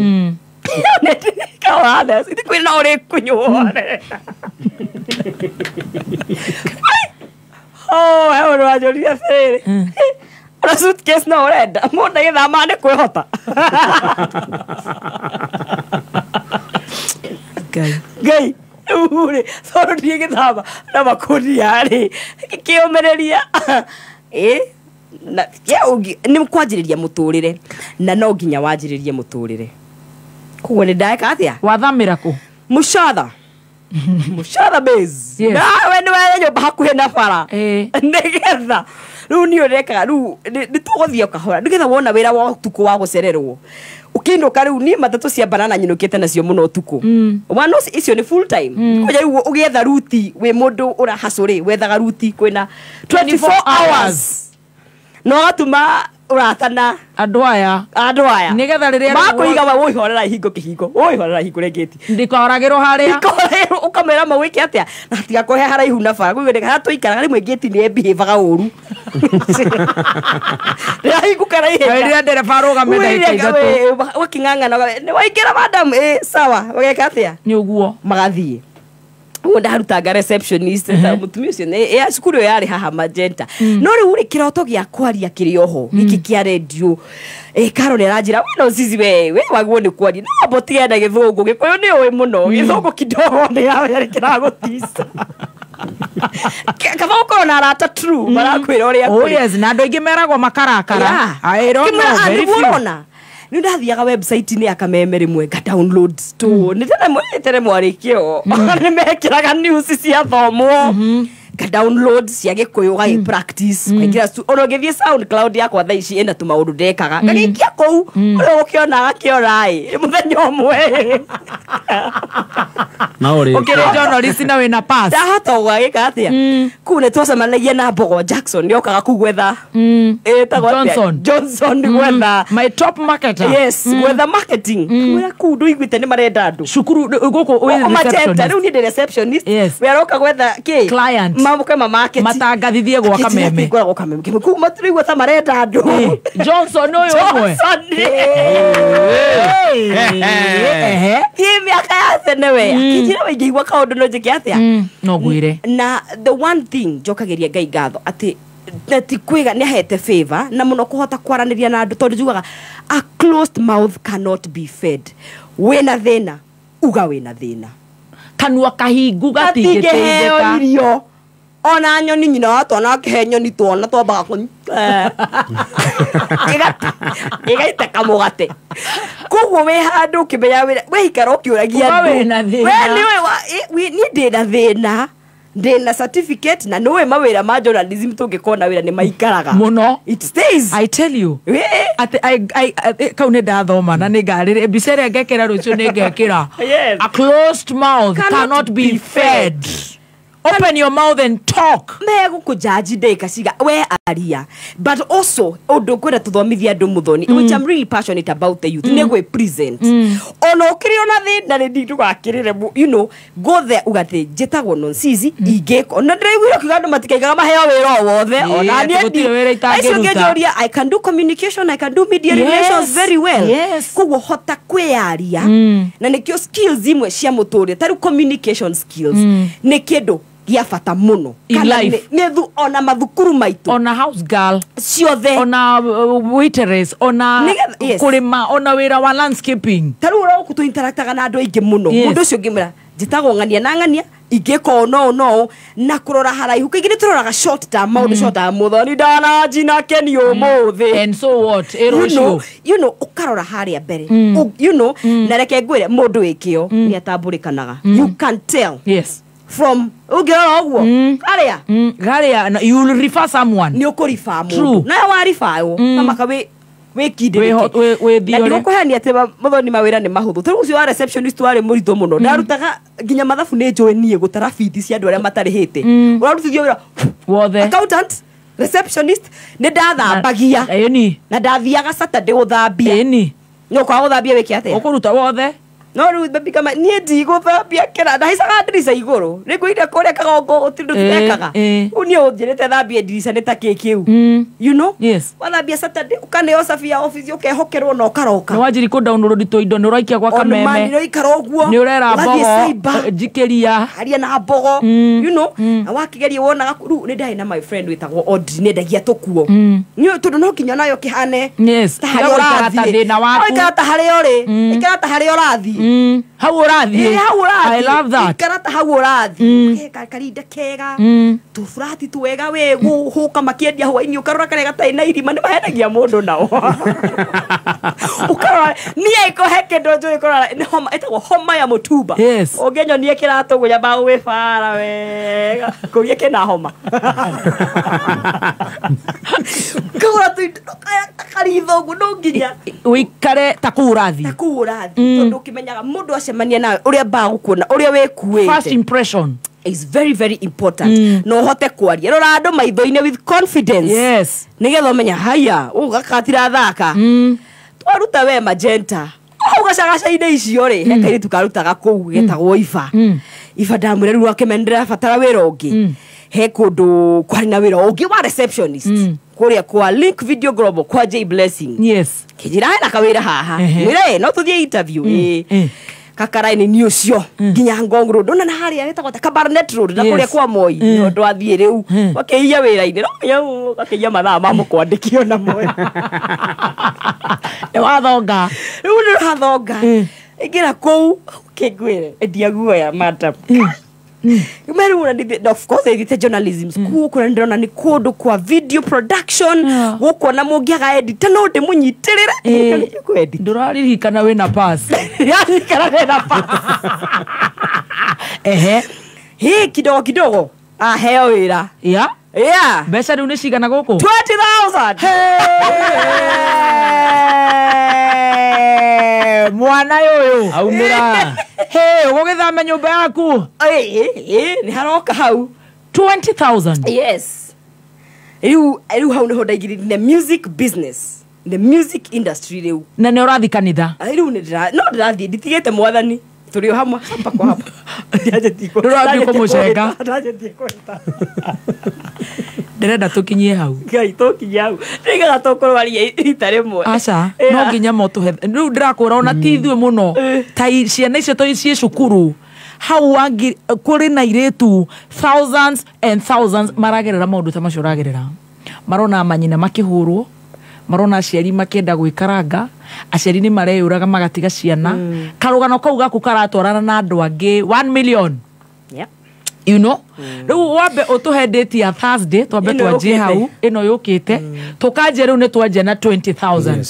S13: Kwĩna ũrĩ kũnyuo. Oh, he ũndũ wanjũrire atĩrĩrĩ, ona suitcase no ũrenda mũndũ agĩthama nĩ kwĩhota. Ngai rĩu rĩ, tondũ ndiĩ gĩthama na makũnia rĩ, kĩũmĩrĩria nĩ kwanjĩrĩria mũtũrĩre, na no nginya wanjĩrĩrie mũtũrĩre. Koguo nĩ ndeka atĩa?
S5: Wathamĩra kũ?
S13: Mũcatha. Mũcatha base. Nawe nĩ wethe nyũmba hakuhĩ na bara, nĩgetha rĩu niĩ ũrekaga rĩu nĩ tũgũthiĩ o kahora, nĩgetha wona wĩra wa ũtukũ wa gũcererwo ũkĩinũka. Rĩu niĩ matatũ cia banana nyinũkĩte nacio mũno ũtukũ. Wana icio nĩ full time. Koja rĩu ũgĩetha ruti wĩ mũndũ ũrahacũ rĩ, wethaga ruti kwĩna 24 hours, no ũgatuma ũratana
S5: andũ aya
S13: nĩgetha
S5: rĩrĩa
S13: makũiga wa ũihorera ihingo kĩhingo, ũihorera ihingo rĩngĩti
S5: ndikoragĩrwo harĩa
S13: ũkamera mawĩke atĩa, na hatigakorwo he haraihu na bara. Kũguo harĩa tũikaraga rĩmwe ngĩti nĩ ĩbihĩvaga ũru, rĩrahingũka na ihenya
S5: rĩrĩa ndereba arũgame ndagĩka ithatũ
S13: ũgakĩng'ang'ana, nĩ waingĩra madam, sawa, ũgeka atĩa,
S5: nĩ ũguo
S13: magathiĩ. Ũguo ndarutanga receptionist, mũtumia ũcio nĩ cukuru ĩyo yarĩ haha Magenta. No rĩu rĩ, kĩroto gĩa kwaria kĩrĩ oho gĩkĩ kĩa redio, Karo nĩ aranjĩra we no sisi we wagwo nĩ kwaria, no amba ũtigane na gĩthũngũ, gĩkũyũ nĩ ũĩ mũno, gĩthũngũ kidogo nĩ kĩragũtica. Kaba ũkorwo na arata true marakwĩra ũrĩa
S5: kũrĩ. Oh yes, na andũ aingĩ meragwo makarakara. I don't know, very few.
S13: Nĩ ndathiaga website-inĩ ya Kameme rĩmwe nga download tu, nĩ tene mwarĩkio nĩ mekĩraga news ciathomwo, nga download cia Gĩkũyũ gagĩ practice kaingĩra ona ũngĩthiĩ SoundCloud yakwa thaa ici ĩna tũmaũndũ ndekaga ngagĩikia kũu, ũrĩa ũgũkĩona agakĩona ĩ mũthenya ũmwe.
S3: Na ũrĩ.
S5: Ũkĩrĩ journalist na wĩna pass.
S13: Ndahota gwagĩka atĩa kũu nĩ twacemanagia na Mbogo Jackson nĩokaga kũu gwetha ĩtagwo atĩa?
S5: Johnson.
S13: Johnson gwetha
S5: my top marketer.
S13: Yes, gwetha marketing kwĩra kũu ndũiguĩte nĩ marenda andũ
S5: cukuru gũkũ wĩ
S13: Magenta,
S5: receptionist.
S13: rĩu niĩ ndĩ receptionist.
S5: Yes.
S13: We aroka gwetha kĩ
S5: Client.
S13: mamoke ma market
S5: matangathithie gwa Kameme.
S13: Ngoragwo Kameme kũu matiraigua ta marenda andũ.
S5: Johnson ũyũ ũmwe.
S13: Johnson. Ĩ mĩaka ya tene we akĩnjĩra we ingĩigua kaũndũ no njĩke atĩa.
S5: No ngwĩre.
S13: Na the one thing njokagĩria Ngai ngatho atĩ na ti kwĩga nĩ ahete favor na mũno kũhota kwaranĩria na andũ tondũ njugaga a closed mouth cannot be fed. Wĩna thĩna uga wĩna thĩna.
S5: Kanua kahingu
S13: gatingĩheo
S5: gatingĩteithĩka.
S13: Irio ona nyoni nyina wa twana akĩhe nyoni tuona twambaga kũ ĩgaita kamũgate koguo wĩ handũ ũkĩmenya wĩra weikara ũkĩũragia
S5: Uga
S13: andũ.
S5: wĩna thĩna.
S13: We nĩũĩ niĩ ndĩna thĩna ndĩna certificate na nĩũĩ mawĩra ma journalism tũngĩkona wĩra nĩ maikaraga
S5: mũno.
S13: It stays.
S5: I tell you atĩ kau nĩ ndathoma na nĩ ngarĩrĩ mbica ĩrĩa ngekĩra rũciũ nĩ ngekĩra.
S13: Yes.
S5: A closed mouth cannot be fed. Open your mouth and talk.
S13: Megũkũjaji ndagĩka ciga we aria but also ũndũ ngwenda tũthomithie andũ mũthoni which I'm really passionate about the youth nĩ gwĩ present ona ũkĩrĩ ona thĩna rĩ ndũgakĩrĩre you know go there uga atĩ njĩtagwo Nonsizi ingĩka na ndĩraiguire ũkiuga andũ matikaigaga maheo wĩra o wothe ona
S5: Ĩĩ,
S13: niĩ
S5: atĩ gũtirĩ wĩra
S13: acio
S5: itangĩruta.
S13: ngĩnjũria I can do communication, I can do media
S5: Yes.
S13: relations very well.
S5: Yes.
S13: Koguo hota kwĩyaria na nĩkĩo skills imwe cia mũtũrĩre ta rĩu communication skills nĩ kĩndũ gĩa bata mũno
S5: In
S13: Kana
S5: life.
S13: nĩ ona mathukuru maitũ
S5: ona house girl
S13: ciothe
S5: ona waitress ona
S13: Nĩgetha- yes.
S5: kũrĩma ona wĩra wa landscaping.
S13: Ta rĩu ũrĩa gũkũ tũinteractaga na andũ aingĩ mũno.
S5: Yes.
S13: Mũndũ ũcio ũngĩmwĩra njĩtagwo ng'ania na ng'ania ingĩka ũũ no ũũ no ũũ na kũrora haraihu kaingĩ nĩ tũroraga short term maũndũ short term mũthoni ndananjina keni ũmũthĩ.
S5: And so what ĩ
S13: You know,
S5: rũciũ.
S13: you know, ũkarora harĩa mbere you know, na reke ngwĩre mũndũ wĩ kĩo nĩ atambũrĩkanaga. You can tell.
S5: Yes.
S13: From ũngĩrora ũguo harĩa
S5: Harĩa you will refer someone.
S13: Nĩ ũkũriba
S5: True.
S13: mũndũ nawe waribawo na maka wĩ
S5: Wĩho- wĩ- wĩthiore.
S13: na ndigũkũhenia atĩ mũthoni mawĩra nĩ mahũthũ tarĩu ũcio wa receptionist warĩ mũritũ mũno ndarutaga nginya mathabu nĩ njũĩ niĩ gũtara bithi cia andũ arĩa matarĩhĩte ũrarutithio wĩra
S5: wothe
S13: accountant receptionist nĩ ndathambagia na ndathiaga Saturday gũthambia no kwaga gũthambia wĩke atĩa
S5: ũkũruta wothe
S13: no rĩu baby kama niĩ ndigũthambia kĩra ndahaicaga ndirica igũrũ nĩ ngũire kũrĩa kagongo gũtirĩ ũndũ tũrekaga rĩu niĩ ũnjĩrĩte thambie ndirica nĩ ta kĩ kĩu you know.
S5: Yes.
S13: Wathambia Saturday ũkaneo cabi ya office ũkehokerwo na ũkaroka
S5: nĩ wanjiri kũ download tũindo nĩ ũraikia gwa
S13: On
S5: Kameme
S13: man, nĩ ũraikara ũguo
S5: nĩ ũrera
S13: ũgathiĩ
S5: mbogo
S13: cyber.
S5: njikĩria
S13: aria na mbogo you know na wakigeria wonaga rĩu nĩ ndarĩ na my friend wĩtagwo Audrey nĩ endagia tũkuo nĩ tondũ no nginya nayo kĩhane
S5: Yes.
S13: ta harĩa
S5: Tiga gũikara ta
S13: ũrathiĩ.
S5: thĩna waku.
S13: No ikara ta harĩa ũrĩ ikara ta harĩa ũrathiĩ
S5: hau ũrathiĩ
S13: Ĩ, hau ũrathiĩ
S5: I love that.
S13: Ikara ta hau ũrathiĩ Ũkeka karinda kega tũburati twega we gũhũka makĩendia hwainĩ ũkarora karĩa gatarĩ na irima nĩ mahenagia mũndũ nao ũkarora niĩ ĩko he kĩndũ njũĩ kũrora nĩ homa ĩtagwo homa ya mũtumba.
S5: Yes.
S13: Ũngĩnyonie kĩratũ ngũnyambaga gwĩbara wega kũria kĩna homa kũgũra tũindo karitho ũguo no nginya
S5: ũikare ta kũu ũrathiĩ
S13: ta kũu ũrathiĩ tondũ ũkĩmenyaga mũndũ acemania nawe ũrĩa ambaga gũkuona ũrĩa wĩkuĩte
S5: First impression
S13: is very very important na ũhote kwaria rora andũ maitho-inĩ with confidence.
S5: Yes.
S13: Nĩgetha ũmenya haya ũũ gaka tirathaka twaruta we magenta hau gacagaca-inĩ icio rĩ he kairĩtu karutaga kũu getagwo Iba. Iba ndamwĩra rĩu akĩmenya ndĩrabatara wĩra ũngĩ he kũndũ kwarĩ na wĩra ũngĩ wa receptionist kũrĩa kwa Link Video Global kwa J Blessing.
S5: Yes.
S13: Kĩnjĩra hena kawĩra haha
S5: Ehe.
S13: mwĩra ĩ no tũthiĩ interview ĩ kakaraini ni ũcio nginya Ngong Road ona na harĩa ĩtagwo ta Kabarnet Road na
S5: Yes.
S13: kũrĩa kwa Moi nĩ ũndũ athiĩ rĩu wakĩiya wĩra-inĩ no menya ũgakĩiya mathaa ma mũkwandĩki ona moe
S5: nĩ wathonga
S13: rĩu nĩ ũrathonga ingĩra kũu kĩngwĩre endia guoya madam Meru na of course thiĩte journalism school kũrĩa ndĩrona nĩ kũndũ kwa video production gũkuona mũngĩaga editor no ndĩmũnyitĩrĩre
S5: ndũraririkana wĩna pass
S13: ndĩraririkana wĩna pass ehe hĩ kidogo kidogo aheo wĩra
S5: ya
S13: Yeah.
S5: Mbeca rĩu nĩ cigana gũkũ?
S13: 20,000.
S5: Hey! Mwana ũyũ
S3: aumĩra.
S5: Hey, ũgũgĩthama nyũmba yaku?
S13: Nĩ haroka hau.
S5: 20,000.
S13: Yes. Rĩu hau nĩho ndaingĩrire the music business. The music industry rĩu.
S5: Na nĩ ũrathiĩ kanitha?
S13: Rĩu no ndĩrathiĩ, nditigĩte mwathani. Tũrĩ o hamwe hapa kwa hapa.
S5: Ndũrathiĩ kũmũcenga. Ndĩrenda tũkinyie hau.
S13: Ngai tũkinyie hau. Ndĩgaga tũkũrwaria ita rĩmwe.
S5: Aca, no nginya motũhe. Rĩu ndĩrakwĩra ona ti ithuĩ mũno. Ta ciana icio tũ ciĩ cukuru. Hau wangi kũrĩ na airĩtu thousands and thousands maragerera maũndũ ta macio ũragerera. Marona manyina makĩhũrwo, marona aciari makĩenda gwĩkaranga, aciari nĩ mareyũraga magatiga ciana. Karũgano kau gaku karatwarana na andũ angĩ 1 million.
S13: Yeah.
S5: You know? Rĩu wambe ũtũhe date ya Thursday, twambe twanjie hau, ĩno yũkĩte. Tũkanjia rĩu nĩ twanjia na 20,000.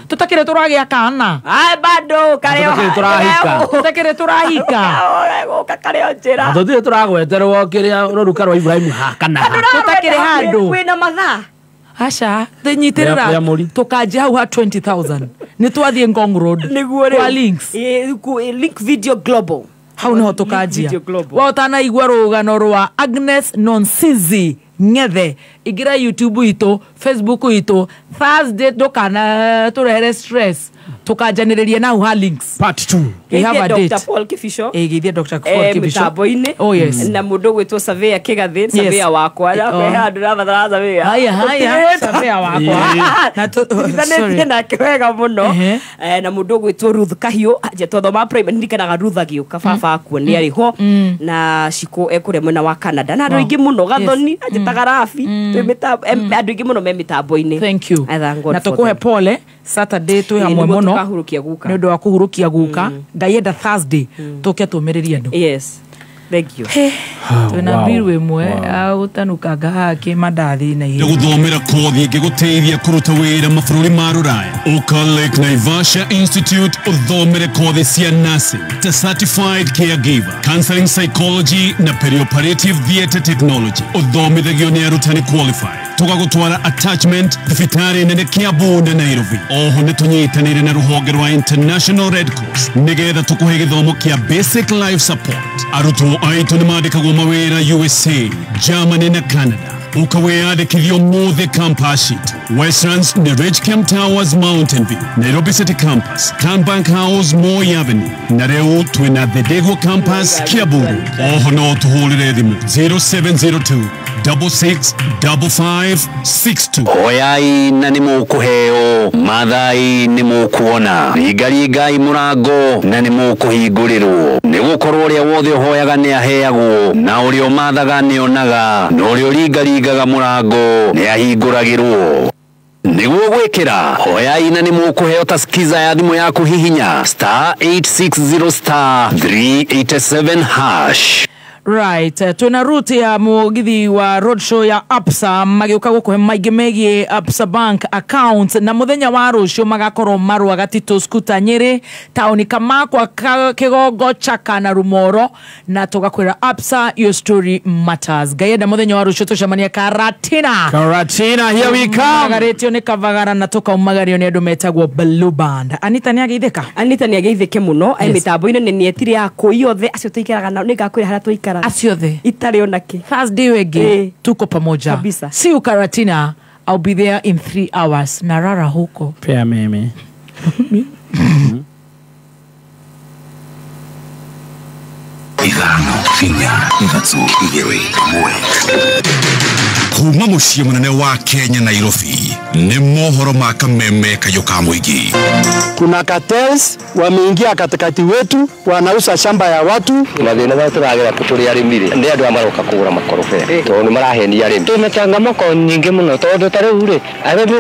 S5: Tũtakĩrĩ tũragĩa kana?
S13: Ai bado karĩo.
S5: Tũtakĩrĩ tũrahika.
S13: Gũka karĩo njĩra.
S3: Tũtirĩ tũragweterwo kĩrĩa rũruka rwa Ibrahim ha kana ha.
S5: Tũtakĩrĩ handũ.
S13: Kwĩna mathaa.
S5: Aca, nyitĩrĩra tũkanjia hau ha 20,000. Nĩ twathiĩ Ngong Road.
S13: Nĩguo rĩu.
S5: Kwa links.
S13: Link Video Global.
S5: Hau niho tũkanjia. Wa ũtanaigua rũgano rwa Agnes Nonsizi Ng'ethe, ingĩra YouTube itũ, Facebook itũ, Thursday ndũkana tũrehere stress. Tũkanjanĩrĩria na hau ha links.
S3: Part 2.
S5: We have a date.
S13: Dr. Paul Kibisho.
S5: Geithia Dr. Paul Kibisho.
S13: Mĩtambo-inĩ.
S5: Oh yes.
S13: Na mũndũ ũgwĩtwo Surveyor Kĩgathĩ, surveyor wakwa. Kwĩ handũ rabatara surveyor.
S5: Haya haya, surveyor wakwa. Na
S13: tũthanĩtie nake wega mũno. Na mũndũ ũgwĩtwo Ruth Kahiũ, twathoma primary, ndirikanaga Ruth agĩũka baba akuo nĩ arĩ ho na Shiko ekũrĩa mwena wa Canada. Na andũ aingĩ mũno Gathoni, anjĩtaga Rabi, twĩ mĩtambo, andũ aingĩ mũno me mĩtambo-inĩ.
S5: Thank you. Na tũkũhe pole Saturday twĩ hamwe mũno nĩ ũndũ wa kũhurũkia guka. Ngai enda Thursday tũke tũmĩrĩrie andũ.
S13: Yes. Thank you.
S5: Twĩna mbiru ĩmwe agũtanukanga haha kĩmandathi na ihenya.
S20: Gũthomera kothi ĩngĩgũteithia kũruta wĩra mabũrũri ma rũraya. Ũka Lake Naivasha Institute ũthomere kothi cia nursing ta certified caregiver, counseling psychology na perioperative theatre technology. Ũthomithagio nĩ arutani qualified. Tũgagũtwara attachment thibitarĩ nene Kiambu na Nairobi. Oho nĩ tũnyitanĩire na rũhonge rwa International Red Cross nĩgetha tũkũhe gĩthomo kĩa basic life support. Arutwo aitũ nĩ mandĩkagwo mawĩra USA, Germany na Canada. Ukaweyandĩkithio mũthĩ campus itũ. Westlands nĩ Ridgecamp Towers Mountain View, Nairobi City Campus, Canbank House Moi Avenue, na rĩu twĩna The Dago Campus Kiambu. Oho no tũhũrĩre thimũ 0702 665562.
S19: Hoyai na nĩ mũkũheo, mathai nĩ mũkuona, ringaringai mũrango na nĩ mũkũhingũrĩrwo. Nĩ gũkorwo ũrĩa wothe ũhoyaga nĩ aheagwo, na ũrĩa ũmathaga nĩ onaga, na ũrĩa ũringaringaga mũrango nĩ ahingũragĩrwo. Nĩguo gwĩkĩra hoyai na nĩ mũkũheo ta skiza ya thimũ yaku hihinya star 860 star 387 hash.
S5: Right, twina route ya mugithi wa roadshow ya Absa magĩũka gũkũhe maingĩ megiĩ Absa Bank account na mũthenya wa rũciũ magakorwo marũa Gatitũ Skuta Nyĩrĩ taũni Kamakwa Kĩgongo Chaka na Rumoro na tũgakwĩra Absa your story matters. Ngai enda mũthenya wa rũciũ tũcemanie Karatina.
S3: Karatina, here we come.
S5: Magarĩtio nĩ Kavagara na tũkaumagario nĩ andũ metagwo Blue Band. Anita nĩ ageithĩka?
S13: Anita nĩ ageithĩke mũno. Mĩtambo-inĩ nĩ nĩetire akũi othe acio tũikaraga nao nĩngakwĩra harĩa tũikaraga.
S5: Aciothe
S13: itarĩ onake.
S5: Thursday wege tuko pamoja
S13: kabisa.
S5: See you Karatina. I'll be there in 3 hours. Narara huko
S3: pia mimi.
S1: Ithano inya ithatũ igĩrĩ ĩmwe. Kuma mũciĩ mũnene wa Kenya Nairobi nĩ mohoro ma kameme kayũ ka mũingĩ.
S7: Kuna cartels wameingia katikati wetu, wanauza shamba ya watu.
S22: Mathĩna marĩa tũragera tũrĩ arĩmi rĩ, nĩ andũ aya maroka kũgũra makorobea tondũ nĩ marahenia arĩmi. Twĩna changamoto nyingĩ mũno tondũ ta rĩu rĩ, arĩmi